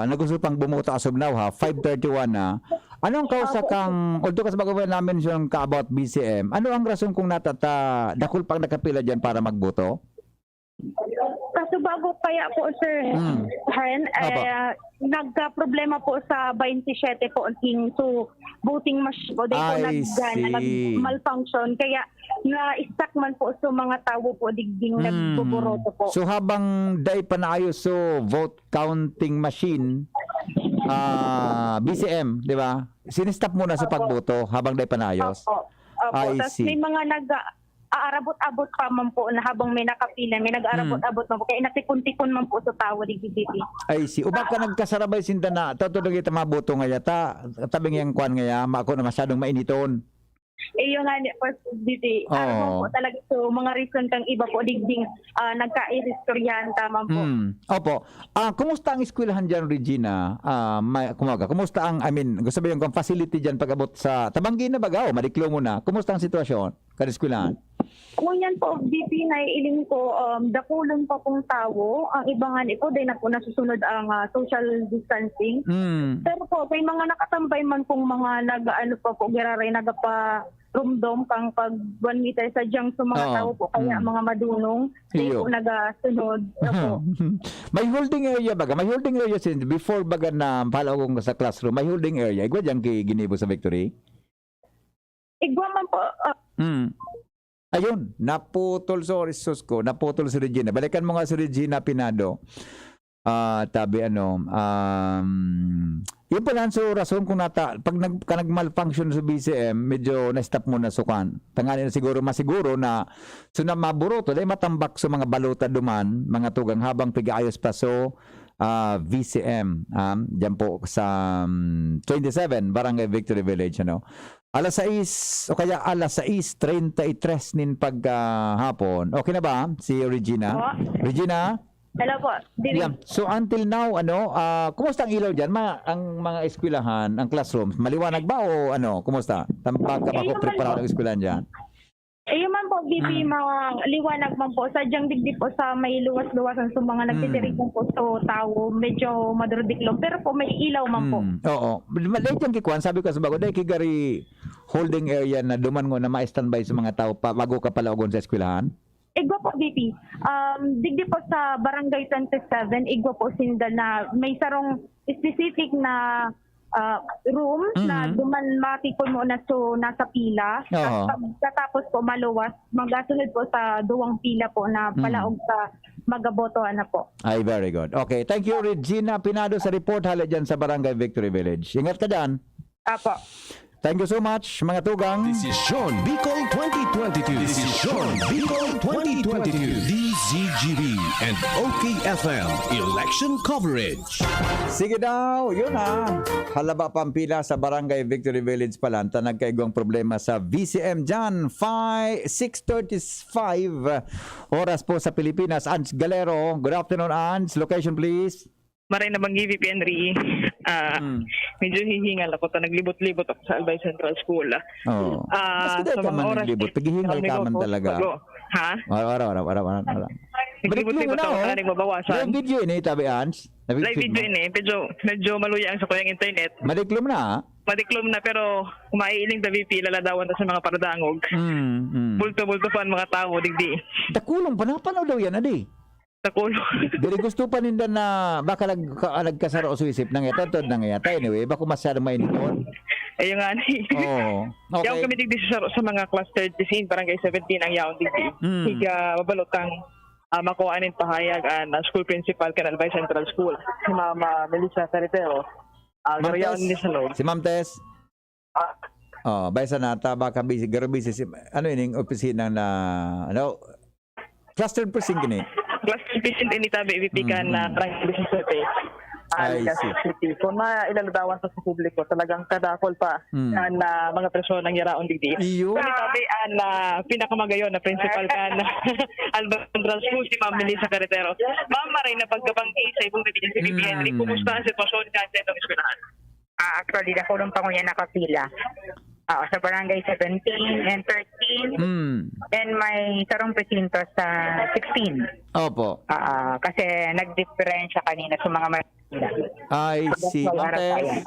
nagusto pang bumuto as of now ha, five thirty-one na. Ano ang kausa Opo. kang, although kasi bago pa namin yung ka about B C M, ano ang rason kung natata dakul pang nakapila dyan para magboto? Kaso bago kaya po, Sir Mm. Hen, Apo. eh, nagka-problema po sa twenty-seven po, so voting machine po, dahil po I nag-, see. nag-malfunction, kaya na-stuck man po sa mga tawo po, digding Mm. nagboboroto po. So habang dai pa naayos so vote counting machine, ah, B C M, di ba? Sinistop muna sa Opo. pagboto habang dai pa naayos? Opo. Opo. I Tas see. may mga nag-aarabot-abot pa man po na habang may nakapila, may nag-aarabot-abot man po. Kaya natipon-tipon man po sa tawo, digdididi. I see. Uban ka nagkasarabay sinda na, totoo na kita maboto nga yata, tabi ngayang kwan ngaya, mako na masyadong mainiton. Eh, yung nga niya, first, didi, Oo. ano po talaga, so, mga reason kang iba po, digding, ah, nagkairistoryahan, tama po. Hmm. Opo. Ah, kumusta ang eskwelahan diyan, Regina? Ah, may, kumaga, kumusta ang, I mean, gusto ba yung facility diyan pag-abot sa Tabanggi na baga? O, madiklo mo na. Kumusta ang sitwasyon kan eskwelahan? Ngunyan po, B P, naiiling ko, um, dakulon pa pong tawo. Ang iba nga ni po, dahil na po nasusunod ang, ah, social distancing. Hmm. Pero po, may mga nakatambay man pong mga nag-ano pa po, giraray, nagapa-rumdom kang pag one meter sa diyang sa mga Oo. tao po, kaya Mm. mga madunong, dahil Iyo. po nagasunod. Opo. May holding area baga? May holding area sin before baga na palaog sa classroom. May holding area. Igwa diyan ki ginibo sa Victory? Igwa man po, ah, Hmm. Ayun, naputol, sorry, sus ko, naputol si Regina. Balikan mo nga si Regina Pinado. Ah, tabi ano, um, yun pala ang so rason kung nata, pag nag, ka nag-malfunction sa B C M, medyo na-stop mo na sukan. Tangali na siguro, masiguro na, so na maburoto, dahil matambak sa mga balota duman, mga tugang habang pigaayos pa so, ah, V C M, um, dyan po sa um, twenty-seven, Barangay Victory Village, ano. Alas sais o kaya alas sais treinta y tres nin pagkahapon. Okay na ba si Regina? Po. Regina? Hello po. Dili. Yeah. So until now, ano, ah, kumusta ang ilaw diyan? Ma ang mga eskwelahan, ang classrooms, maliwanag ba o ano? Kumusta? Tambak ka ba Eh, ko naman preparado po. Ang eskwelahan diyan? Eh, yun man po, B P, Mm. mga liwanag man po. Sadyang digdi po sa may luwas-luwasan sa mga Mm. nagtitiripon po sa tao, medyo madurdiklom. Pero po, may ilaw man po. Mm, oo. Dahil dyan kikuan, sabi ko sa bago, dahil kigari holding area na duman ngo na ma-standby sa mga tao pa, bago ka palaogon sa eskwelahan? Igwa po, B P. Um, digdi po sa Barangay twenty-seven, igwa po sinda na may sarong specific na ah, room na Mhm. duman matipon mo na so nasa pila. Oo. Tapos pagkatapos po maluwas, magasunod po sa duwang pila po na Mhm. palaog sa magabotohan na po. Ay, very good. Okay. Thank you, Regina Pinado, sa report. Hala dyan sa Barangay Victory Village. Ingat ka dyan. Apo. Thank you so much, mga tugang. Desisyon Bicol twenty twenty-two. Desisyon Bicol twenty twenty-two. D Z G B and O K F M Election Coverage. Sige daw, yun ha. Halaba Pampila sa Barangay Victory Village pala. Anta nagkaigwang problema sa V C M dyan. Five, six thirty-five oras po sa Pilipinas. Ans Galero. Good afternoon, Ans. Location, please. Maray na banggi, V P Henry. Ah, Hmm. Medyo hihingal ako. Ta naglibot-libot ako sa Albay Central School. Ah, Oh. Ah, Maski dahil sa ka mga man oras, naglibot, paghihingal ka man nagbabawas talaga. ako. Ha? Wala, wala, wala, wala, wala, wala. Naglibot-libot Balik ako, mo na, kaya oh. nagbabawasan. Live video ini, tabi, Ans. Live Live feed video mo. ini. Medyo, medyo maluya ang sakuyang internet. Madiklom na, ha? Madiklom na, pero maiiling ta V P, laladawan ta sa mga paradaangog. Mm, mm. Bulto-bulto pa ang mga tao, digdi. Dakulong pa, napano daw yan, adi? Dakulong. Diri gusto pa ninda na baka nag, ka, nagkasaro sa isip nang ito, tod nang ito. Anyway, bako masyadong mainiton. Ayun nga ni. Oo. Yaon Okay. kami digdi sa, sa mga class thirty-six, barangay seventeen ang yaon digdi. Mm. Higa mabalot ang ah, makuha nin pahayag ang ah, school principal kan Albay Central School, si Mama Melissa Carretero. Ah, Ma'am garo yaon Tess, ni sa loob. Si Ma'am Tess. Ah, Oh, bay sa nata, baka busy, garo busy si, ano ining opisina na, ano, cluster precinct ini. Class president ini tabi, V P kan Mm, ah, mm. Barangay Vicente. Ah, I Legazpi see. City. Kung mailaladawan sa, sa publiko, talagang kadakol pa Mm. na, na mga personang yaraon digdi. Iyo. Kung itabi an, ah, pinakamagayon na principal kan Alba Central School, si Ma'am Melissa Carretero. Ma'am, maray na pagkabanggi sa ibong nabigyan si Bibi Mm. Henry. Kumusta ang sitwasyon kan sa itong eskwelahan? Ah, actually, ako lang pa ngunyan nakapila. Ah, sa barangay seventeen and thirteen. Mm. And may sarong presinto sa sixteen. Opo. Ah, kasi nagdiperensya kanina sa mga Maynila. I see. Ma'am Tess,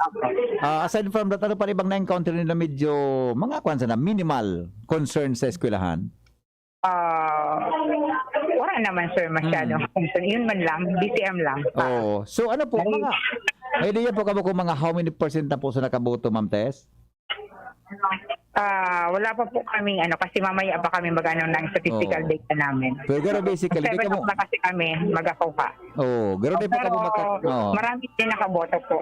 ah, aside from that, ano pa ibang na-encounter niyo na medyo, mga kwan sana, minimal concern sa eskwelahan? Ah, wala naman, sir, masyado. Hmm. Yun man lang, B C M lang. Oo. So, ano po, Nani- mga, may idea po kamo kung mga how many percent na po sa nakaboto, Ma'am Tess? Ah, wala pa po kami, ano, kasi mamaya pa kami mag-ano ng statistical Oo. data namin. Pero, pero basically, Seven di ka mo o'clock kasi kami magakuha. Oo, pero di pa Pero kamo maka-, oo. marami din nakaboto po.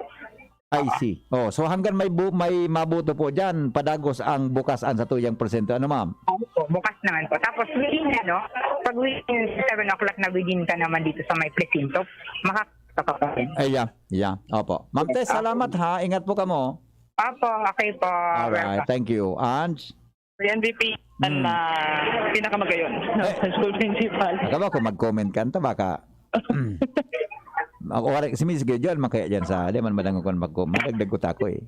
I see. Oh, so hanggang may bu-, may maboto po diyan, padagos ang bukas an satuyang porsyento. Ano, ma'am? Opo, bukas naman po. Tapos, within, ano, pag within seven o'clock na within ka naman dito sa may presinto, makakita ka pa rin. Ay, yeah, yeah. Opo. Ma'am Yes, Tess, opo. salamat ha. Ingat po kamo. Opo, okay po. All right, Welcome. thank you. Ange? Kuya M V P, ang, Hmm. ah, pinakamagayon, no? Eh. Sa school principal. Ikaw ba, kung mag-comment ka, anta baka, ako, wala, si Miss Gayod, man kaya dyan sa, di man madangog ko mag-, madagdag ko tako eh.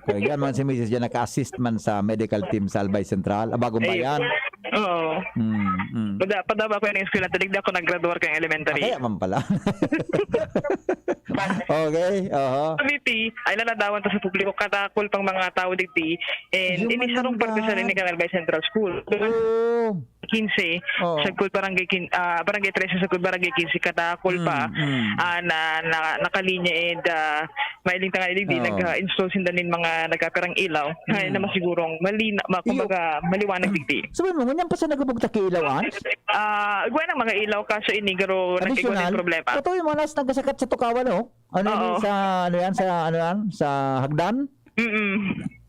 Kaya dyan man si Missus dyan, naka-assist man sa medical team sa Albay Central, ah, Bagong Ayun. Bayan. Oo. Hmm, hmm. Pada, padaba ko yung eskwela, talig na ako nag-graduar kayong Ah, elementary. kaya man pala. Okay, oho. Sa V P, ay laladawan ta sa publiko, kadakol pang mga tao digdi, and Yung ini sarong man parte sa lang. Linigan Albay Central School. Oo. Quince, Oo. sa Good Barangay Quin-, ah, Barangay Trese, sa Good Barangay Quince, kadakol Mm, pa, mm. ah, na, na, nakalinya and, ah, mailing tangali digdi, Oo. nag-, ah, install sinda nin mga nagkapirang ilaw, Ay, Mm. na masigurong malina-, ma-, Iyo. kumbaga, maliwanag digdi. Sabi mo, ngunyan pa sa nagubog ta kilawan? Ah, igwa ng mga ilaw, kaso ini, garo, nag-igwa Additional? ng problema. Totoo yung mga nas-, nagkasakat sa Tukawan, oh. Ano yun, Oo. sa, ano yan, sa, ano yan, sa hagdan? Mm-mm.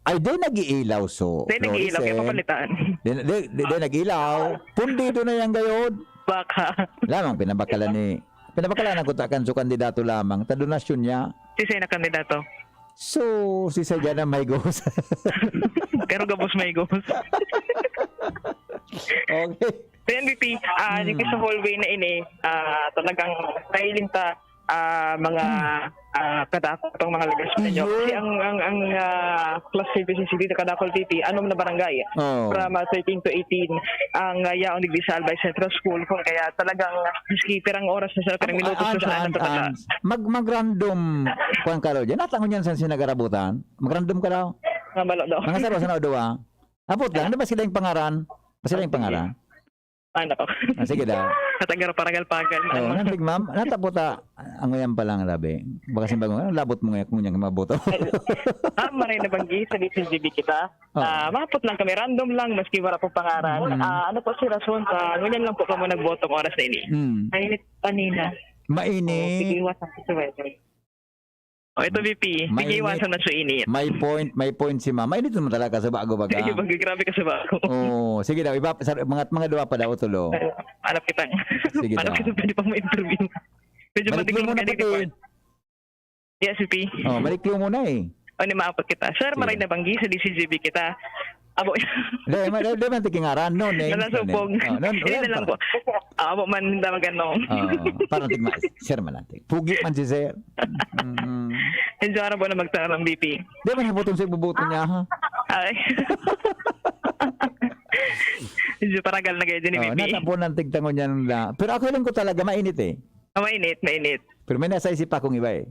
Ay, di nag-iilaw, so, Di nag-iilaw, kaya Floricen. papalitan. Di, di, di, di nag-iilaw. Pundido na yan, gayod. Baka. Lamang, pinabakalan ni, pinabakalan ang kutakan, so, kandidato lamang. Ta donasyon niya. Si Sena kandidato. So, si Sadya na may ghost. Pero gabos may ghost. Okay. Sa N B P, ah, Hmm. dito sa hallway na ini, ah, talagang mahiling ta, ah, mga, Hmm. ah, kadakop ang mga lugar sa inyo. Iyo. Kasi ang, ang, ang, ah, class services dito kadakop, P P, ano na barangay? Oh. From, ah, thirteen to eighteen, ang, ah, yaon digdi sa Albay Central School. Kung kaya talagang, maski pirang oras na sa pirang Ang, minutos ang, na sa ang, ano, sa ang, mag-, mag-random, kuwan ka raw dyan. Natangon yan sa sinagarabutan. Mag-random ka daw. Nga balo daw. Mga saro, sana o duwa. Abot lang, ano ba sila yung pangaran? Ba sila yung Ah, sige. pangaran? Ano? Ah, sige daw. Katagar paragal-pagal. Oo, Ano? nandig, ma'am. Natapot, ah, ang uyan pa lang, labi. Baka simbag mo, ano, labot mo ngayon kung yan maboto? Ah, maray na banggi, sa D C G B kita. Oo. Ah, mapot lang kami, random lang, maski wala pong pangaran. Mm. Ah, ano po si rason pa? Ngunyan lang po kamo nagbotong oras na ini. Mm. Mainit kanina. Mainit. Oo, sige, iwasan ko sa weather. O, ito, V P. Sige, Mainit. iwasan na sa init. May point, may point si ma'am. Mainit naman talaga sa bago baga. Sige, bago, grabe ka sa bago. Oo. Sige daw, iba, sa, mga, mga dua pa daw, tulo. Pero, hanap kita. Sige Hanap daw. kita, pwede pa mo interview. Medyo Balik matigil mo na ka din, pati. di ba? Yes, V P. Oh, balik mo na eh. O, ni maapot kita. Sir, Sige. maray na banggi sa D C G B kita. Abo. Di, ma-, di, di man tikingaran. No name, Wala no name. supog. Oh, no, Hindi wala na lang pa. po. Ah, abo man, dawagan mo. Oh, parang tigma, sir man natin. Pugi man si sir. Mm. Medyo araw po na magtaram, V P. Di man hibuton sa ibubuto niya, ha? Ay. Medyo paragal na kayo din, Oh, V P. natapo ng tigtangon niya nung la-, pero ako lang ko talaga, mainit eh. Ah, mainit, mainit. Pero may nasa isip akong iba eh.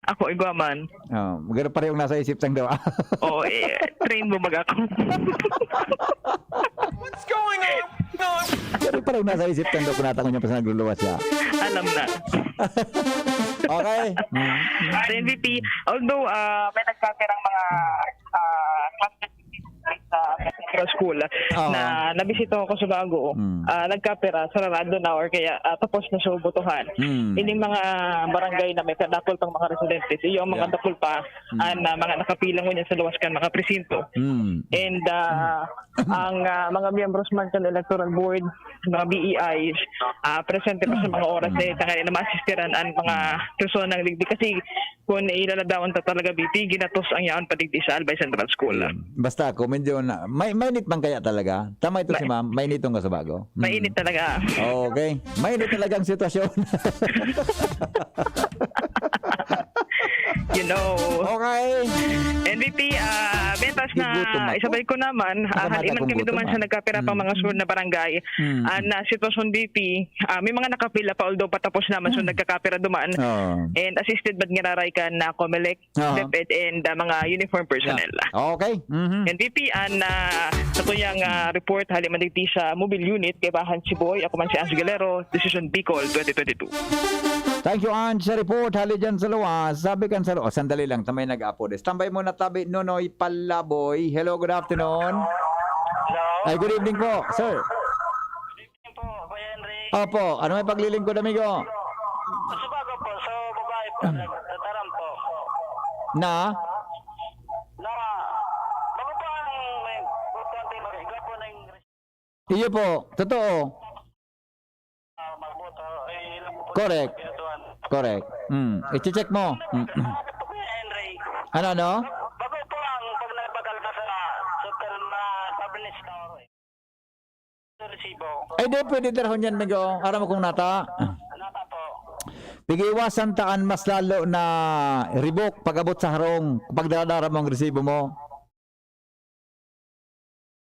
Ako, igwa man. Oh, maganda parehong nasa isip sang dawa. Oo, eh, train mo mag ako. What's going on? Pero parang nasa isip kang daw, kung natangon niya pa sa nagluluwas siya. Alam na. Okay. Mm. Sa N V P, although, ah, may nagkakirang mga, ah, classmates sa School Oo. na nabisita ko sa bago, Mm. ah, nagkapira, sarado na or kaya, ah, tapos na sa butuhan. Mm. Ining mga barangay na may kadakol pang mga residentes, iyo ang mga Yeah. dakol pa, Mm. ah, na mga nakapilang ngunyan sa luwas kan mga presinto. Mm. And, ah, ang, ah, mga miyembros man kan electoral board, mga B E Is, ah, presente pa sa mga oras na ito, na maasistiran ang mga personang ligdi. Kasi kung ilaladawan ta talaga, B P, ginatos ang yaon pa digdi sa Albay Central School. Yun. Basta ako, medyo na, may, mainit man kaya talaga. Tama ito si Ma- ma'am, mainit ang kasabago. Mm. Mainit talaga. Okay. Mainit talaga ang sitwasyon. You know. Okay. N V P, ah, mentas na Gigutom ako. isabay ko naman, ah, Nakamata haliman akong kami gutom, duman ah. sa nagkapira pang Mm. mga sunod na barangay. Mm. Ah, na sitwasyon, B P, ah, may mga nakapila pa, although patapos naman, so Mm. nagkakapira duman. Oo. And assisted man ngiraray kan na Comelec, Aha. DepEd, and, ah, mga uniform personnel. Yeah. Okay. Mhm. N V P, an, ah, sa tuyang, ah, report, hali man digdi sa mobile unit, kaibahan si Boy, ako man si Ange Galero, Decision Bicol twenty twenty-two. Thank you, Ange, sa report. Hali dyan sa luwas. Sabi kan sa luwas. Sandali lang, tamay nag-apo. Standby muna, tabi, Nonoy Palaboy. Hello, good afternoon. Hello. Ay, good evening po, sir. Good evening po, Kuya Henry. Opo, ano may paglilingkod, amigo? Sa bago po, sa babae po, Hmm. nagtataram po. Na? Na, bago po ang may, bago po ang tema, ikaw po na yung Iyo po, totoo. Ah, magboto, eh, ilang po Correct. pinatuan. Correct. Mm. I-check mo. Mm. Ano po, Kuya Henry? Ano, ano? Bago po ang pagnagbakal ka sa Super na Public Store. Sa resibo. Ay, di, pwede darahon yan, amigo. Aram mo kung nata. Nata po. Pag-iwasan ta an mas lalo na ribok pag-abot sa harong, pag daradara mo ang resibo mo.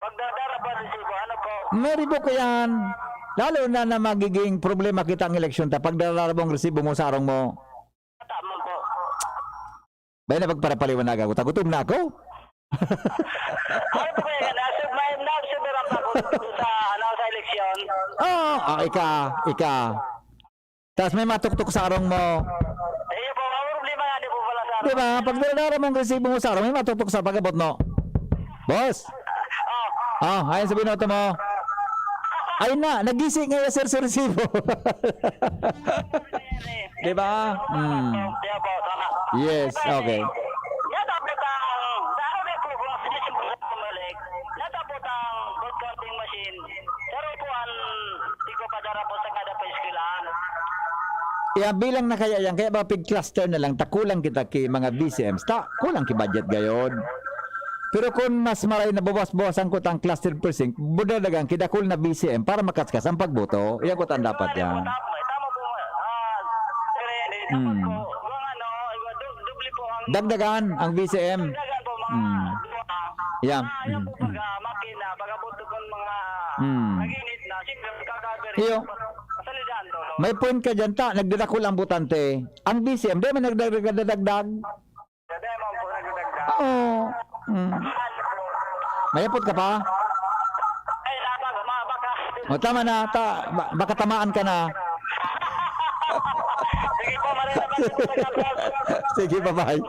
Pag daradara po ang resibo, ano po? May ribok yan. Lalo na na magiging problema kita ang eleksyon ta pag daradara mo ang resibo mo sa harong mo. Tama po. Bay, na pagparapaliwanagan ko. Tagutom na ako. Ano po kaya yan? Nasa, may, nasa, meron pa ako sa, ano, sa eleksyon. Oo, ah, ika, ika. Tas may matuktok sa harong mo. Eh, yun po, ang problema nga, di po pala sa Di ba? Pag daradara mo ang resibo mo sa harong, may matuktok sa pag-abot mo. Boss! Ah. Ah, ayan sa binoto mo. Ay na, nagisi nga yung sir sa resibo. Di ba? Mm. Kaya po, tama. Yes, okay. Yata po ang, dahil na po kung sinisimula bumalik, yata po ang vote counting machine. Pero po ang, di ko pa dara po sa kada pa eskwelahan. Iya, bilang na kaya yan, kaya ba pig-cluster na lang, ta kulang kita ki mga V C Ms, ta kulang ki budget gayod. Pero kung mas maray na bawas-bawasan ko tang cluster precinct, budadagan ki dakul na V C M para makaskas ang pagboto. Iyan ko tan dapat Tama yan. po, tama, tama po. Ah, sir, eh, dapat Hmm. po, kung ano, du-, doble po ang Dagdagan ang V C M. Dagdagan po, mga Hmm. dua. Yeah. Ah, yun po, Hmm. pag, ah, makina, pag abot po ng mga Hmm. naginit na, siyempre, magkakaber. Iyo. Pasalidan to, no? May point ka dyan, ta, nagdadakul ang botante. Ang V C M, di man nagdadagdag. Dati man po nagdadagdag. Oo. Mm. Mayapot ka pa? Ay, labag, ma-, baka. O, tama na. Ta-, ba-, baka tamaan ka na. Sige po, maray na po. Sige, bye-bye.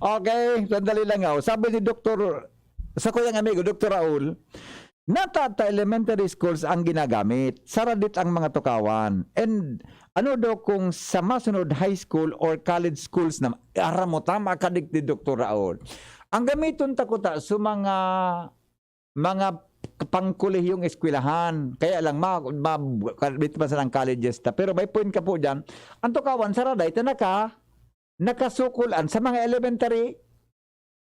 Okay, sandali lang, oh. Sabi ni Doktor, sa kuyang amigo, Doktor Raul, nata ta elementary schools ang ginagamit. Saradit ang mga tukawan. And ano daw kung sa masunod high school or college schools na, aram mo, tama ka, dik ni Doktor Raul. Ang gamiton ta kuta sa mga, mga pangkolehiyong eskwelahan. Kaya lang, ma-, ma-, dito pa sa ng colleges ta. Pero may point ka po dyan. Ang tukawan, saraday, ta naka, nakasukulan sa mga elementary.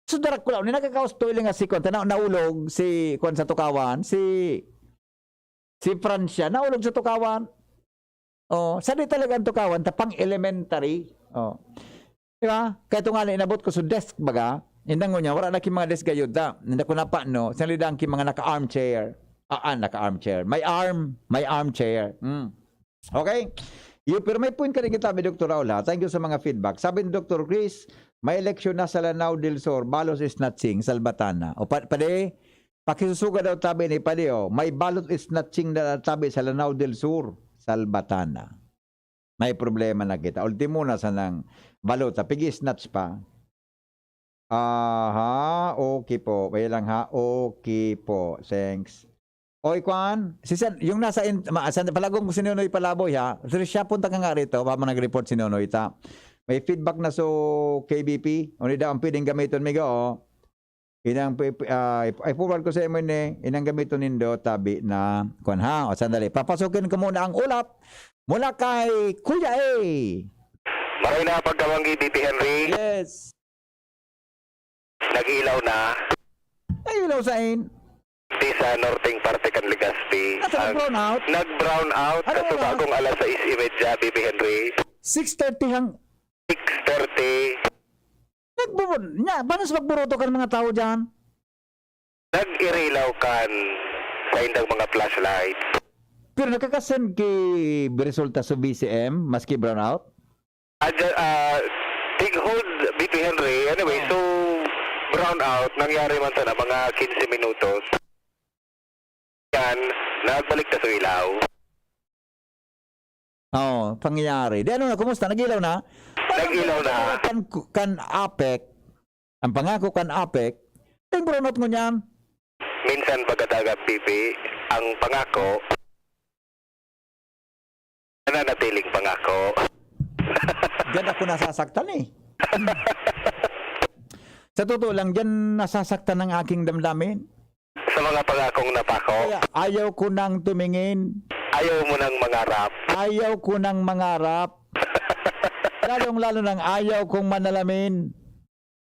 So, darak ko lang, nakakaustoy lang nga si kwan, tanaw, naulog si kwan sa tukawan, si, si Francia, naulog sa tukawan. Oh, sa di talaga ang tukawan, ta pang elementary. Oh. Di ba? Kaya ito nga na inabot ko sa desk, baga, indang ngunyan, wala na ki mga desk gayod, ta. Hindi ko na pa, no? Siyang lidang ki mga naka-armchair. Ah, ah, naka-armchair. May arm, may armchair. Mm. Okay? Yo, pero may point ka rin kita, may Doktor Raul, ha? Thank you sa mga feedback. Sabi ni Doktor Chris, may eleksyon na sa Lanao del Sur, ballots snatching, Salvatana. O pa, pade, pakisusuga daw tabi ni pade, oh. May ballot snatching na tabi sa Lanao del Sur, Salvatana. May problema na kita. Ultimo na sa nang balota, pigi-snatch pa. Aha, okay po. Kaya lang ha, okay po. Thanks. Oy, kwan, si San, yung nasa in, ma, San, palagong si Nonoy Palaboy ha. Siya punta ka nga rito, habang nag-report si Nonoy ta. May feedback na so K B P, ano daw ang pwedeng gamiton, miga, oh. Inang pi-, pi-, ah, ip-, i-forward ko sa imo ni, inang gamiton nindo, tabi na, kwan ha. O, sandali, papasukin ko muna ang ulap mula kay Kuya A. Maray na pagkabanggi, B P Henry. Yes. Nag-ilaw na. Nag-ilaw sa in. Di sa norteng parte kan Legazpi. Nasa Ang nag-brown out? Nag-brown out Ano kaso oras? Bagong alas sais y media, B P Henry. Six thirty hang Six thirty. Nagbubun-, nya, paano sa pagburuto kan mga tao dyan? Nag-irilaw kan sa indang mga flashlight. Pero nakakasend ki resulta sa V C M, maski brown out? Ah, dyan, ah, tig-hold, B P Henry. Anyway, Oh. so, brown out, nangyari man sana mga quince minutos. Yan, nagbalik na sa ilaw. Oo, pangyayari. Di ano na, kumusta? Nag-ilaw na? Nag-ilaw na. Kan, kan APEC, ang pangako kan APEC, yung brown out ngunyan. Minsan baga daga pipi ang pangako, nananatiling pangako. Diyan ako nasasaktan eh. Sa totoo lang, diyan nasasaktan ang aking damdamin. Sa mga pangakong napako. Kaya ayaw ko nang tumingin. Ayaw mo nang mangarap. Ayaw ko nang mangarap. Lalong-lalo nang ayaw kong manalamin.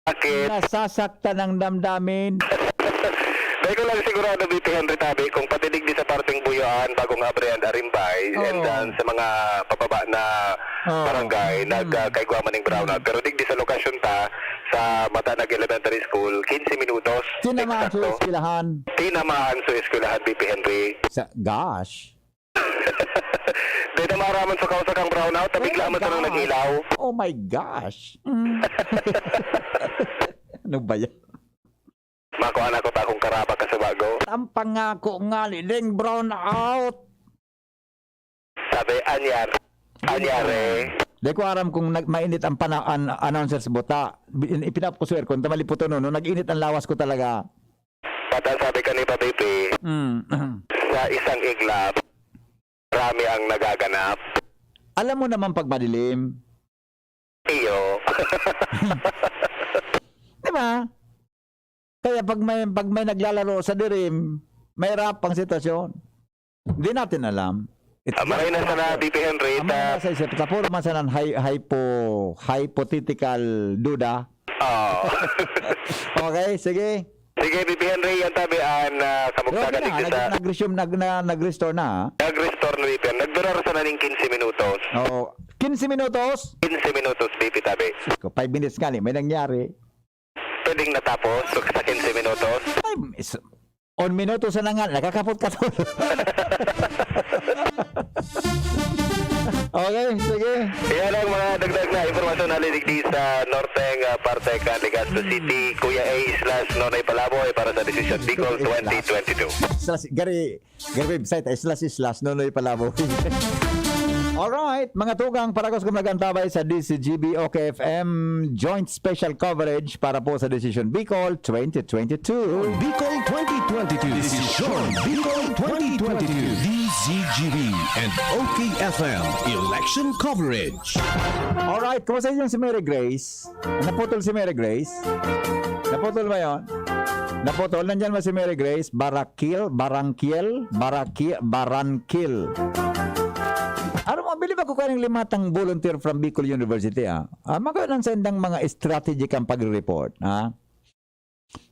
Bakit? Nasasaktan ang damdamin. Dahil ko lang sigurado, B P Henry Tabi, kung pati digdi sa parteng Buyuan, Bagong Abre and Arimbay, Oo. and then sa mga pababa na Oo. barangay, Mm. nag, ah, kaigwa man ning brownout. Mm. Pero digdi sa lokasyon ta, sa Matanog Elementary School, quince minutos. Tinamaan sa Eksakto. eskwelahan. Tinamaan sa eskwelahan, B P Henry. Sa, gosh. Dahil na maaraman sa kausa kang brownout, na bigla Oh my man sanang gosh. nag-ilaw. Oh my gosh. Mm. Ano ba yan? Makuha na ko ta akong karaba ka sa bago. Ang pangako nga ni Ding brown out. Sabi, anyar, anyari. Di ko aram kung nag-, mainit ang pana-, an-, announcers buta. Bi-, in-, ipinap ko sa aircon, tamaliputo no, no, nag-init ang lawas ko talaga. Pata sabi ka ni Papipi, Mm. sa isang iglap, marami ang nagaganap. Alam mo naman pag madilim. Iyo. Di ba? Kaya pag may, pag may naglalaro sa dirim, mahirap ang sitwasyon. Hindi natin alam. It's Ah, maray na just sana, happen. B P Henry, Ang mga ta- nasa isip, ta puro man sana hy-, hypo-, hypothetical duda. Oo. Okay, sige. Sige, B P Henry, yan tabi an, ah, Pero kamugtakan okay na, digdi nag-, sa nag-resume, nag-, na, nag-restore na, ah. Nag-restore na, B P Henry. Nagdurar sana ning quince minutos. Oo. Quince minutos? Quince minutos, B P tabi. Sus ko, five minutes nga ni, may nangyari. Pwedeng natapos sa quince minutos? Ay, is-, un minuto sana nga, nakakapot ka to. Okay, sige. Yan ang mga dagdag na impormasyon na lidigdi sa norteng, ah, parte kan Legazpi Hmm. City. Kuya A slash Nonoy Palaboy para sa Decision Bicol Islas. twenty twenty-two. Islas, gari, Gawin website, islas, islas, Nonoy Palaboy. Alright, mga tugang, paragos kong nag-antabay sa D C G B O K F M Joint Special Coverage para po sa Decision Bicol twenty twenty-two. Bicol twenty twenty-two. Decision Bicol twenty twenty-two. D C G B and O K F M Election Coverage. Alright, kumusta yung si Mary Grace? Naputol si Mary Grace? Naputol ba yon? Naputol. Nandyan ba si Mary Grace? Barakil? Barangkiel? Baraki-, Barankil. Ano mo, bilib ako kaning limatang volunteer from Bicol University, ah. Ah, magayon ang sendang mga strategy kang pagre-report, ha?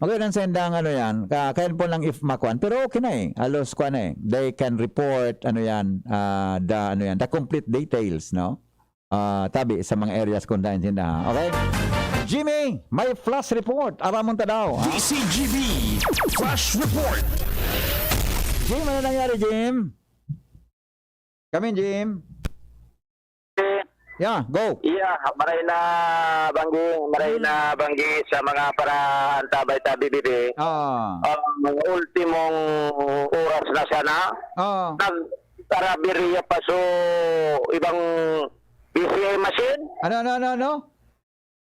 Magayon ang sendang ano yan, ka-, kaya po lang if makuan. Pero okay na eh. Halos kuan na eh. They can report, ano yan, ah, the, ano yan, the complete details, no? Ah, tabi sa mga areas kung dahil sila, ha? Okay? Jimmy, may flash report. Aramon ta daw, ha? D C G B Flash Report. Jim, ano nangyari, Jim? Come in, Jim. Yeah, go. Yeah, maray na banggi, maray Hmm. na banggi sa mga paraantabay ta, B B B. Ah. Ang ultimong oras na sana. Ah. Nag-, Tarabiriya pa so ibang B C I machine. Ano, ano, ano, ano?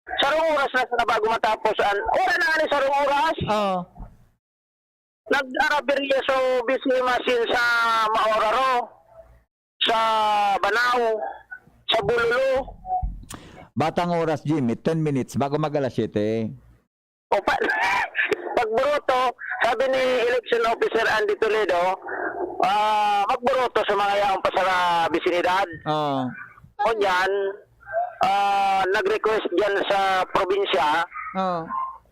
Sarong oras na sana bago matapos an, wala na ni sarong oras. Oo. Nag-araberya so V C machine sa Maoraro, sa Banao, sa Bulolo. Batang oras, Jimmy, ten minutes bago mag alas siyete. O pa, pagburoto, sabi ni Election Officer Andy Toledo, ah, magburoto sa mga yaon pa sa bisinidad. Oo. Ngunyan, ah, nag-request dyan sa probinsya Oo.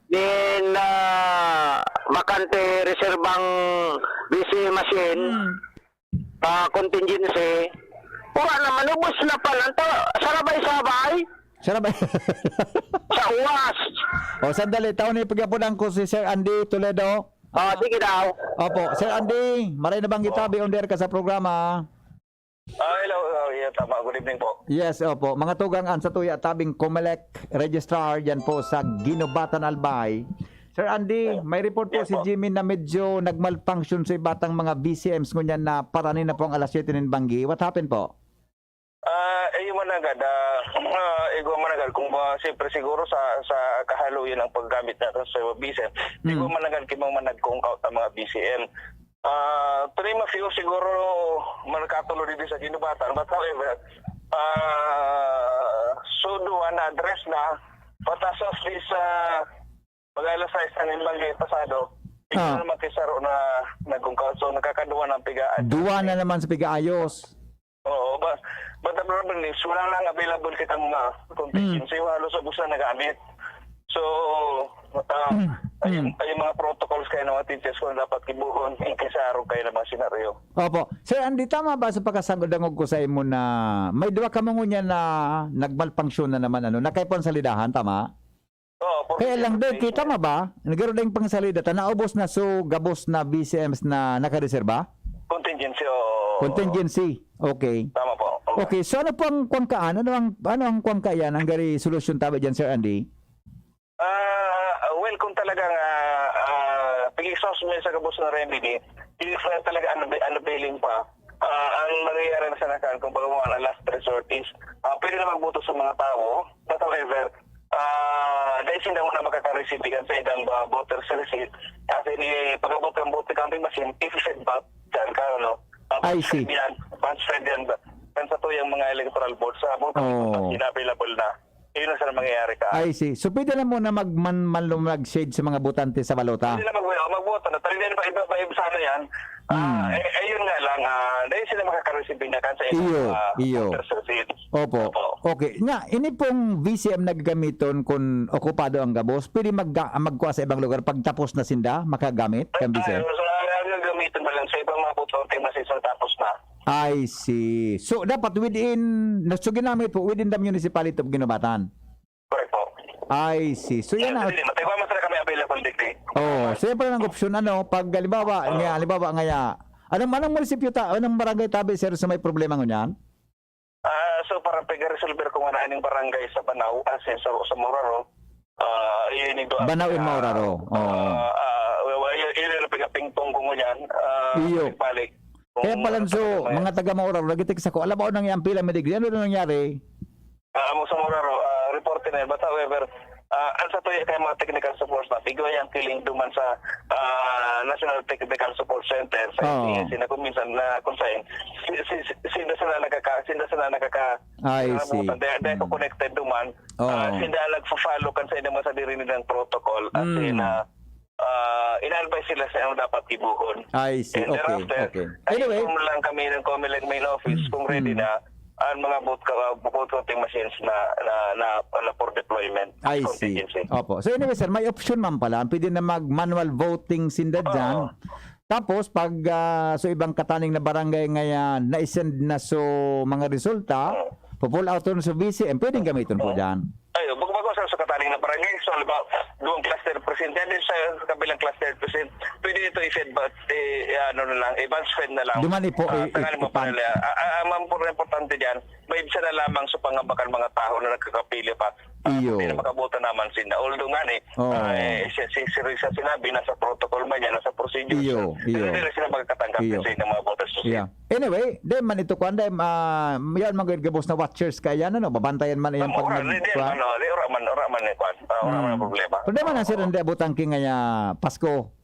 din, ah, makante reserbang V C machine, Hmm. ah, contingency. Wala naman, ubos na pala. Ito, sarabay-sabay. Sarabay. Sa uwas. O, sandali. Taon na ipagyapunan ko si Sir Andy Toledo. Ah, sige daw. Opo. Sir Andy, maray na bang itabi on air ka sa programa? Ah, hello, ah, yeah, tama. Good evening po. Yes, opo. Mga tugang, an satuya tabing Comelec Registrar, yan po sa Guinobatan, Albay. Sir Andy, Yes. may report po Yes si po. Jimmy na medyo nag-malfunction sa ibatang mga V C Ms ngunyan na parani na po ang alas siyete nin banggi. What happened po? Ah, eh, yung managad, ah, ah, igwa managad, kung ba, siyempre siguro sa, sa kahaluyan ang paggamit natin sa V C M, Mm. igwa managad, kimang managkong out ang mga V C M. Ah, three ma few siguro man nakatulo dito sa Ginubatan. But however, ah, so duwa na address na, but as of this, ah, mag alas sais na nin banggi pasado, Ah. ikaw naman kay Saro na nagkungkaw. So, nakakaduwa ng piga-, Duwa na naman sa pigaayos. Oo, ba, but the problem is, wala nang available kitang mga contingency. Hmm. Halos ubos na nagamit. So, ah, Mm. ay, Mm. ay, yung mga protocols kaya ng mga teachers ko na dapat gibohon, in case arog kayo ng mga senaryo. Opo. Sir Andy, tama ba sa pagkasangod-dangog ko sa imo na may duwa ka mga ngunyan na nagmalpangsyon na naman, ano, na kay pang salidahan, tama? Oo, for Kaya lang, contingency. Dek, kita mo ba? Nagkaroon na yung pangsalida, ta naubos na, so, gabos na V C Ms na nakareserba? Contingency, oo. Contingency. Okay. Tama po. Okay, so ano po ang kwangkaan? Ano ang, ano ang kwangka yan? Ang gari solusyon tabi dyan, Sir Andy? Ah, well, kung talagang, ah, ah, pag-exhaust mo yun sa gabos na remedy, if, ah, talaga unava-, unavailing pa, ah, ang mangyayari na sa nakan, kung baga mo ang last resort is, ah, pwede na magboto sa mga tao, but however, ah, dahil sila mo na makaka-receive kan sa idang ba, voter's receipt, kasi ni, pag-abot ang voter counting machine, i-feed back dyan ka, ano? Ah, I see. Transfer yan, transfer yan ba? Kan sa tuyang mga electoral board, sa voter Oh. machine available na. Yun ang sana mangyayari ka. I see. So, pwede na muna mag-, man-, manlumag shade sa mga botante sa balota? Pwede na mag-, magboto na. Talaga na ba iba, iba, iba sana yan? Ah, Hmm. eh, eh, yun nga lang, ah, dahil sila makaka-receive na kan sa Iyo, ah, iyo. voter's receipt. Opo. Opo. Okay. Nga, ini pong V C M na gagamiton kun okupado ang gabos, pwede magga-, magkuha sa ibang lugar pagtapos na sinda, makagamit kan V C M? Ay, so, ang, ang gagamitin pa lang sa ibang mga botante, mas isa tapos na. I see. So, dapat within, na, so, ginamit po within the municipality of Guinobatan? Correct po. I see. So, yan Yes, na. Hindi, matay ko, mas na kami available digdi. Oh, so, yan pala ang opsyon, ano, pag halimbawa, Oh. nga, halimbawa, ngaya, anong, anong munisipyo ta-, anong barangay tabi, sir, sa may problema ngunyan? Ah, so, parang pag-resolver ko nga na aning barangay sa Banao, ah, sa, sa, sa Mauraro, ah, yun yung Banao in ah, Mauraro. Oo. ah, ah, well, well, yun, yun yung pagkapingpong ko ngunyan, ah, Iyo. balik-balik. Kaya Kung pala, ano so, talaga mga taga Mauraro, nagitext ako, "Alam mo, nang yan, pila may degree? Ano na nangyari?" Ah, amo sa Mauraro, ah, reporte na yun. But however, ah, ang sa tuya kay mga technical support na, bigyan yan feeling duman sa, ah, National Technical Support Center, sa Oo. N T S C, na kung minsan na, kung saan, si, si, si, sinda sila nagkaka-, sinda sila nagkaka-, I see. Dahil, dahil ko connected duman, Oo. ah, sinda nagfo-follow kan sa ilang mga sadiri nilang protocol. As Mm. in, ah, ah, ina-advise sila sa anong dapat gibohon. I see. And Okay, thereafter, okay. ay Anyway. inform lang kami ng Comelec main office Mm, kung ready mm. na ang mga vote ka-, vote counting machines na, na, na, na for deployment. I see. Contingency. Opo. So anyway, sir, may option man pala. Pwede na mag-manual voting sinda Oo. dyan. Tapos, pag, ah, so ibang kataning na barangay ngayon, na-send na so mga resulta, Oo. po-pull out ron sa V C M, pwedeng gamiton po Oo. dyan. Ayo, bag-, bago sa, sa kataning na barangay, so, halimbawa, duwang cluster present, yan din sa kabilang cluster present, pwede ito i-feed back, eh, eh, ano na lang, i-bounce feed na lang. Duman ipo-, Ah, i-, tangali i-, mo ipan- pala, ah, ah, ah, ang importante dyan, may isa na lamang sa pangambakan mga tao na nagkakapili pa. Ah, Iyo. Hindi na makaboto naman sinda. Although nga ni, Oo. ah, eh, si, si, si, sa sinabi, nasa protocol man yan, nasa procedure Iyo, siya. iyo. Pero hindi na sila magkatangkap Iyo. sa inyong mga voters. Yeah. Anyway, di man ito kuan, di, ah, yan mga gabos na watchers kaya ano, babantayan man iyang Tama, ora, pag- di, di, kuan. ano, di, ora man, ora man yung kuan. Ah, ora man Mm. ang problema. Problema na sir, Oo. Hindi abot ang king ngaya Pasko.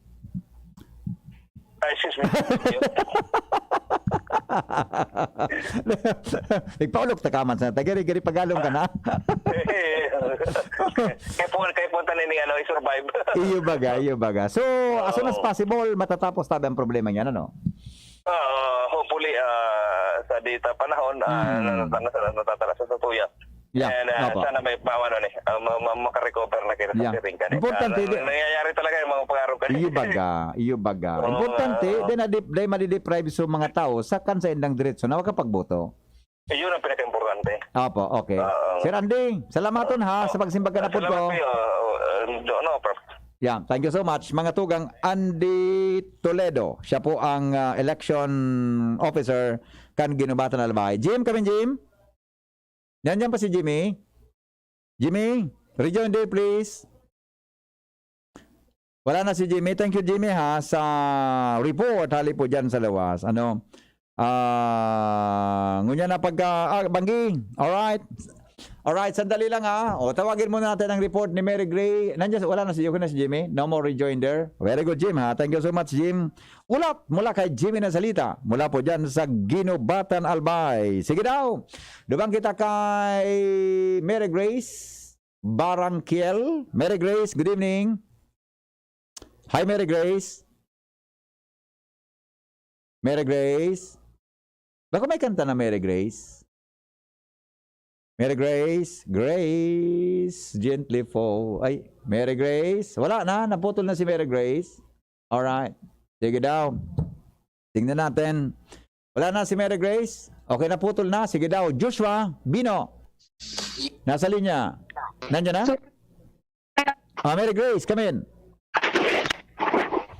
Ay, excuse me. Nagpaulok ta ka man sa tagari-gari pagalong ka na. Kaya po, kaya po tanin ni ano, i-survive. Iyo baga, iyo baga. So, as soon as Oo. possible, matatapos tabi ang problema niyan, ano? Ah, hopefully, ah, sa dita panahon, ah, Mm. na, na, na, natatala sa tutuya. Yeah, And ah, opo. Sana may mawano ni, ah, ma- ma- makarecover na kita sa Yeah. siring ka. Importante, Ah, di- nangyayari talaga yung mga pangarap ka. Iyo baga, iyo baga. Oo, Importante, ah. di na dip, di madideprive sa mga tao sa kan sa indang diretso na makapagboto. Yun ang pinaka-importante. Opo, okay. Oo. Sir Andy, salamaton ha, sa pagsimbag ka na po Salamat ko. Kayo, uh, no, no, Prof. Yeah, thank you so much. Mga tugang, Andy Toledo, siya po ang ah, election officer kan Ginubatan Albay. Jim, kami Jim? Yan, yan pa si Jimmy. Jimmy, rejoin there, please. Wala na si Jimmy. Thank you, Jimmy, ha, sa report. Hali po dyan sa lawas. Ano? Ah, ngunya na pagka... Ah, Banggi. Alright. Alright, sandali lang ha. O, tawagin muna natin ang report ni Mary Gray. Nandiyan, wala na si, okay na si Jimmy. No more rejoinder. Very good, Jim ha. Thank you so much, Jim. Ulat mula kay Jimmy na salita. Mula po dyan sa Ginubatan Albay. Sige daw. Dubang kita kay Mary Grace Barangkiel. Mary Grace, good evening. Hi, Mary Grace. Mary Grace. Baka may kanta na Mary Grace. Mary Grace, Grace, gently fall. Ay, Mary Grace. Wala na, naputol na si Mary Grace. Alright. Sige daw. Tingnan natin. Wala na si Mary Grace. Okay, naputol na. Sige daw. Joshua Bino. Nasa linya. Nandiyan na? Ah, Mary Grace, come in.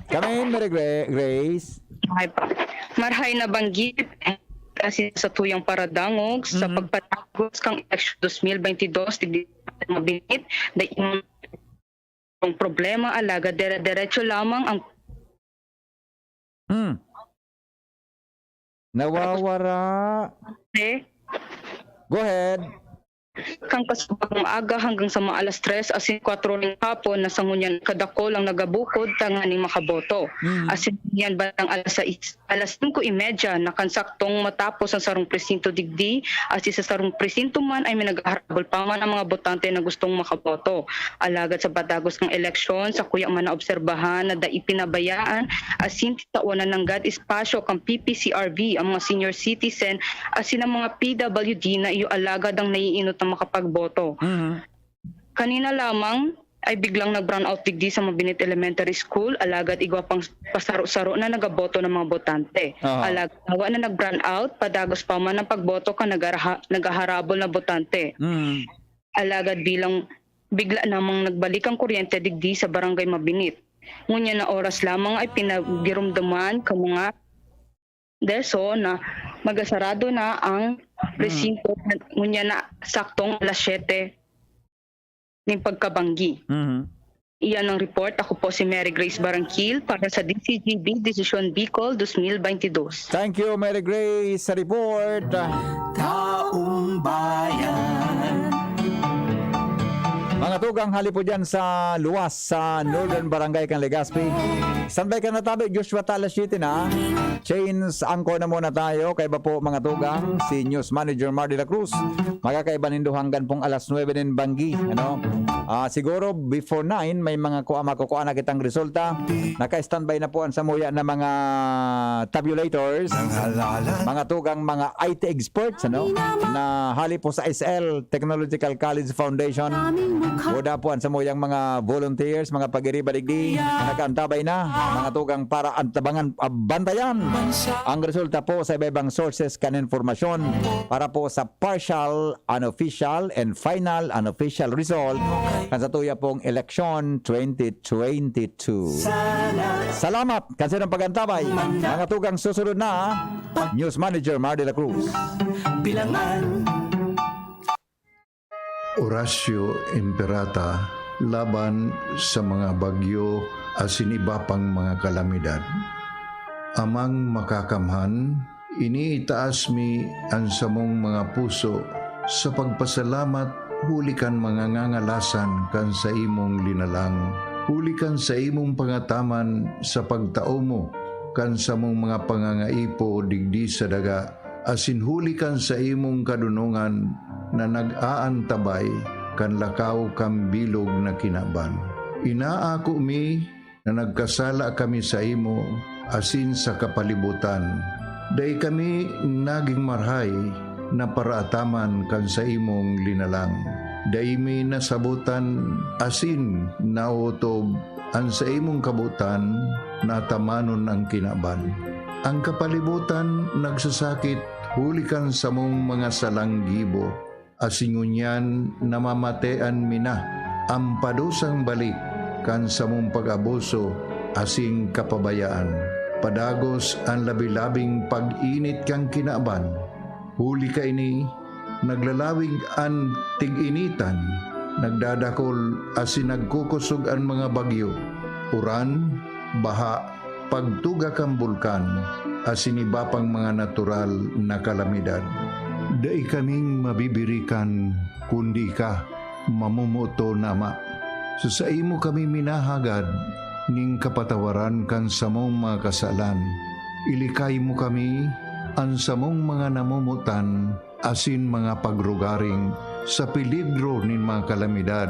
Come in, Mary Gra- Grace. Okay pa. Marhay na banggit kasi sa tuyang paradangog sa Mhm. pagpatapos kang eleksyon twenty twenty-two, digdi mabinit, dai ang problema, alagad dire-diretso lamang ang Hmm. Nawawara. eh, Go ahead. Kan kasubang aga hanggang sa mga alas tres asin kwatro ning hapon na sa ngunyan kadakol ang nagabukod tanganing makaboto. Mm. Asin ngunyan bandang alas sais, alas singko y media na kan saktong matapos ang sarong presinto digdi, asin sa sarong presinto man ay may naghaharabol pa man ang mga botante na gustong makaboto. Alagad sa padagos ng eleksyon, sakuya man naobserbahan na dai pinabayaan asin titawan na nanggad espasyo kan P P C R V ang mga senior citizen asin ang mga P W D na iyo alagad ang naiinot na makapagboto. Mhm. Kanina lamang ay biglang nag-brown out digdi sa Mabinit Elementary School, alagad igwa pang pasaro-saro na nagaboto ng mga botante. Aha. Alagad hawa na nag-brown out, padagos pa man ang pagboto kan nagaraha- naghaharabol na botante. Mhm. Alagad bilang bigla namang nagbalik ang kuryente digdi sa Barangay Mabinit. Ngunyan na oras lamang ay pinagirumduman ka mga DESO na magasarado na ang resinto ngunyan na saktong alas siyete ning pagkabanggi. Mhm. Iyan ang report. Ako po si Mary Grace Barangkil para sa D C G B Desisyon Bicol twenty twenty-two. Thank you, Mary Grace, sa report. Taong bayan. Mga tugang, hali po dyan sa luwas sa Northern Barangay kan Legazpi. Standby ka na tabi, Joshua, ta alas siyete na. Change anchor na muna tayo. Kaya ba po, mga tugang, si News Manager Mar de la Cruz. Magkakaiba nindo hanggang pong alas nuebe nin banggi. Ano? Ah, siguro before nine, may mga kuha, makukuha na kitang resulta. Naka-standby na po ang samuya na mga tabulators. Mga tugang, mga I T experts, ano? Na hali po sa S L, Technological College Foundation. Buda po ang samuyang mga volunteers, mga pagiriba digdi, nakaantabay na, mga tugang para antabangan, ah, bantayan ang resulta po sa iba-ibang sources kan informasyon para po sa partial, unofficial, and final, unofficial result kan sa tuya pong eleksyon twenty twenty-two. Salamat kan sa inyong pag-antabay. Mga tugang, susunod na, News Manager Mar de la Cruz. Bilangan. Horacio Imperata laban sa mga bagyo asin iba pang mga kalamidad. Amang Makakamhan, iniitaas mi an samong mga puso sa pagpasalamat huli kan mga ngangalasan kan saimong linalang, huli kan saimong pangataman sa pagtao mo kan samong mga pangangaipo digdi sa daga, asin huli kan saimong kadonongan na nag-aantabay kan lakaw kan bilog na kinaban. Inaako mi na nagkasala kami saimo asin sa kapalibutan. Dai kami nagin marahay na paraataman kan saimong linalang. Dai mi nasabotan asin naotob an saimong kabotan na atamanon an kinaban. An kapalibotan nagsasakit huli kan samong mga salang gibo, asin ngunyan namamatean mi na an padusang balik kan samong pag-abuso asin kapabayaan. Padagos an labi-labing pag-init kan kinaban. Huli kaini, naglalawig an tig-initan, nagdadakol asin nagkukosog an mga bagyo, uran, baha, pagtuga kan bulkan, asin iba pang mga natural na kalamidad. Dai kaming mabibirikan kundi ika, mamomoton na Ama. Sa saimo kami minahagad nin kapatawaran kan samong mga kasalan. Ilikay mo kami, an samong mga namomotan, asin mga pagrugaring sa peligro nin mga kalamidad,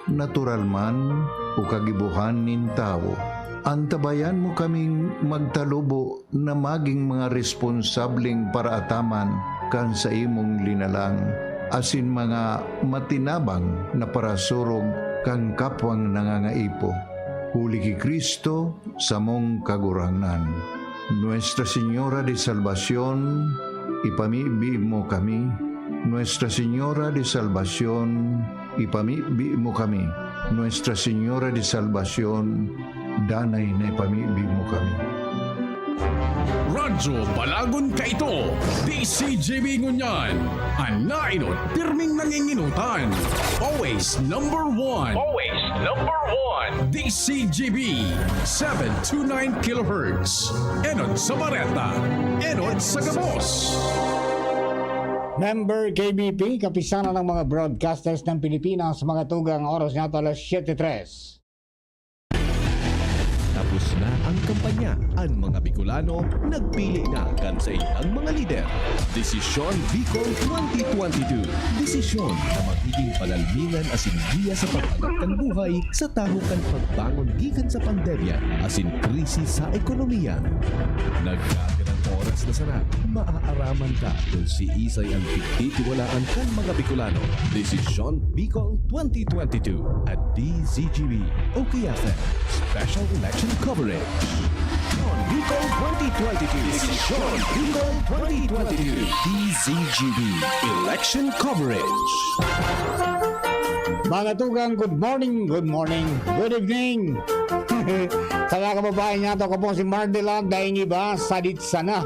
natural man o kagibohan nin tawo. Antabayan mo kaming magtalubo na magin mga responsableng paraataman kan saimong linalang, asin mga matinabang na parasurog kan kapwang nangangaipo. Huli ki Cristo, samong Kagurangnan. Nuestra Señora de Salvacion, ipamibi mo kami. Nuestra Señora de Salvacion, ipamibi mo kami. Nuestra Señora de Salvacion, danay na ipamibi mo kami. Radyo Balagon kaito, D C G B ngunyan. An nainot, pirming nanginginutan. Always number one. Always number one. D C G B, seven two nine kilohertz. Enot sa bareta, enot sa gabos. Member K B P, Kapisanan ng mga Broadcasters ng Pilipinas, mga tugang, oras niya alas siyete tres. Tapos na ang kampanya. An mga Bicolano nagpili na kan saindang mga lider. Desisyon Bicol twenty twenty-two. Desisyon na magiging panalmingan asin giya sa pag-angat kan buhay sa tahaw kan pagbangon gikan sa pandemya asin krisis sa ekonomiya. Nagkapirang oras na sana, maaaraman ta kun siisay an pigtitiwalaan kan mga Bicolano. Desisyon Bicol twenty twenty-two at D Z G B, O K F M. Special Election Coverage. Desisyon Bicol twenty twenty-two. Desisyon Bicol twenty twenty-two. D Z G B Election Coverage. Mga tugang, good morning, good morning, good evening. Sa mga kababayan niya, ako po si Mardelan, daing iba, sadit sana.